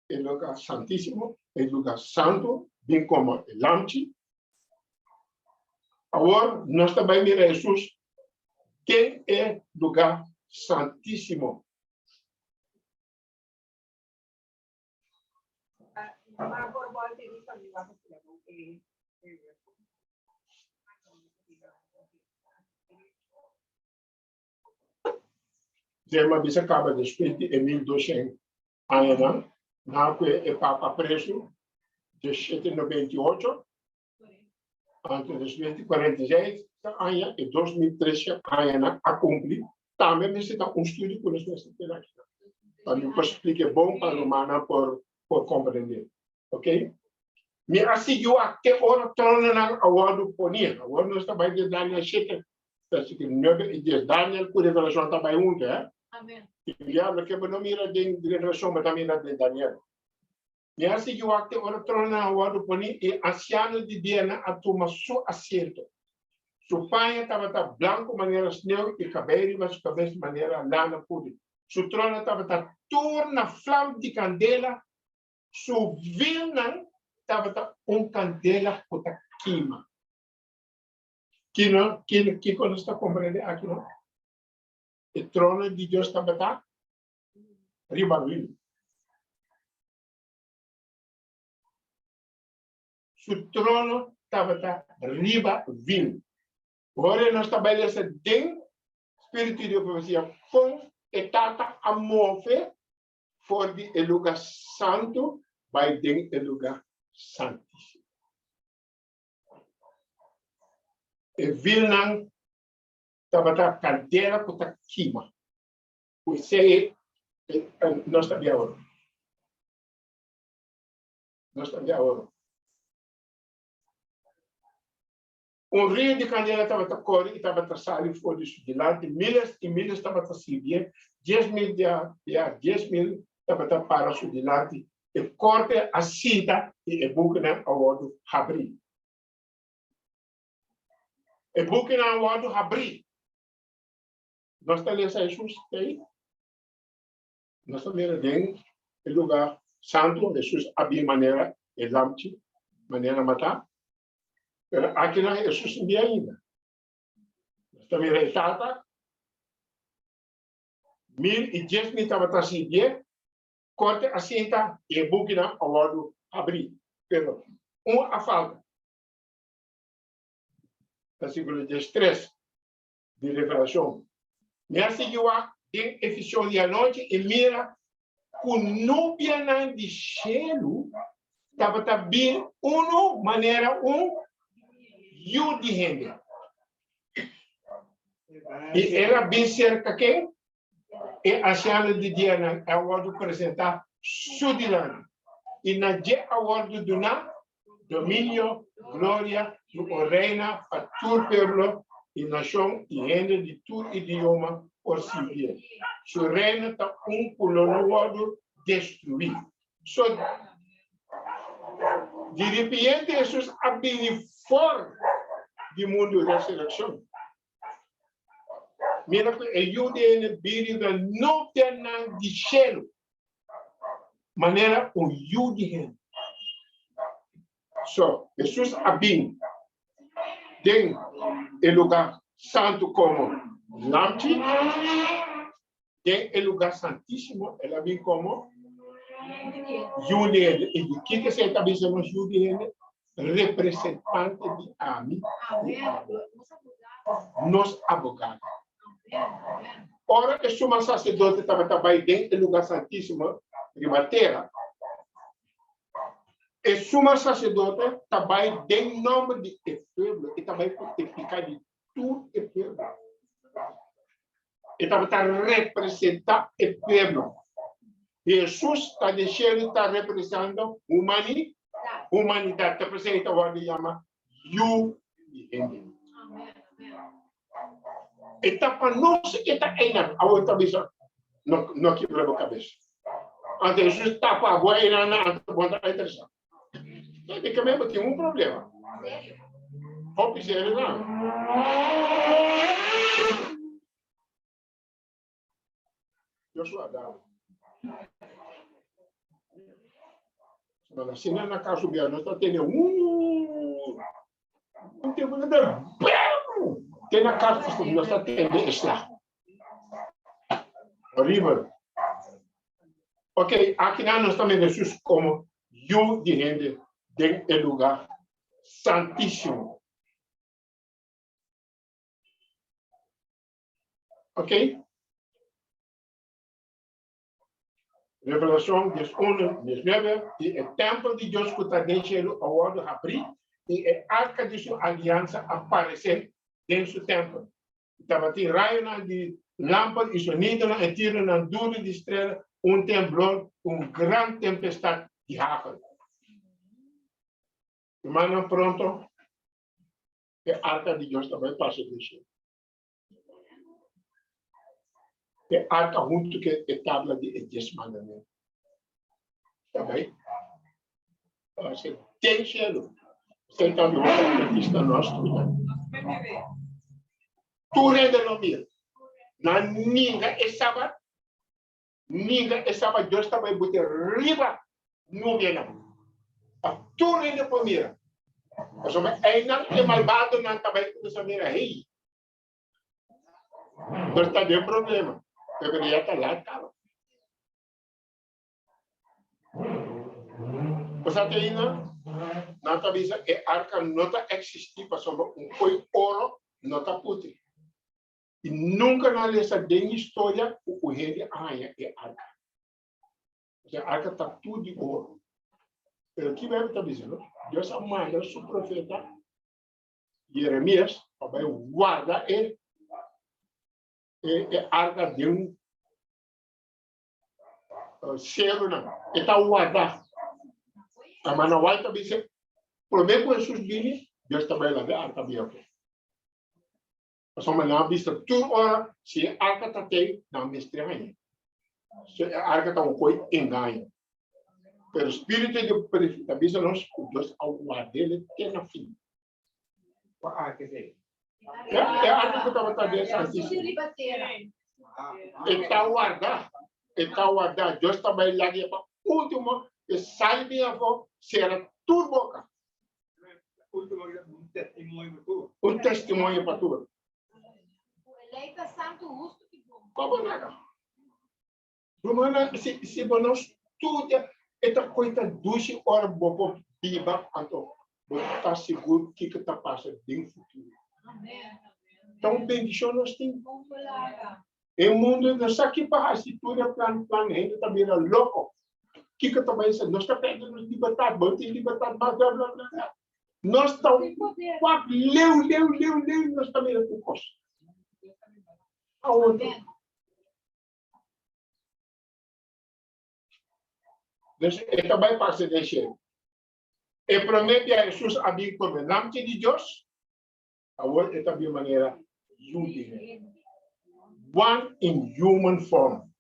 e lugar santísimo, e lugar santo, bin como e lamchi. Awor nos ta bay mira Jesus den e lugar santísimo. Zema bisa kaba despues di e 1200 añanan, na ku e papa presu de 798, anto despues di 46 aña e 2300 añanan a kumpli, tambe mester ta un studio ku nos mester tene aki. Pa mi por splike bon pa rumannan por por komprendé. Ok? Mi a sigui wak te ora trononan a wòrdu poní. Awor nos ta bai den Daniel 7, versíkulo 9 i 10. Daniel ku Revelashon ta bai huntu, eh? Amen. Diablo ke bo no mira den Revelashon, bo ta mira den Daniel. Mi a sigui wak te ora trononan a wòrdu poní i ansiano di dianan a tuma su asiento. Su paña tabata blanku manera sneu i kabei riba su kabes manera lana puru. Su trono tabata tur na flam di kandela, su wielnan tabata un kandela ku ta kima. Kino, kino, kiko nos ta komprendé aki no? E trono di Dios tabata riba wiel. Su trono tabata riba wiel. Ora nos ta bai lesa den spiritu di profesia kon e Tata a move for di e luga santu bai den e luga santísimo. E wielnan tabata kandela ku ta kima. Esei nos ta bia oro. Nos ta bia oro. Un rio di kandela tabata kore i tabata sali for di su dilanti, miles i miles tabata sirbié, 10,000 dia bia 10,000 tabata para su dilanti. E korte a sinta i e bukinan a wòrdu habrí. E bukinan a wòrdu habrí. Nos ta lesa Hesus ei. Nos ta mira den e lugá santu, Hesus a bin manera e lamchi, manera matá. Pero akinan Hesus no bin ainda. Nos ta mira e Tata, 1010,000 tabata sirbié, korte a sinta i e bukinan a wòrdu habrí. Pero un a falta. Versíkulo 13 di Revelashon. Mi a sigui wak den e vishon di anochi i mira ku nubianan di shelu tabata bin unu manera un yu di hende. I el a bin serka ken? E ansiano di dianan a wòrdu presentá su dilanti, i na dje a wòrdu duná dominio, gloria i un reina pa tur pueblo i nashon i hende di tur idioma por sirbié. Su reino ta un ku lo no wòrdu destruí. So, di ripiente Hesus a bini for di mundu resurekshon. Mira ku e Yu di hende bini riba nubianan di shelu, manera un yu di hende. So, Hesus a bin den e lugá santu komo lamchi, den e lugá santísimo el a bin komo yu di hende. I di kiko esei ta bisa nos yu di hende? Representante di ami i abo, nos abogado. Ora e suma saserdote tabata bai den e lugá santísimo riba tera, e suma saserdote ta bai den nòmber di e pueblo, e ta bai ku e piká di tur e pueblo. E tabata representá e pueblo. Hesus ta den shelu ta representando humani, humanidat. Ta p'esei ta wòrdu yama Yu di hende. E ta pa nos e ta einan. Awor ta bisa, no, no kibra bo kabes. Anto Hesus tapa bo einan, anto bo ta interesá. Di ke bo tin un problema. Hopi serio nan. Joshua dame. Mas asina na kaso bia nos ta tene un un tempo na bam! Te na kaso nos ta tende e slag. Horrible. Ok, aki nan nos ta mira Jesus como Yu di hende den e lugar santísimo. Ok? Revelacion 11, 19, I e tempel di Dios cu ta den cielo a wordo habrí, i e arca di su alianza a parece den su tempel. I tabatin rayonan di lamper i sonidonan i tironan duru di strela, un temblor, un gran tempestad di hagel. Rumannan, pronto e arca di Dios ta bai pasa den cielo. E arca huntu ku e tabla di e Dies Mandamentu. Ta bai pasa den cielo. Esei ta mihó adventista nos tur. Tur hende lo mira. Nan ninga e sabat, ninga e sabat Dios ta bai bute riba nubianan. Pa tur hende por mira. Pasobra einan e malbadonan ta bai kuminsá mira, hey, nos ta den problema. Pero ya ta lat kaba. Osea te ainda nan ta bisa e arka no ta eksistí pasobra un koi oro no ta putri. I nunka nan lesa den historia ku un hende a haña e arka. Osea arka ta tur di oro. Pero ki Bijbel ta bisa no? Dios a manda su profeta Jeremias pa bai warda e e arka den un. Serunan, e ta warda. Hermana White ta bisa, promé ku Hesus bini, Dios ta bai laga e arka abierto. Pasobra nan a bisa tur ora, si e arka ta tei, nan mester hañ'é. So e arka ta un koi engaño. Pero spiritu di profesia ta bisa nos ku Dios a ward'é te na fin. Kua arka esei? Ya, e arka ku tabata den Santísimo. E ta warda, e ta warda. Dios ta bai laga pa último, e sali bin afó, sera tur boka. Último, un testimonio pa tur. Un testimonio pa tur. Lei ta santu, hustu i bon. Komo nada? Rumannan, si, si bo no studia, e ta koi ta dushi ora bo por biba, anto bo ta sigur kiko ta pasa den futuro. Ta un bendishon nos tin. E mundu no sa ki pa hasi, tur e plan plan, hende ta bira loko. Kiko ta bai sa? Nos ta perde nos libertat, bo no tin libertat mas, bla bla bla bla. Nos ta wak leu leu leu leu, nos ta mira tur kos. Awor, Dus e ta bai pasa den shelu. E promé bia Hesus a bin kome lamchi di Dios, awor e ta bin manera yu di hende. One in human form.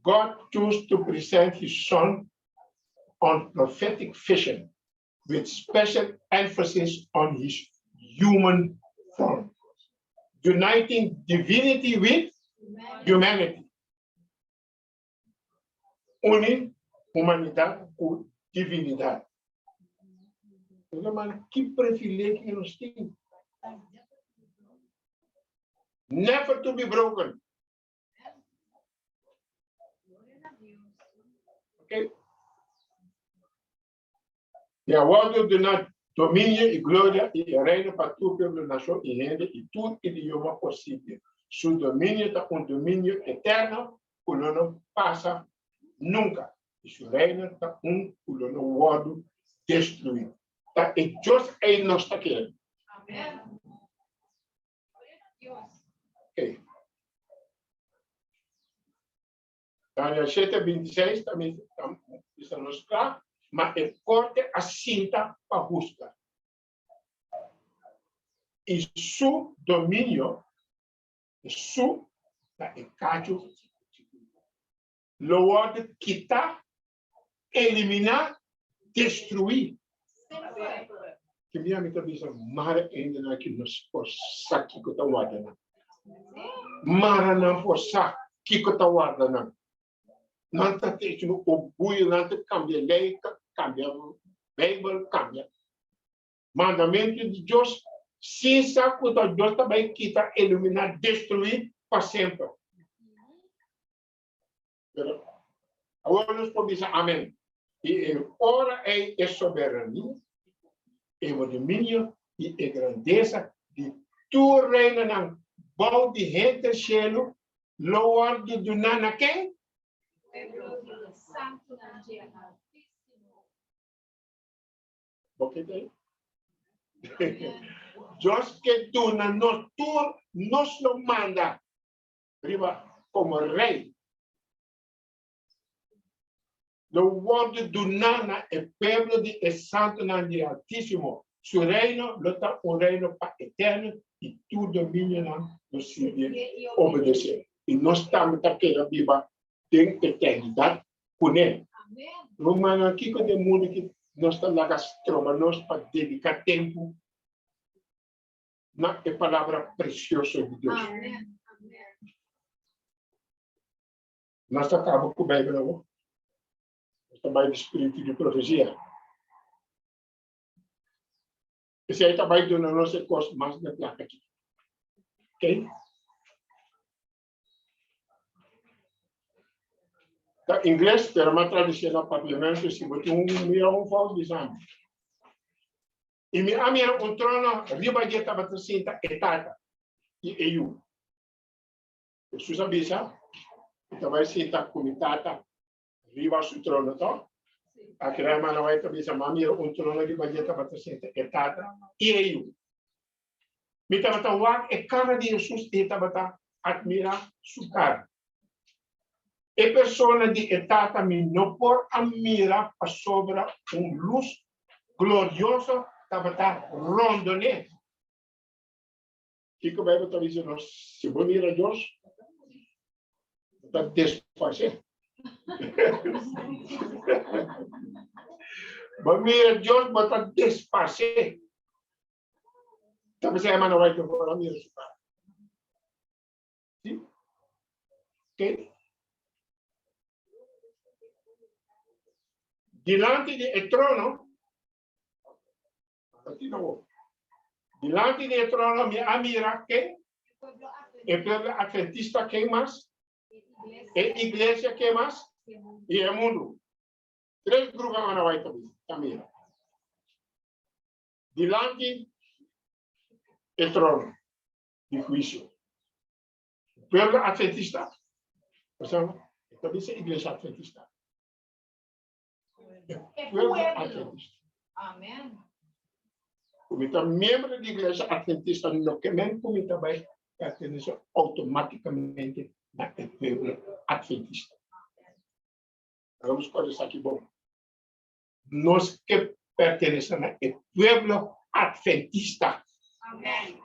God choose to present his son on prophetic vision with special emphasis on his human form, uniting divinity with humanity. Uni humanidad ku divinidad. Hermano, ki privilegio nos tin. Never to be broken. Okay. I a wòrdu duná dominio i gloria i e reino pa tur pueblo, nashon i hende i tur idioma posibel. Su dominio ta un dominio eterno ku lo no pasa nunka, i su reino ta un ku lo no wòrdu destruí. Ta e Dios ei nos ta kere. Okay. Daniel 7, 26 ta bisa nos kla, ma e korte a sinta pa husga. I su dominio, e su ta e kachu lo wòrdu kitá, eliminá, destruí. Ki mi ami ta bisa mara hendenan ki nos por sa kiko ta warda nan. Mara nan por sa kiko ta warda nan. Nan ta trece un orguyo, nan ta cambia ley, cambia Bijbel, cambia mandamento di Dios, sin sa cu ta Dios ta bay kita, eliminá, destruí pa semper. Pero awor nos por bisa amen. I e ora ei e soberania, e dominio i e grandesa di tur reinonan bou di henter shelu lo wòrdu duná na ken? Pueblo di e santunan dje Altísimo. Bo ke ta ei? Dios ke duna nos tur, nos lo manda. Riba komo rei. Lo wòrdu duná na e pueblo di e santunan di e Altísimo. Su reino lo ta un reino pa eterno i tur dominionan lo sirbié i obedesé. I nos tambe ta keda biba den eternidat kuné. Rumannan, kiko den mundu ki nos ta laga stroba nos pa dediká tempu na e palabra precioso di Dios. Amen. Amen. Nos ta kaba ku Bijbel awor. Nos ta bai di spiritu di profesia. Esei ta bai duna nos e kos mas den plaka aki. Okay? Ta ingles, pero m'a traducié na papiamento. Si bo tin un mira un fout, bisa mi. I mi a mira un trono, riba dje tabata sinta e Tata i e Yu. Hesus a bisa, Mi ta bai sinta ku mi Tata riba su trono, to? Aki na hermana White ta bisa, Mi a mira un trono, riba dje tabata sinta e Tata i e Yu. Mi tabata wak e kara di Hesus i tabata atmirá su kara. E persona di e Tata mi no por a mira pasobra un lus glorioso tabata rondon'é. Kiko Beibel ta bisa nos? Si bo mira Dios, bo ta desparsé. Bo mira Dios, bo ta desparsé. Ta bisa hermano White por a mira su cara. Sí? Ok. Dilanti di e trono, Dilanti di e trono mi a mira ken? E pueblo adventista ken mas? E iglesia ken mas? I e mundu. Tres grupo a bai ta mira. Dilanti e trono di huisio. Pueblo adventista, ta bisa iglesia adventista. E pueblo. Adventista. Amen. Ku mi ta miembro di iglesia adventista no ke men ku mi ta bai pertenese automáticamente na e pueblo adventista. Vamos por esaki bon. Nos ke pertenese na e pueblo adventista. Amen.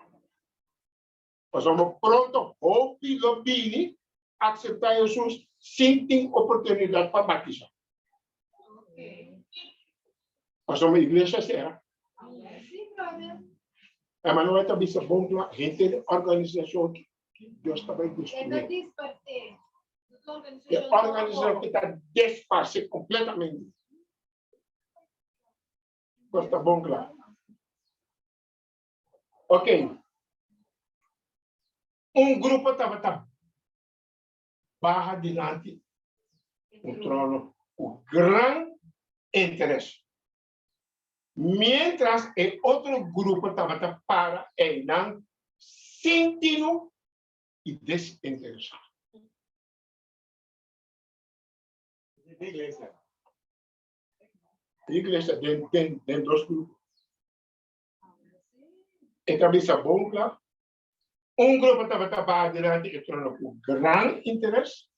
Pasobra pronto hopi lo bini akseptá Hesus sin tin oportunidat pa batisá. Pasobra iglesia sera. Hermano White ta bisa bon kla, henter e organisashon ki Dios ta bai destruí. E organisashon ki ta desparse kompletamente. Kos ta bon kla. Ok. Un grupo tabata baha dilanti un trono ku gran interes, mientras e otro grupo tabata para einan sin tinu i desinteresá. Iglesia. Iglesia den, den, den dos grupo. E ta bisa bon kla, Un grupo tabata baha dilanti e trono ku gran interes,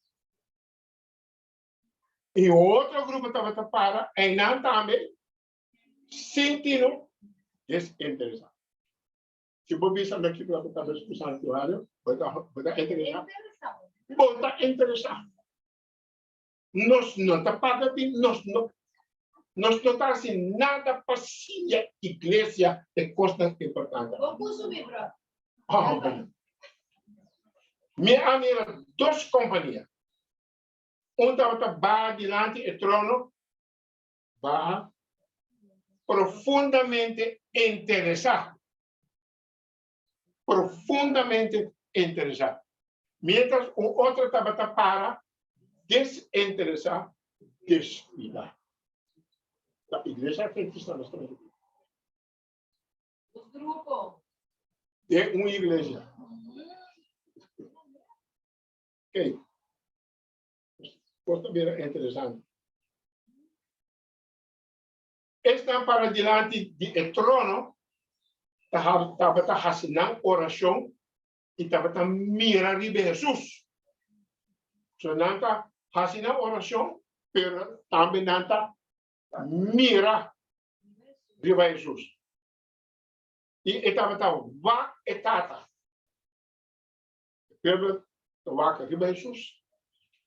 i otro grupo tabata para einan tambe sin tino desinteresá. Si bo bisa mi kiko bo ta bes ku santuario, bo ta bo ta interesá? Bo ta interesá. Nos no ta paga bin, nos no nos no ta hasi nada pa siña iglesia e kosnan importante. Bo kusumi, bro. Oh, mi a mira dos kompania. Un tabata baha dilanti e trono, baha profundamente interesá. Profundamente interesá. Mientras un otro tabata para desinteresá, descuidá. La iglesia adventista nos ta mira. Dos grupo. Den un iglesia. Ok. Por ta bira interesante. Esnan para dilanti di e trono tabata hasi nan orashon i tabata mira riba Hesus. So nan ta hasi nan orashon, pero tambe nan ta mira riba Hesus. I e tabata wak e Tata. E pueblo ta wak riba Hesus,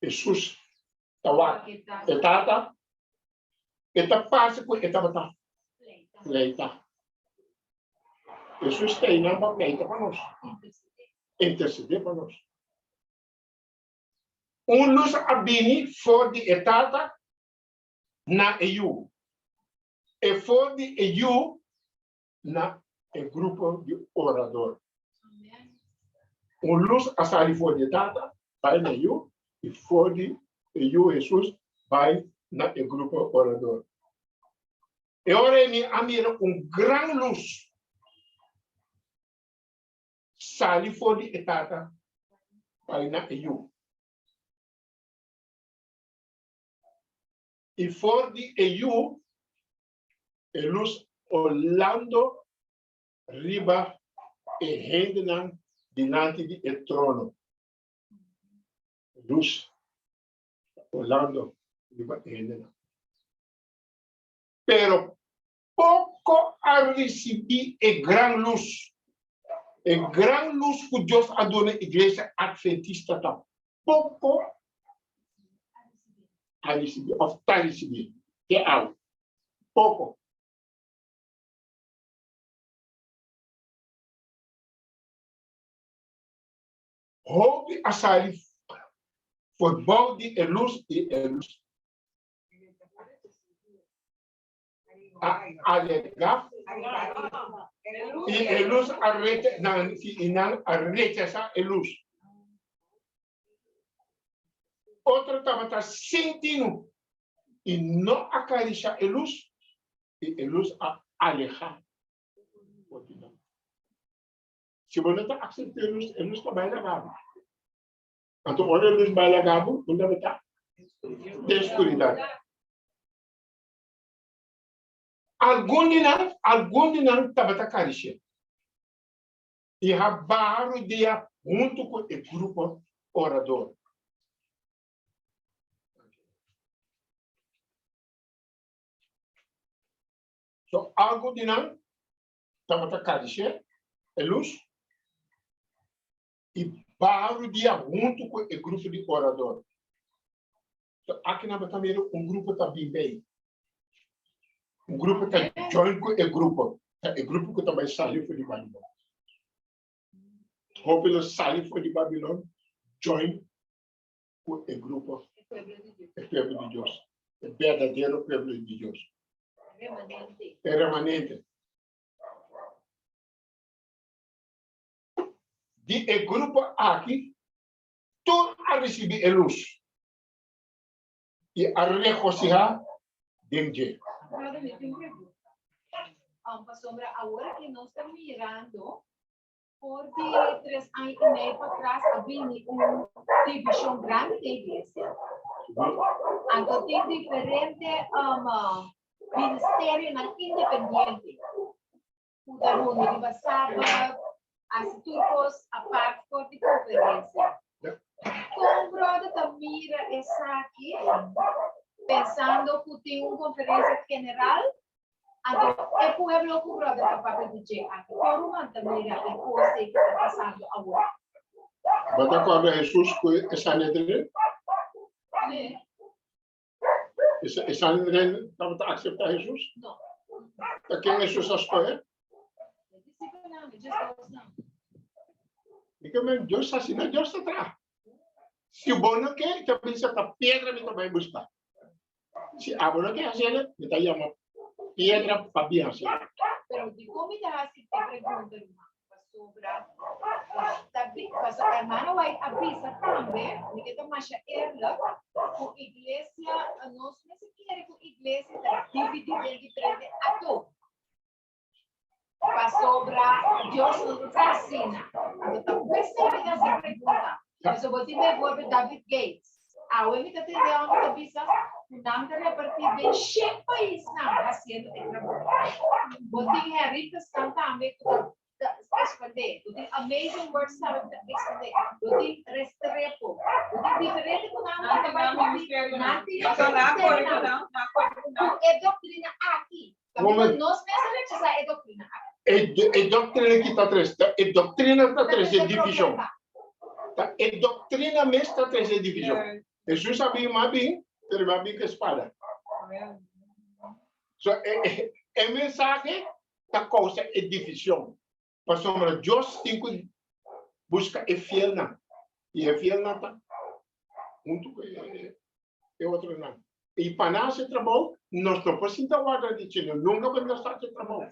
Hesus ta wak e Tata. E ta parse ku e tabata pleita. Hesus ta einan pa pleita pa nos, intersedé pa nos. Un lus a bini for di e Tata na e Yu, e for di e Yu na e grupo di orador. Un lus a sali for di e Tata bai na e Yu, i for di e Yu Hesus bai na e grupo orador. E ora ei mi a mira un gran lus sali for di e Tata bai na e Yu. I for di e Yu e lus olando riba e hendenan dilanti di e trono. Lus. Orlando riba e hendenan. Pero poko a risibí e gran lus. E gran lus ku Dios a duna Iglesia Adventista ta poko a risibí òf ta risibí te awe. Poko. Hopi a sali for bou di e lus i e lus a alegá i e lus a recha nan i nan a rechasá e lus. Otro tabata sin tinu i no a karishá e lus i e lus a alehá for di nan. Si bo no ta akseptá e lus, e lus ta bai laga bo. Anto ora e lus bai laga bo, unda bo ta? Den skuridat. Algun di nan, algun di nan tabata karishé i a baha rudia huntu ku e grupo orador. So algun di nan tabata karishé e lus i baha rudia huntu ku e grupo di orador. So aki nan bo ta mira un grupo ta bin bei. Un grupo ta join ku e grupo. Ta e grupo ku ta bai sali for di Babilon. Hopi lo sali for di Babilon, join ku e grupo, e pueblo di Dios. E berdadero pueblo di Dios. E remanente. Di e grupo aki, tur a risibí e lus i a regosihá den dje. Brother, mi tin un pregunta. Um, pasobra awor ki nos ta mirando, for di tres aña i mei patras a bini un divishon grandi den iglesia. Anto tin diferente um, ministerionan independiente. Ku ta rumi riba Sabat, hasi tur kos apart for di konferensia. Kon bròder ta mira esaki pensando ku tin un konferensia general? Anto e pueblo ku bròder ta papia di dje aki, kon ruman ta mira e kos ei ku ta pasando awor? Bo ta kòrda Hesus ku e Sanedrin? Sí. E Sanedrin tabata akseptá Hesus? No. Ta ken Hesus a skohe? E disipelnan, e djesdosnan. Mi ke men Dios asina Dios ta traha. Si bo no ke, ta bisa ta piedra mi ta bai buska. Si abo no ke hasiel, mi ta yama piedra pa bin hasiel. Pero dikon mi ta hasi e pregunta, ruman? Pasobra ta pasobra hermano White a bisa tambe, mi ke ta masha eerlijk, ku iglesia, nos mester kere ku iglesia ta dividí den diferente ato. Pasobra Dios no ta asina. Anto ta p'esei mi ta hasi e pregunta. Pasobra bo tin bijvoorbeeld David Gates. Awe mi ta tende homber ta bisa ku nan ta repartí den shen paisnan hasiendo e trabou. Bo tin Henriqueznan tambe ku ta expandé. Bo tin Amazing Works tambe ku ta expandé. Bo tin Restrepo. Bo tin diferente ku nan ta bai ku nan tin ministerionan ku e doktrina aki. Kaminda nos mes a rechasá e doktrina aki. E doktrina ki ta trese, e doktrina ta trese divishon. Ta e doktrina mes ta trese divishon. Hesus a bin, m'a bin, pero mi a bin ku e spada. So e e mensahe ta kousa e divishon. Pasobra Dios tin ku buska e fielnan, i e fielnan ta huntu ku e otronan. I pa nan hasi trabou, nos no por sinta warda di chino, nunka bo no sa hasi trabou.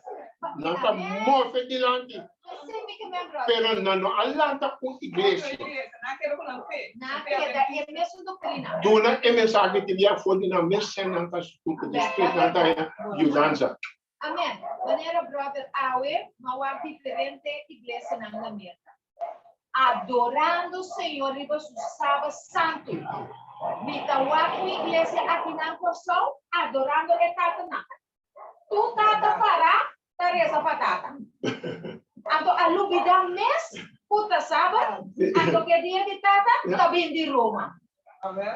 Nan ta mofe dilanti, pero nan no a lanta un iglesia. Duna e mensahe tin bia for di nan mes sèn nan ta skucha, despues nan ta haña yudansa. Amen. Manera brother awe ma wak diferente iglesianan na Merka. Adorando Señor riba su Sabat santu. Mi ta wak un iglesia aki nan Kòrsou adorando e tatanan. Tur tata pará ta resa pa tata. Anto a lubidá mes ku ta Sabat, anto ke dia di tata ta bin di Roma. Amen.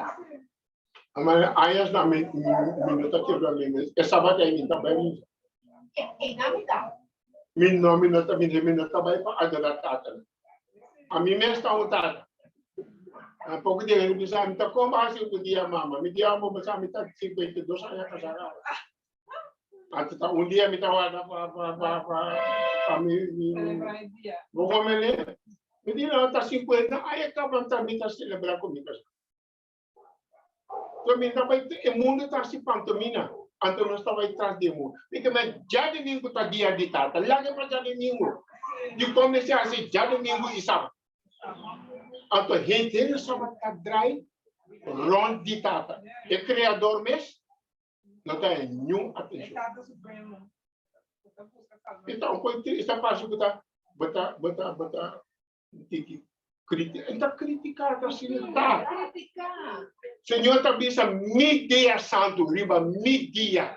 Ama añas na mi mi no ta kebra mi mes. E sabat ei mi ta bai misa. E na mi ta. Mi no mi no ta mi mi no ta bai pa adorá tata. A mi mes ta un tata. Na poko dia mi bisa mi ta kon hasi ku dia mama. Mi dia mama sa mi ta 52 aña kasá kaba. Anto ta un dia mi ta warda pa pa pa pa pa mi mi bo komele. Mi di no ta 50 aña kaba ta mi ta selebrá ku mi kasá. Anto ta bai e mundu ta hasi pantomina, anto nos ta bai tras di e mundu. Mi ke men djadumingu ta dia di tata, laga pa djadumingu. Dikon mester hasi djadumingu i sabat? Anto henter e sabat ta drai rònt di tata. E kreador mes no ta haña niun atenshon. E ta un kos, e ta parse ku ta bo ta bo ta bo ta Tiki kriti, en ta kritika ta asina ta. Señor ta bisa mi dia santu riba mi dia.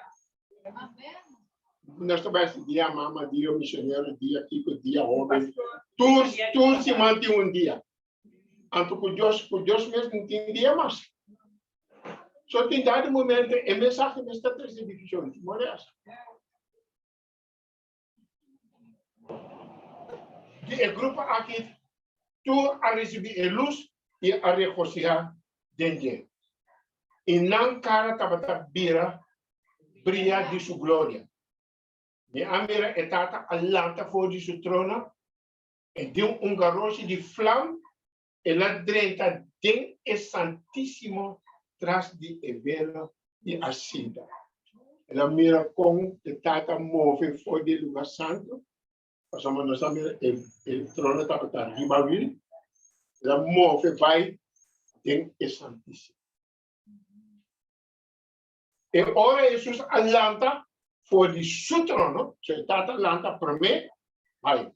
Nos ta bai dia mama, dia misionero, dia kiko, dia hoben. Tur tur siman tin un dia. Anto ku Dios, ku Dios mes no tin dia mas. So tin dado momento e mensahe mes ta trese divishon. More asa. Di e grupo aki tur a risibí e lus i a regosihá den dje, i nan kara tabata bira bria di su gloria. Mi a mira e Tata a lanta for di su trono, i den un garoshi di flam el a drenta den e Santísimo tras di e velo di a sinta. El a mira kon e Tata move for di e lugá santu, pasobra nos a mira e e trono tabata riba wil, el a move bai den e Santísimo. E ora Hesus a lanta for di su trono, so e Tata a lanta promé, bai.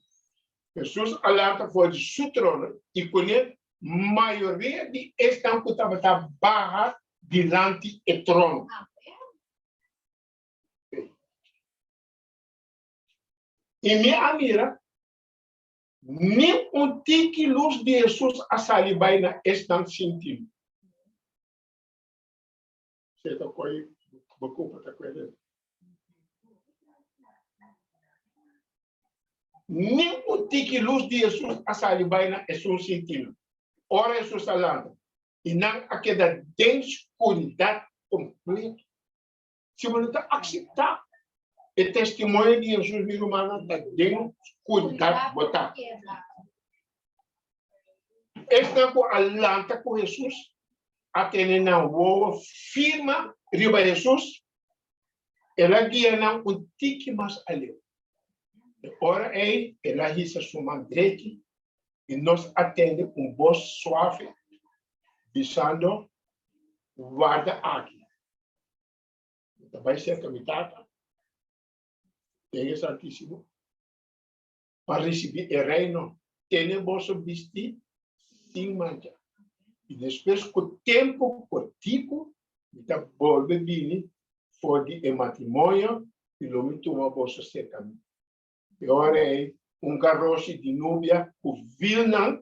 Hesus a lanta for di su trono i kuné mayoria di esnan ku tabata baha dilanti e trono. I mi a mira, ni un tiki lus di Hesus a sali bai na esnan sintidu. Se ta koi bo kupa ta koi Ni un tiki lus di Hesus a sali bai na esun sintidu. Ora Hesus a lanta, i nan a keda den skuridat kompleto. Si bo no ta akseptá e testimonio di Hesus, mi rumannan, ta den skuridat bo ta. Esnan ku a lanta ku Hesus a tene nan wowo firma riba Hesus, el a guia nan un tiki mas aleu. E ora ei el a hisa su man drechi i nos a tende un bos suave bisando, Warda aki. Mi ta bai serka mi Tata den e Santísimo pa risibí e Reino. Tene boso bistí sin mancha. I despues ku tempu kortiku mi ta bolbe bini for di e matrimonio i lo mi tuma boso serka mi. E ora ei un garoshi di nubia ku vilnan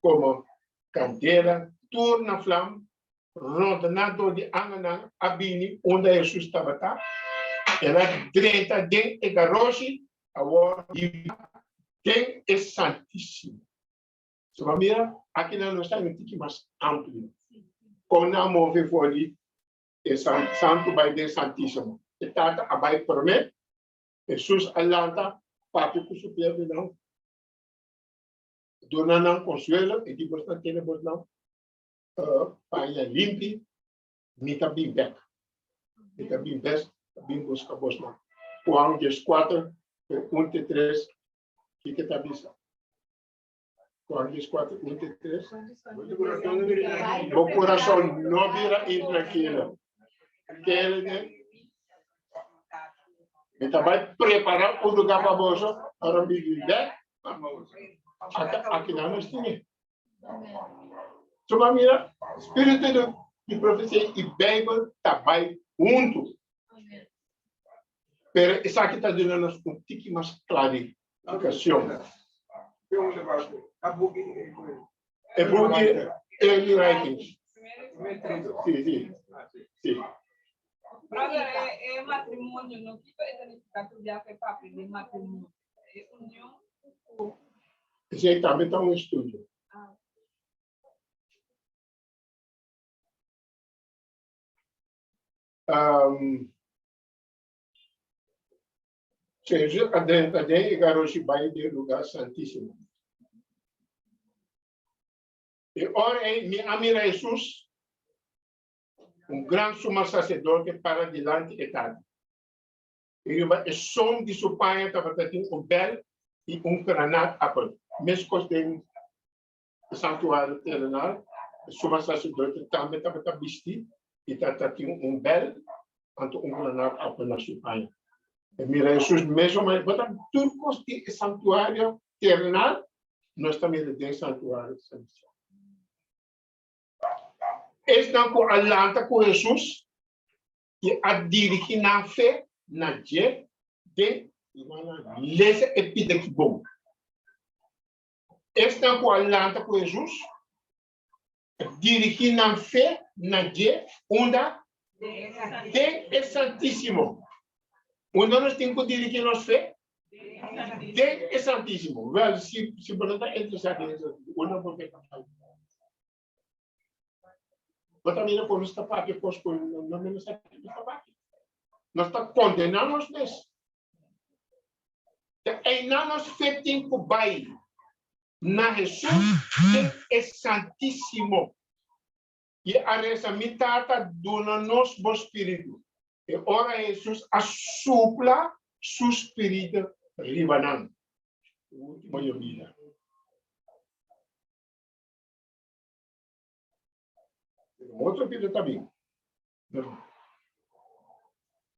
komo kandela tur na flam rondoná dor di angelnan a bini unda Hesus tabata. El a drenta den e garoshi awor hiba den e Santísimo. So bo a mira, akinan nos ta un tiki mas amplio. Kon nan a move for di e Santu bai den Santísimo? E Tata a bai promé, Hesus a lanta papia ku su pueblonan, duna nan konsuelo i di bosnan tene bosnan paña limpi, mi ta bin bek. Mi ta bin bes, ta bin buska bosnan. Juan 14, 1 te 3, kiko ta bisa? Juan 14, 1 te 3. Bo corazón no bira intranquilo. Kere den Mi ta bai prepara un lugar pa boso, ora mi bin bek. Aki nan nos tin. So bo a mira, spiritu di di profesia i Beibel ta bai huntu. Pero esaki ta duna nos un tiki mas klarifikashon. E buki Early Writings. Si, si. Si. Brother, e matrimonio, no kiko e ta nifiká tur biaha ku e papia di matrimonio? E union ku. Esei tambe ta un estudio. Um, Jesus a drenta den e garoshi bai den lugar santísimo. E ora ei mi a mira Jesus, un gran suma sacerdote para dilanti e Tata. I riba e som di su paña tabata tin un bel i un granaatappel, meskos den e santuario terenal, e suma sacerdote tambe tabata bisti i tabata tin un bel anto un granaatappel na su paña. E mira Jesus mesun manera, bo ta tur kos di e santuario terenal, nos ta mira den santuario celestial. Esnan ku a lanta ku Jesus i a dirigí nan fe na dje den lesa e pida ki bon. Esnan ku a lanta ku Hesus a dirigí nan fe na dje unda? Den e Santísimo. Unda nos tin ku dirigí nos fe? Den e Santísimo. Wèl, si si bo no ta interesá den e Santísimo, unda bo fe ta bai? Bo ta mira ku nos ta papia kos ku no nos sa kiko nos ta papia. Nos ta kondená nos mes. Ta einan nos fe tin ku bai na Hesus den e Santísimo. I a resa, Mi Tata, duna nos bo spiritu. E ora Hesus a supla su spiritu riba nan. E último yobida. Otro pida ta bin.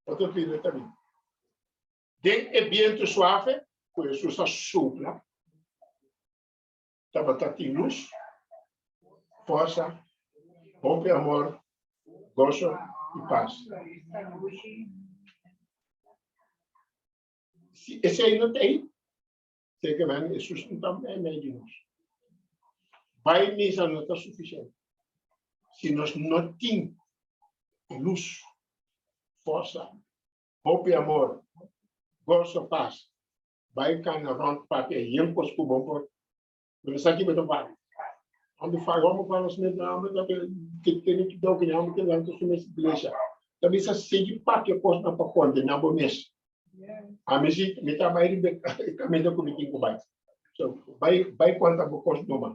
Otro pida ta bin. Den e bientu suave ku Hesus a supla, tabata tin lus, forsa, hopi amor, goso i pas. Si esei no ta ei, Te ke men Hesus no ta meimei di nos. Bai misa no ta sufisiente. Si nos no tin e lus, forsa, hopi amor, goso, pas, bai kana rònt papia yen kos ku bo por, bo no sa ki bo ta papia. Hòmber fai, hòmber fala su mes, hòmber ta tene kidou ku hòmber ke lanta su mes iglesia. Ta bisa sigui papia kosnan pa kondená bo mes. Ami si, mi ta bai riba e kaminda ku mi tin ku bai. So, bai, bai konta bo kos numa.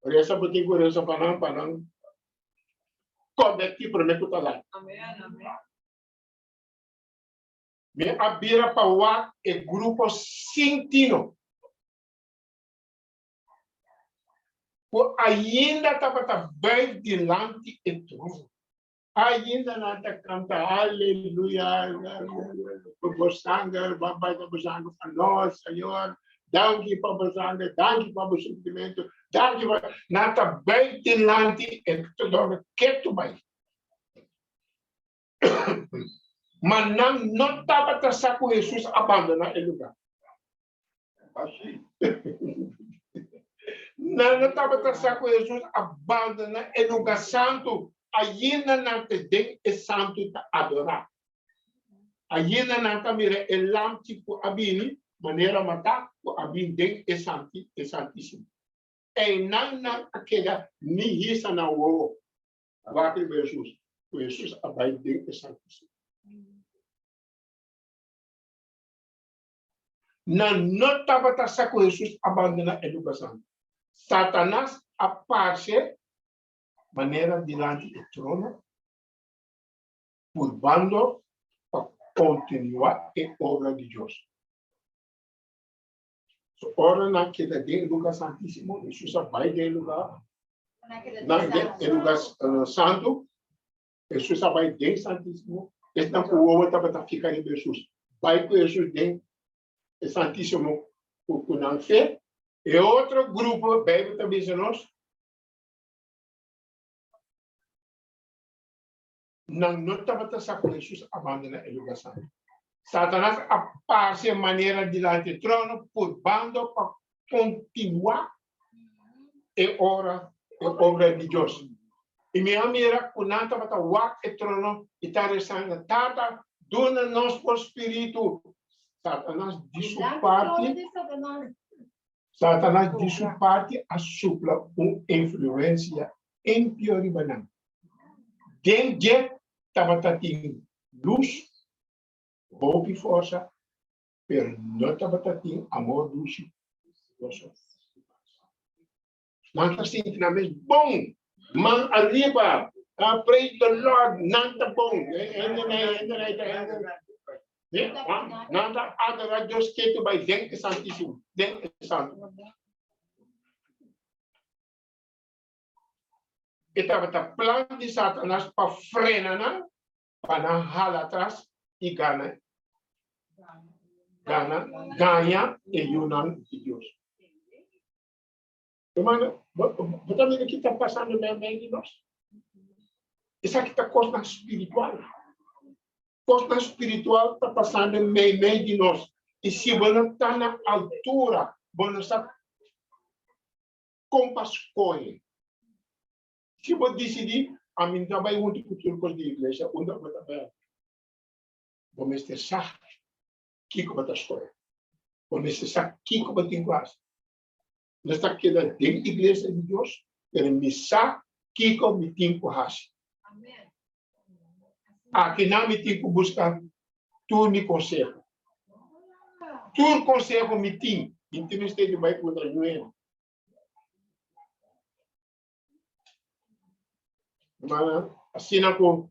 Resa bo tin ku resa pa nan, pa nan konvertí promé ku ta lat. Amen, amen. Mi a bira pa wak e grupo sin tino. Ku ainda tabata buig dilanti e trono. Ainda nan ta kanta aleluya, bo sanger, bo bo sanger pa nos, Señor. Danki pa bo sanger, danki pa bo sufrimentu, danki pa. Nan ta buig dilanti e trono ketu bai. Ma nan no tabata sa ku Hesus a bandoná e lugá. Nan no tabata sa ku Hesus a bandoná e lugá santu. Ainda nan ta den e santu ta adorá. Ainda nan ta mira e lamchi ku a bini manera matá ku a bin den e santi e santísimo. Einan nan a keda ni hisa nan wowo wak riba Hesus, ku Hesus a bai den e santísimo. Nan no tabata sa ku Hesus a bandoná e lugá santu. Satanas a parse manera dilanti e trono, purbando pa kontinuá e obra di Dios. So ora nan keda den e lugá santísimo, Hesus a bai den e lugá, nan den e lugá santu, Hesus a bai den Santísimo, esnan ku wowo tabata fika riba Hesus, bai ku Hesus den e Santísimo ku nan fe. E otro grupo, Beibel ta bisa nos, nan no tabata sa ku Hesus a bandoná e lugá santu. Satanas a parse manera dilanti e trono purbando pa kontinuá e ora e obra di Dios. I mi a mira ku nan tabata wak e trono i ta resando, Tata, duna nos bo spiritu. Satanas di su parti, Satanas di su parti a supla un influensia impio riba nan. Den dje tabata tin lus, hopi forsa, pero no tabata tin amor dushi, goso i pas. Nan ta sinti nan mes bon. Man ariba. Ah, praise the Lord. Nan ta bon. Hende na hende na ta hende. Nan ta adora Dios ketu bai den e Santísimo, den e Santo. E tabata plan di Satanas pa frena nan, pa nan hala atras i gana, gana, gaña e yunan di Dios. Hermano, bo ta mira ki ta pasando meimei di nos? Esaki ta kosnan spiritual. Kosnan spiritual ta pasando meimei di nos. I si bo no ta na altura, bo no sa kon pa skohe. Si bo disidí, ami no ta bai huntu ku tur kos di iglesia, unda bo ta bai? Bo mester sa kiko bo ta skohe. Bo mester sa kiko bo tin ku hasi. Nos ta keda den iglesia di Dios, pero mi sa kiko mi tin ku hasi. Akinan mi tin ku buska tur mi konseho. Tur konseho mi tin, mi tin mester di bai puntra niun hende. Hermana, asina ku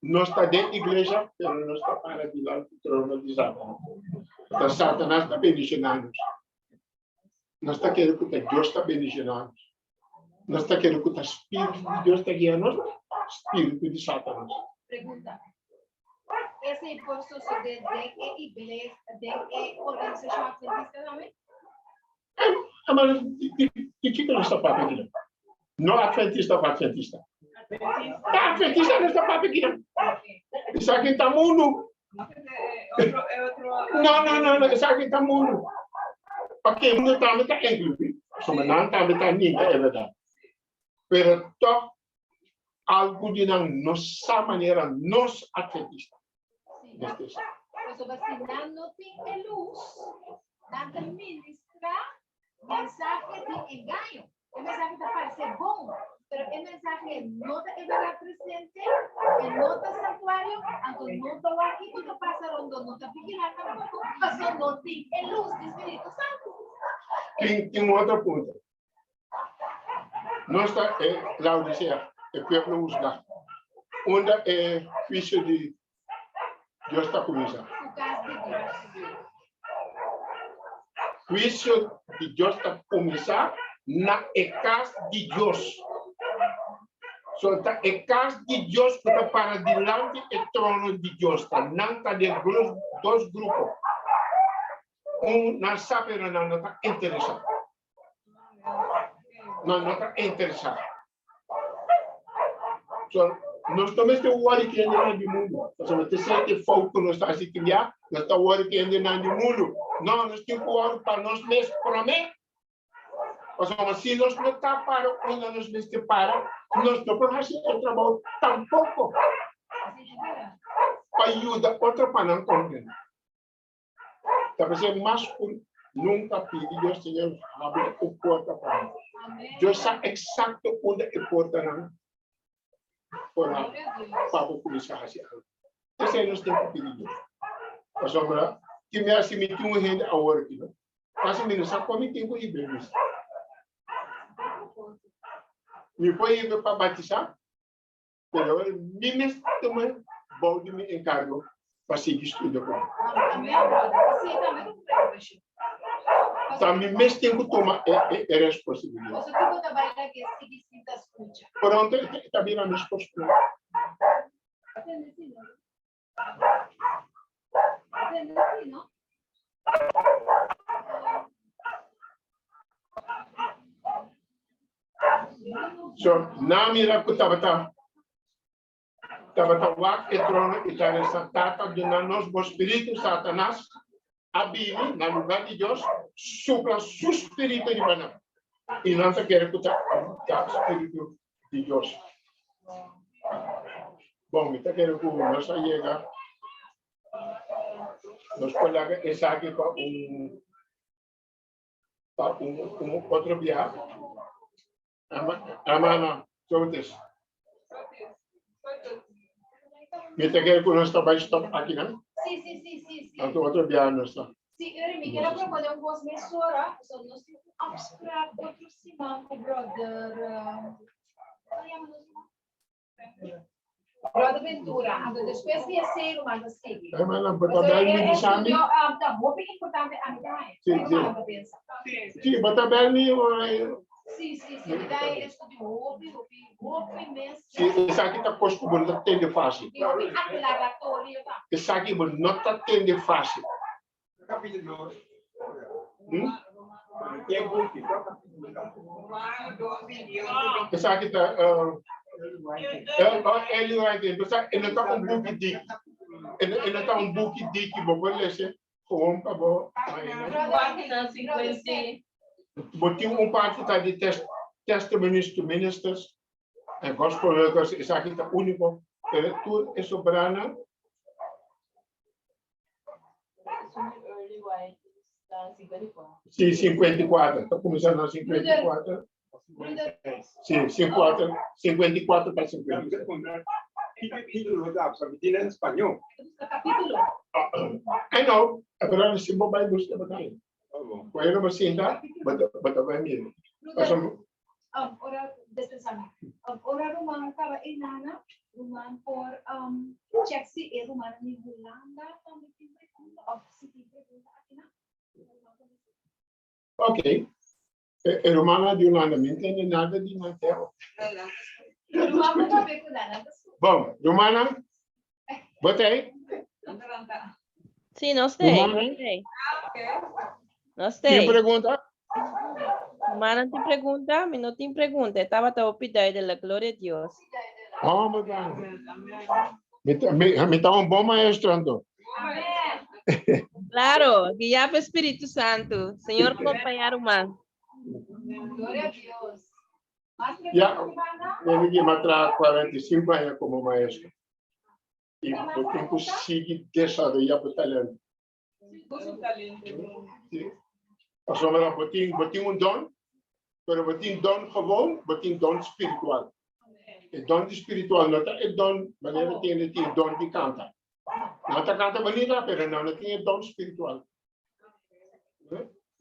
nos ta den iglesia, pero nos ta para dilanti trono di Satanas. Ta Satanas ta bendishoná nos. Nos ta kere ku ta Dios ta bendishoná nos. Nos ta kere ku ta spiritu di Dios ta guia nos, spiritu di Satanas. Pregunta. Esei por sosodé den e iglesia, den e organisashon adventista tambe? Hermano, di kiko nos ta papia kinan? No adventista of adventista? Ta adventista nos ta papia kinan. Esaki ta mundu. No, no, no, no, esaki ta mundu. Ok, mundu tambe ta inkluí. Pasobra nan tambe ta ninga e bèrdat. Pero tòg algu di nan no sa manera nos adventista. Sí. Pasobra si nan no tin e lus, nan ta ministrá mensahe di engaño. E mensahe ta parse bon, pero e mensahe no ta e bèrdat presente, e no ta santuario, anto no ta wak kiko ta pasa rondó, no ta vigilá tampoko, pasobra no tin e lus di Spiritu Santu. Tin un otro punto. Nos ta e Laodicea, e pueblo husgá. Unda e huicio di Dios ta kuminsá? Huicio di Dios ta kuminsá na e kas di Dios. So ta e kas di Dios ku ta para dilanti e trono di Dios. Ta nan ta den dos grupo. Un nan sa pero nan no ta interesá. Nan no ta interesá. So, nos no mester wòri ku hendenan di mundu. Pasobra te esei ta e fout ku nos ta hasi kriá, nos ta wòri ku hendenan di mundu. No, nos tin ku wòri pa nos mes promé. Pasobra si nos no ta para unda nos mester para, nos no por hasi e trabou tampoko pa yuda otro pa nan komprendé. Ta p'esei mas ku nunka pidi Dios, Señor, habri e porta pa mi. Dios sa eksakto unda e portanan por habri pa bo kuminsá hasi algu. Esei nos tin ku pidi Dios. Pasobra tin bia si mi tin un hende awor aki, no? Kasi mi no sa kon mi tin ku hiba e misa. Mi por hiba pa batisá, Pero awor mi mes tuma bou di mi enkargo pa sigui studia ku mi. Ta mi mes tin ku tuma e responsabilidat. Pronto e ta bira mes kostumber. So, nan mira ku tabata tabata wak e trono i ta resa, Tata, duna nos bo spiritu. Satanas a bini na lugar di Dios, supla su spiritu riba nan, i nan ta kere ku ta spiritu di Dios. Bon, mi ta kere ku nos a yega. Nos por laga esaki pa un pa un, un otro biaha. Ama, amana, zotes. Mi ta kere ku nos ta bai stop aki nan. Sí, sí, sí, sí, sí. Anto otro biaha nos ta. Sí, Eri, mi quiero proponer un kos mesora. So, nos tin un afspraak otro siman ku brother, ¿cómo llama nos siman? Brother Ventura. Anto despues di esei ruman ta sigui. Hermana, bo ta bel mi bisa mi? Ta hopi importante ami ta haña. Sí, sí. Ruman ta pensa. Sí, bo ta bel mi ora Sí, sí, sí. Mi ta haña estudio hopi, hopi, hopi mes. Sí, esaki ta kos ku bo no ta tende fásil. I hopi aklaratorio tambe. Esaki bo no ta tende fásil. Capítulo 2. Hmm? Esaki ta Early Writing. Entonces, e no ta un buki diki. E no ta un buki diki, bo por lese gewoon pa bo imagina. Página 50. Bo tin un parti ta di Testimonies to Ministers and Gospel Workers, esaki ta úniko, pero tur e sobranan Sí, 54. Ta kuminsá na 54. Sí, 54, 54 pa 56. Título da, porque tiene en español. Capítulo. I know, pero si bo bai busca bo ta ahí. Cuando bo sinta, bo ta bai mira. Paso, Um, ora dispensami. Ora ruman kaba e nana, ruman por um, check si e ruman ni Hulanda tambe tin pregunta of si tin pregunta aki na. Ok. E, e rumannan di Hulanda, mi ntende nada di nan tera. Ruman por papia ku nana. Bon, rumannan, bo ta ei? Sí, nos te. Rumannan? Nos Tin te. pregunta? Rumannan tin pregunta? Mi no tin pregunta. E tabata hopi duidelijk. Gloria a Dios. Hombre, dan. Mi ta un bon maestro, anto. Claro, guiá pa Spiritu Santu. Señor compañá ruman. Gloria a Dios. Ya, mi di m'a traha 45 aña komo maestro. I bo tin ku sigui desaroyá bo talento. Sí. Pasobra bo tin, bo tin un don, pero bo tin don gewoon, bo tin don spiritual. E don di spiritual no ta e don manera tin hende tin don di kanta. Nan ta kanta bonita, pero nan no tin e don spiritual.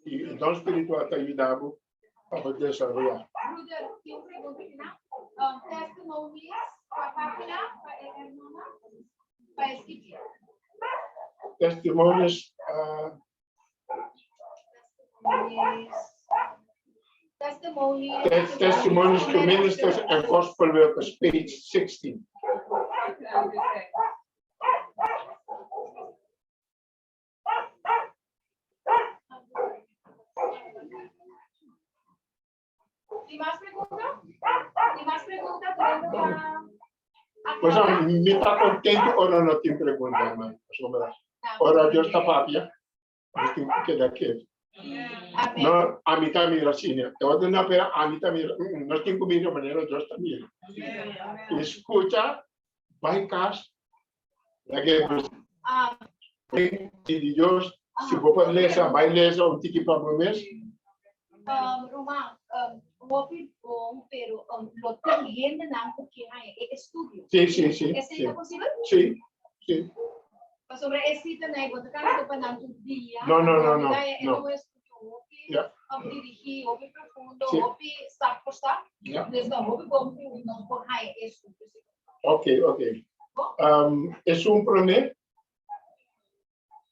I e don spiritual ta yuda bo pa bo desaroyá. Bruder, tin un pregunta final. Um, testimonies pa página, pa e hermana, pa escribir. Testimonies, Testimonies. Testimonies. Testimonies to Ministers and Gospel Workers, page 16. Tin mas pregunta? Tin mas pregunta? Pregunta Pues mi ta contento ora no tin pregunta, hermano. Pasobra ora Dios ta papia, mi tin ku keda ketu. No, ami ta mira asina. E otro no, pero ami ta mira. Nos tin ku mira manera Dios ta mira. Escucha, bai kas, laga e di Dios, si bo por lesa, bai lesa un tiki pa bo mes. Ruman, hopi bon, pero lo tin hendenan ku ke haña e estudio. Sí, sí, sí. Esei ta posibel? Sí, sí. Pasobra e sita na e bo ta kanta pa nan tur dia. No, no, no, no. E no. un estudio hopi dirigí, hopi profundo, hopi stap por stap. Dus ta hopi bon ku nos por haña e estudio. Ok, ok. Um, esun promé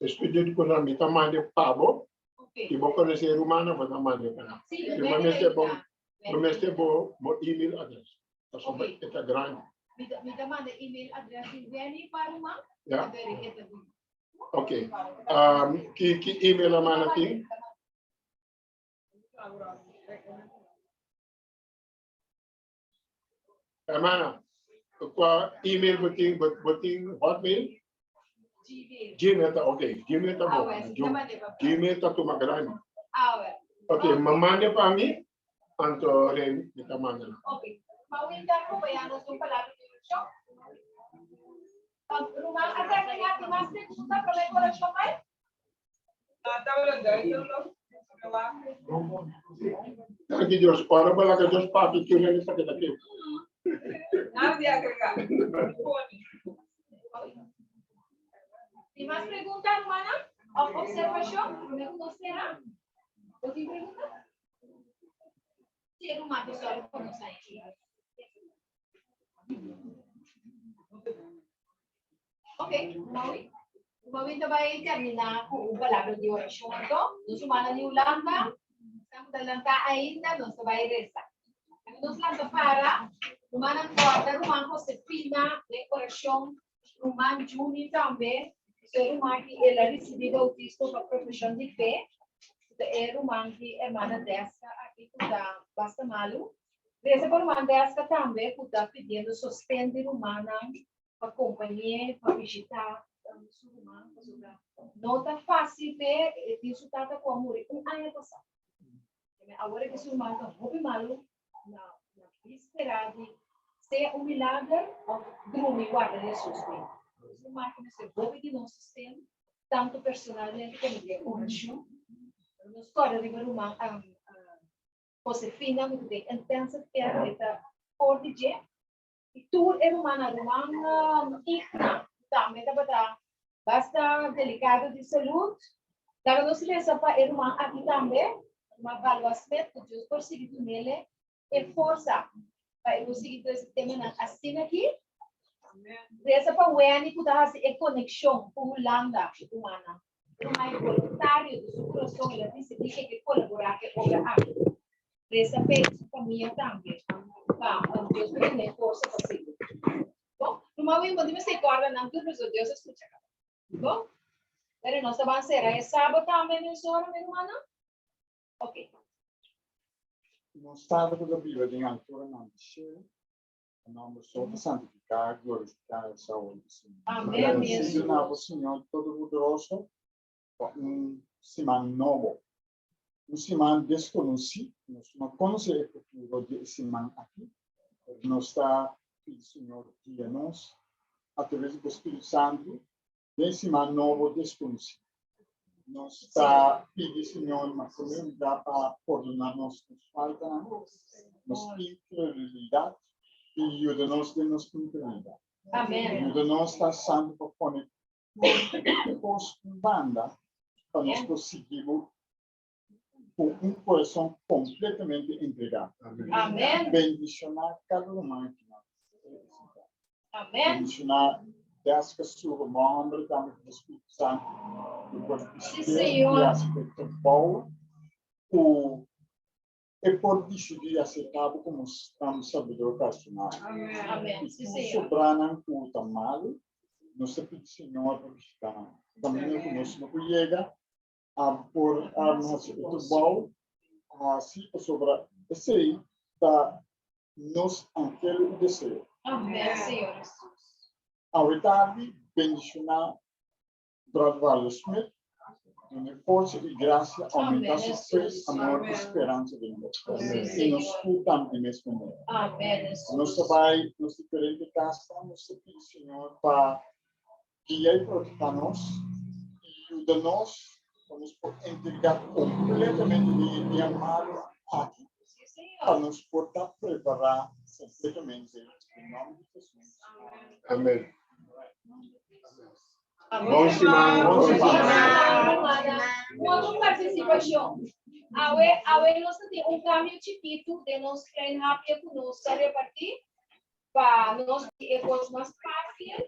estudio ku nan mi ta mande pa bo. I bo konosé rumannan, bo ta mande pa nan. Sí, I bo mester bo, bo mester bo, bo email address. Pasobra Ok. e ta grandi. Mi ta manda email address di Wenny pa ruman. Ja. A ver, e ta di. Ok. Um, ki, ki email a manda tin? Hermana, kua email bo tin? Bo tin Hotmail? Gmail. Gmail ta ok. Gmail ta Ah, bon. wè, si ta mande pa. Gmail ta tuma grandi. Ah, wè. Ok, ma mande pa mi, anto re mi ta manda. Ok. Mawin ta acompaña nos un palabra di oracion. Ruman a termina, tin mas pregunta prome cu oracion bai? Danki Dios. Ora bo laga Dios papia tur hende sa keda ketu. Nada di agregá. Tin mas pregunta, rumannan? Of observacion? Prome cu nos sera? Bo tin pregunta? Sí, ruman, ta sòru pa nos ahí. Ok, Maui. Maui ta bai terminá ku un palabra di orashon anto. Nos humana di Hulanda, estamos ta lanta ainda, nos ta bai resa. Nos lanta para, rumannan kòrda ruman Josefina den orashon, ruman Juni tambe, su e ruman ki el a risibí boutismo pa profeshon di fe, ta e ruman di hermana Deska aki ku ta basta malu. Resa pa ruman Deska tambe ku ta pidiendo sosten di rumannan pa kompañ'é pa bishitá su ruman pasobra no ta fásil p'e, e tin su tata ku a muri un aña pasá. Awor e su ruman ta hopi malu na na víspera di sea un milager òf drumi warda Hesus bin. Su ruman ku mester hopi di nos sosten tantu personalmente komo den orashon. Nos kòrda riba ruman Josefina mi ta den intensive care e ta for di dje y tur e rumannan ruman Igna tambe tabata basta delicado di salud laga nos reza pa e ruman aki tambe ruman Balwa Smith cu Dios por sigui dunele e forsa pa e por sigui trece temanan asina aki reza pa Wendy cu ta haci e conexion cu Hulanda rumannan. Ruman e boluntario di su kurason el a disidí ke ke kolaborá ku e obra aki. Resa p'e i su famia tambe pa Dios por dun'é forsa pa sigui. Bon, ruman Wim, bo tin mester kòrda nan tur pasobra Dios a skucha kaba. Bon, pero nos ta ban sera e saba tambe mesora, mi rumannan? Oké. Nos Tata ku ta biba den alturanan di shelu. E nomber so ta santifiká, glorifiká e Saul di Señor. Amén, Agradecido na bo Señor Todopoderoso pa un siman nobo. Un siman deskonosí, nos no konosé e futuro di e siman aki, pero nos ta pidi Señor guia nos atraves di bo Spiritu Santu den siman nobo deskonosí. Nos ta pidi Señor na primer lugar pa pordoná nos nos faltanan, nos incredulidad i yuda nos den nos incredulidad. Amén. Yuda nos ta santu pa pone tur kos un banda pa nos por sigui bo ku un kurason kompletamente entregá. Amén. Bendishoná kada ruman aki nan. Amén. Bendishoná Deska su ruman homber tambe ku Spiritu Santu. Ku por Sí, bishit'é Señor. i hasi e trabou ku e por disidí aserká bo komo nan Salbador personal. Amén. I Sí, tur Señor. sobranan ku ta malu, nos ta pidi Señor pa bishitá nan. Kaminda ku nos no por yega, a por hasi e trabou hasi pasobra esei ta nos anhelo i deseo. Amén, Señor Jesús. Awe tardi bendishoná Brother Valio Smith, dune forsa i grasia aumenta su fe, amor i speransa den bo. I nos tur tambe di mes manera. Amén, Jesús. Nos ta bai nos diferente kasnan, nos ta pidi Señor pa guia i proteha nos i yuda nos pa nos por entrega kompletamente den e dia malu aki pa nos por ta prepará kompletamente den nòmber di Hesus. Amen. Bon siman. Bon siman. Un otro partisipashon. Awe, awe nos ta tin un kambio chikitu den nos klein hapje ku nos ta repartí pa nos e kos mas fásil.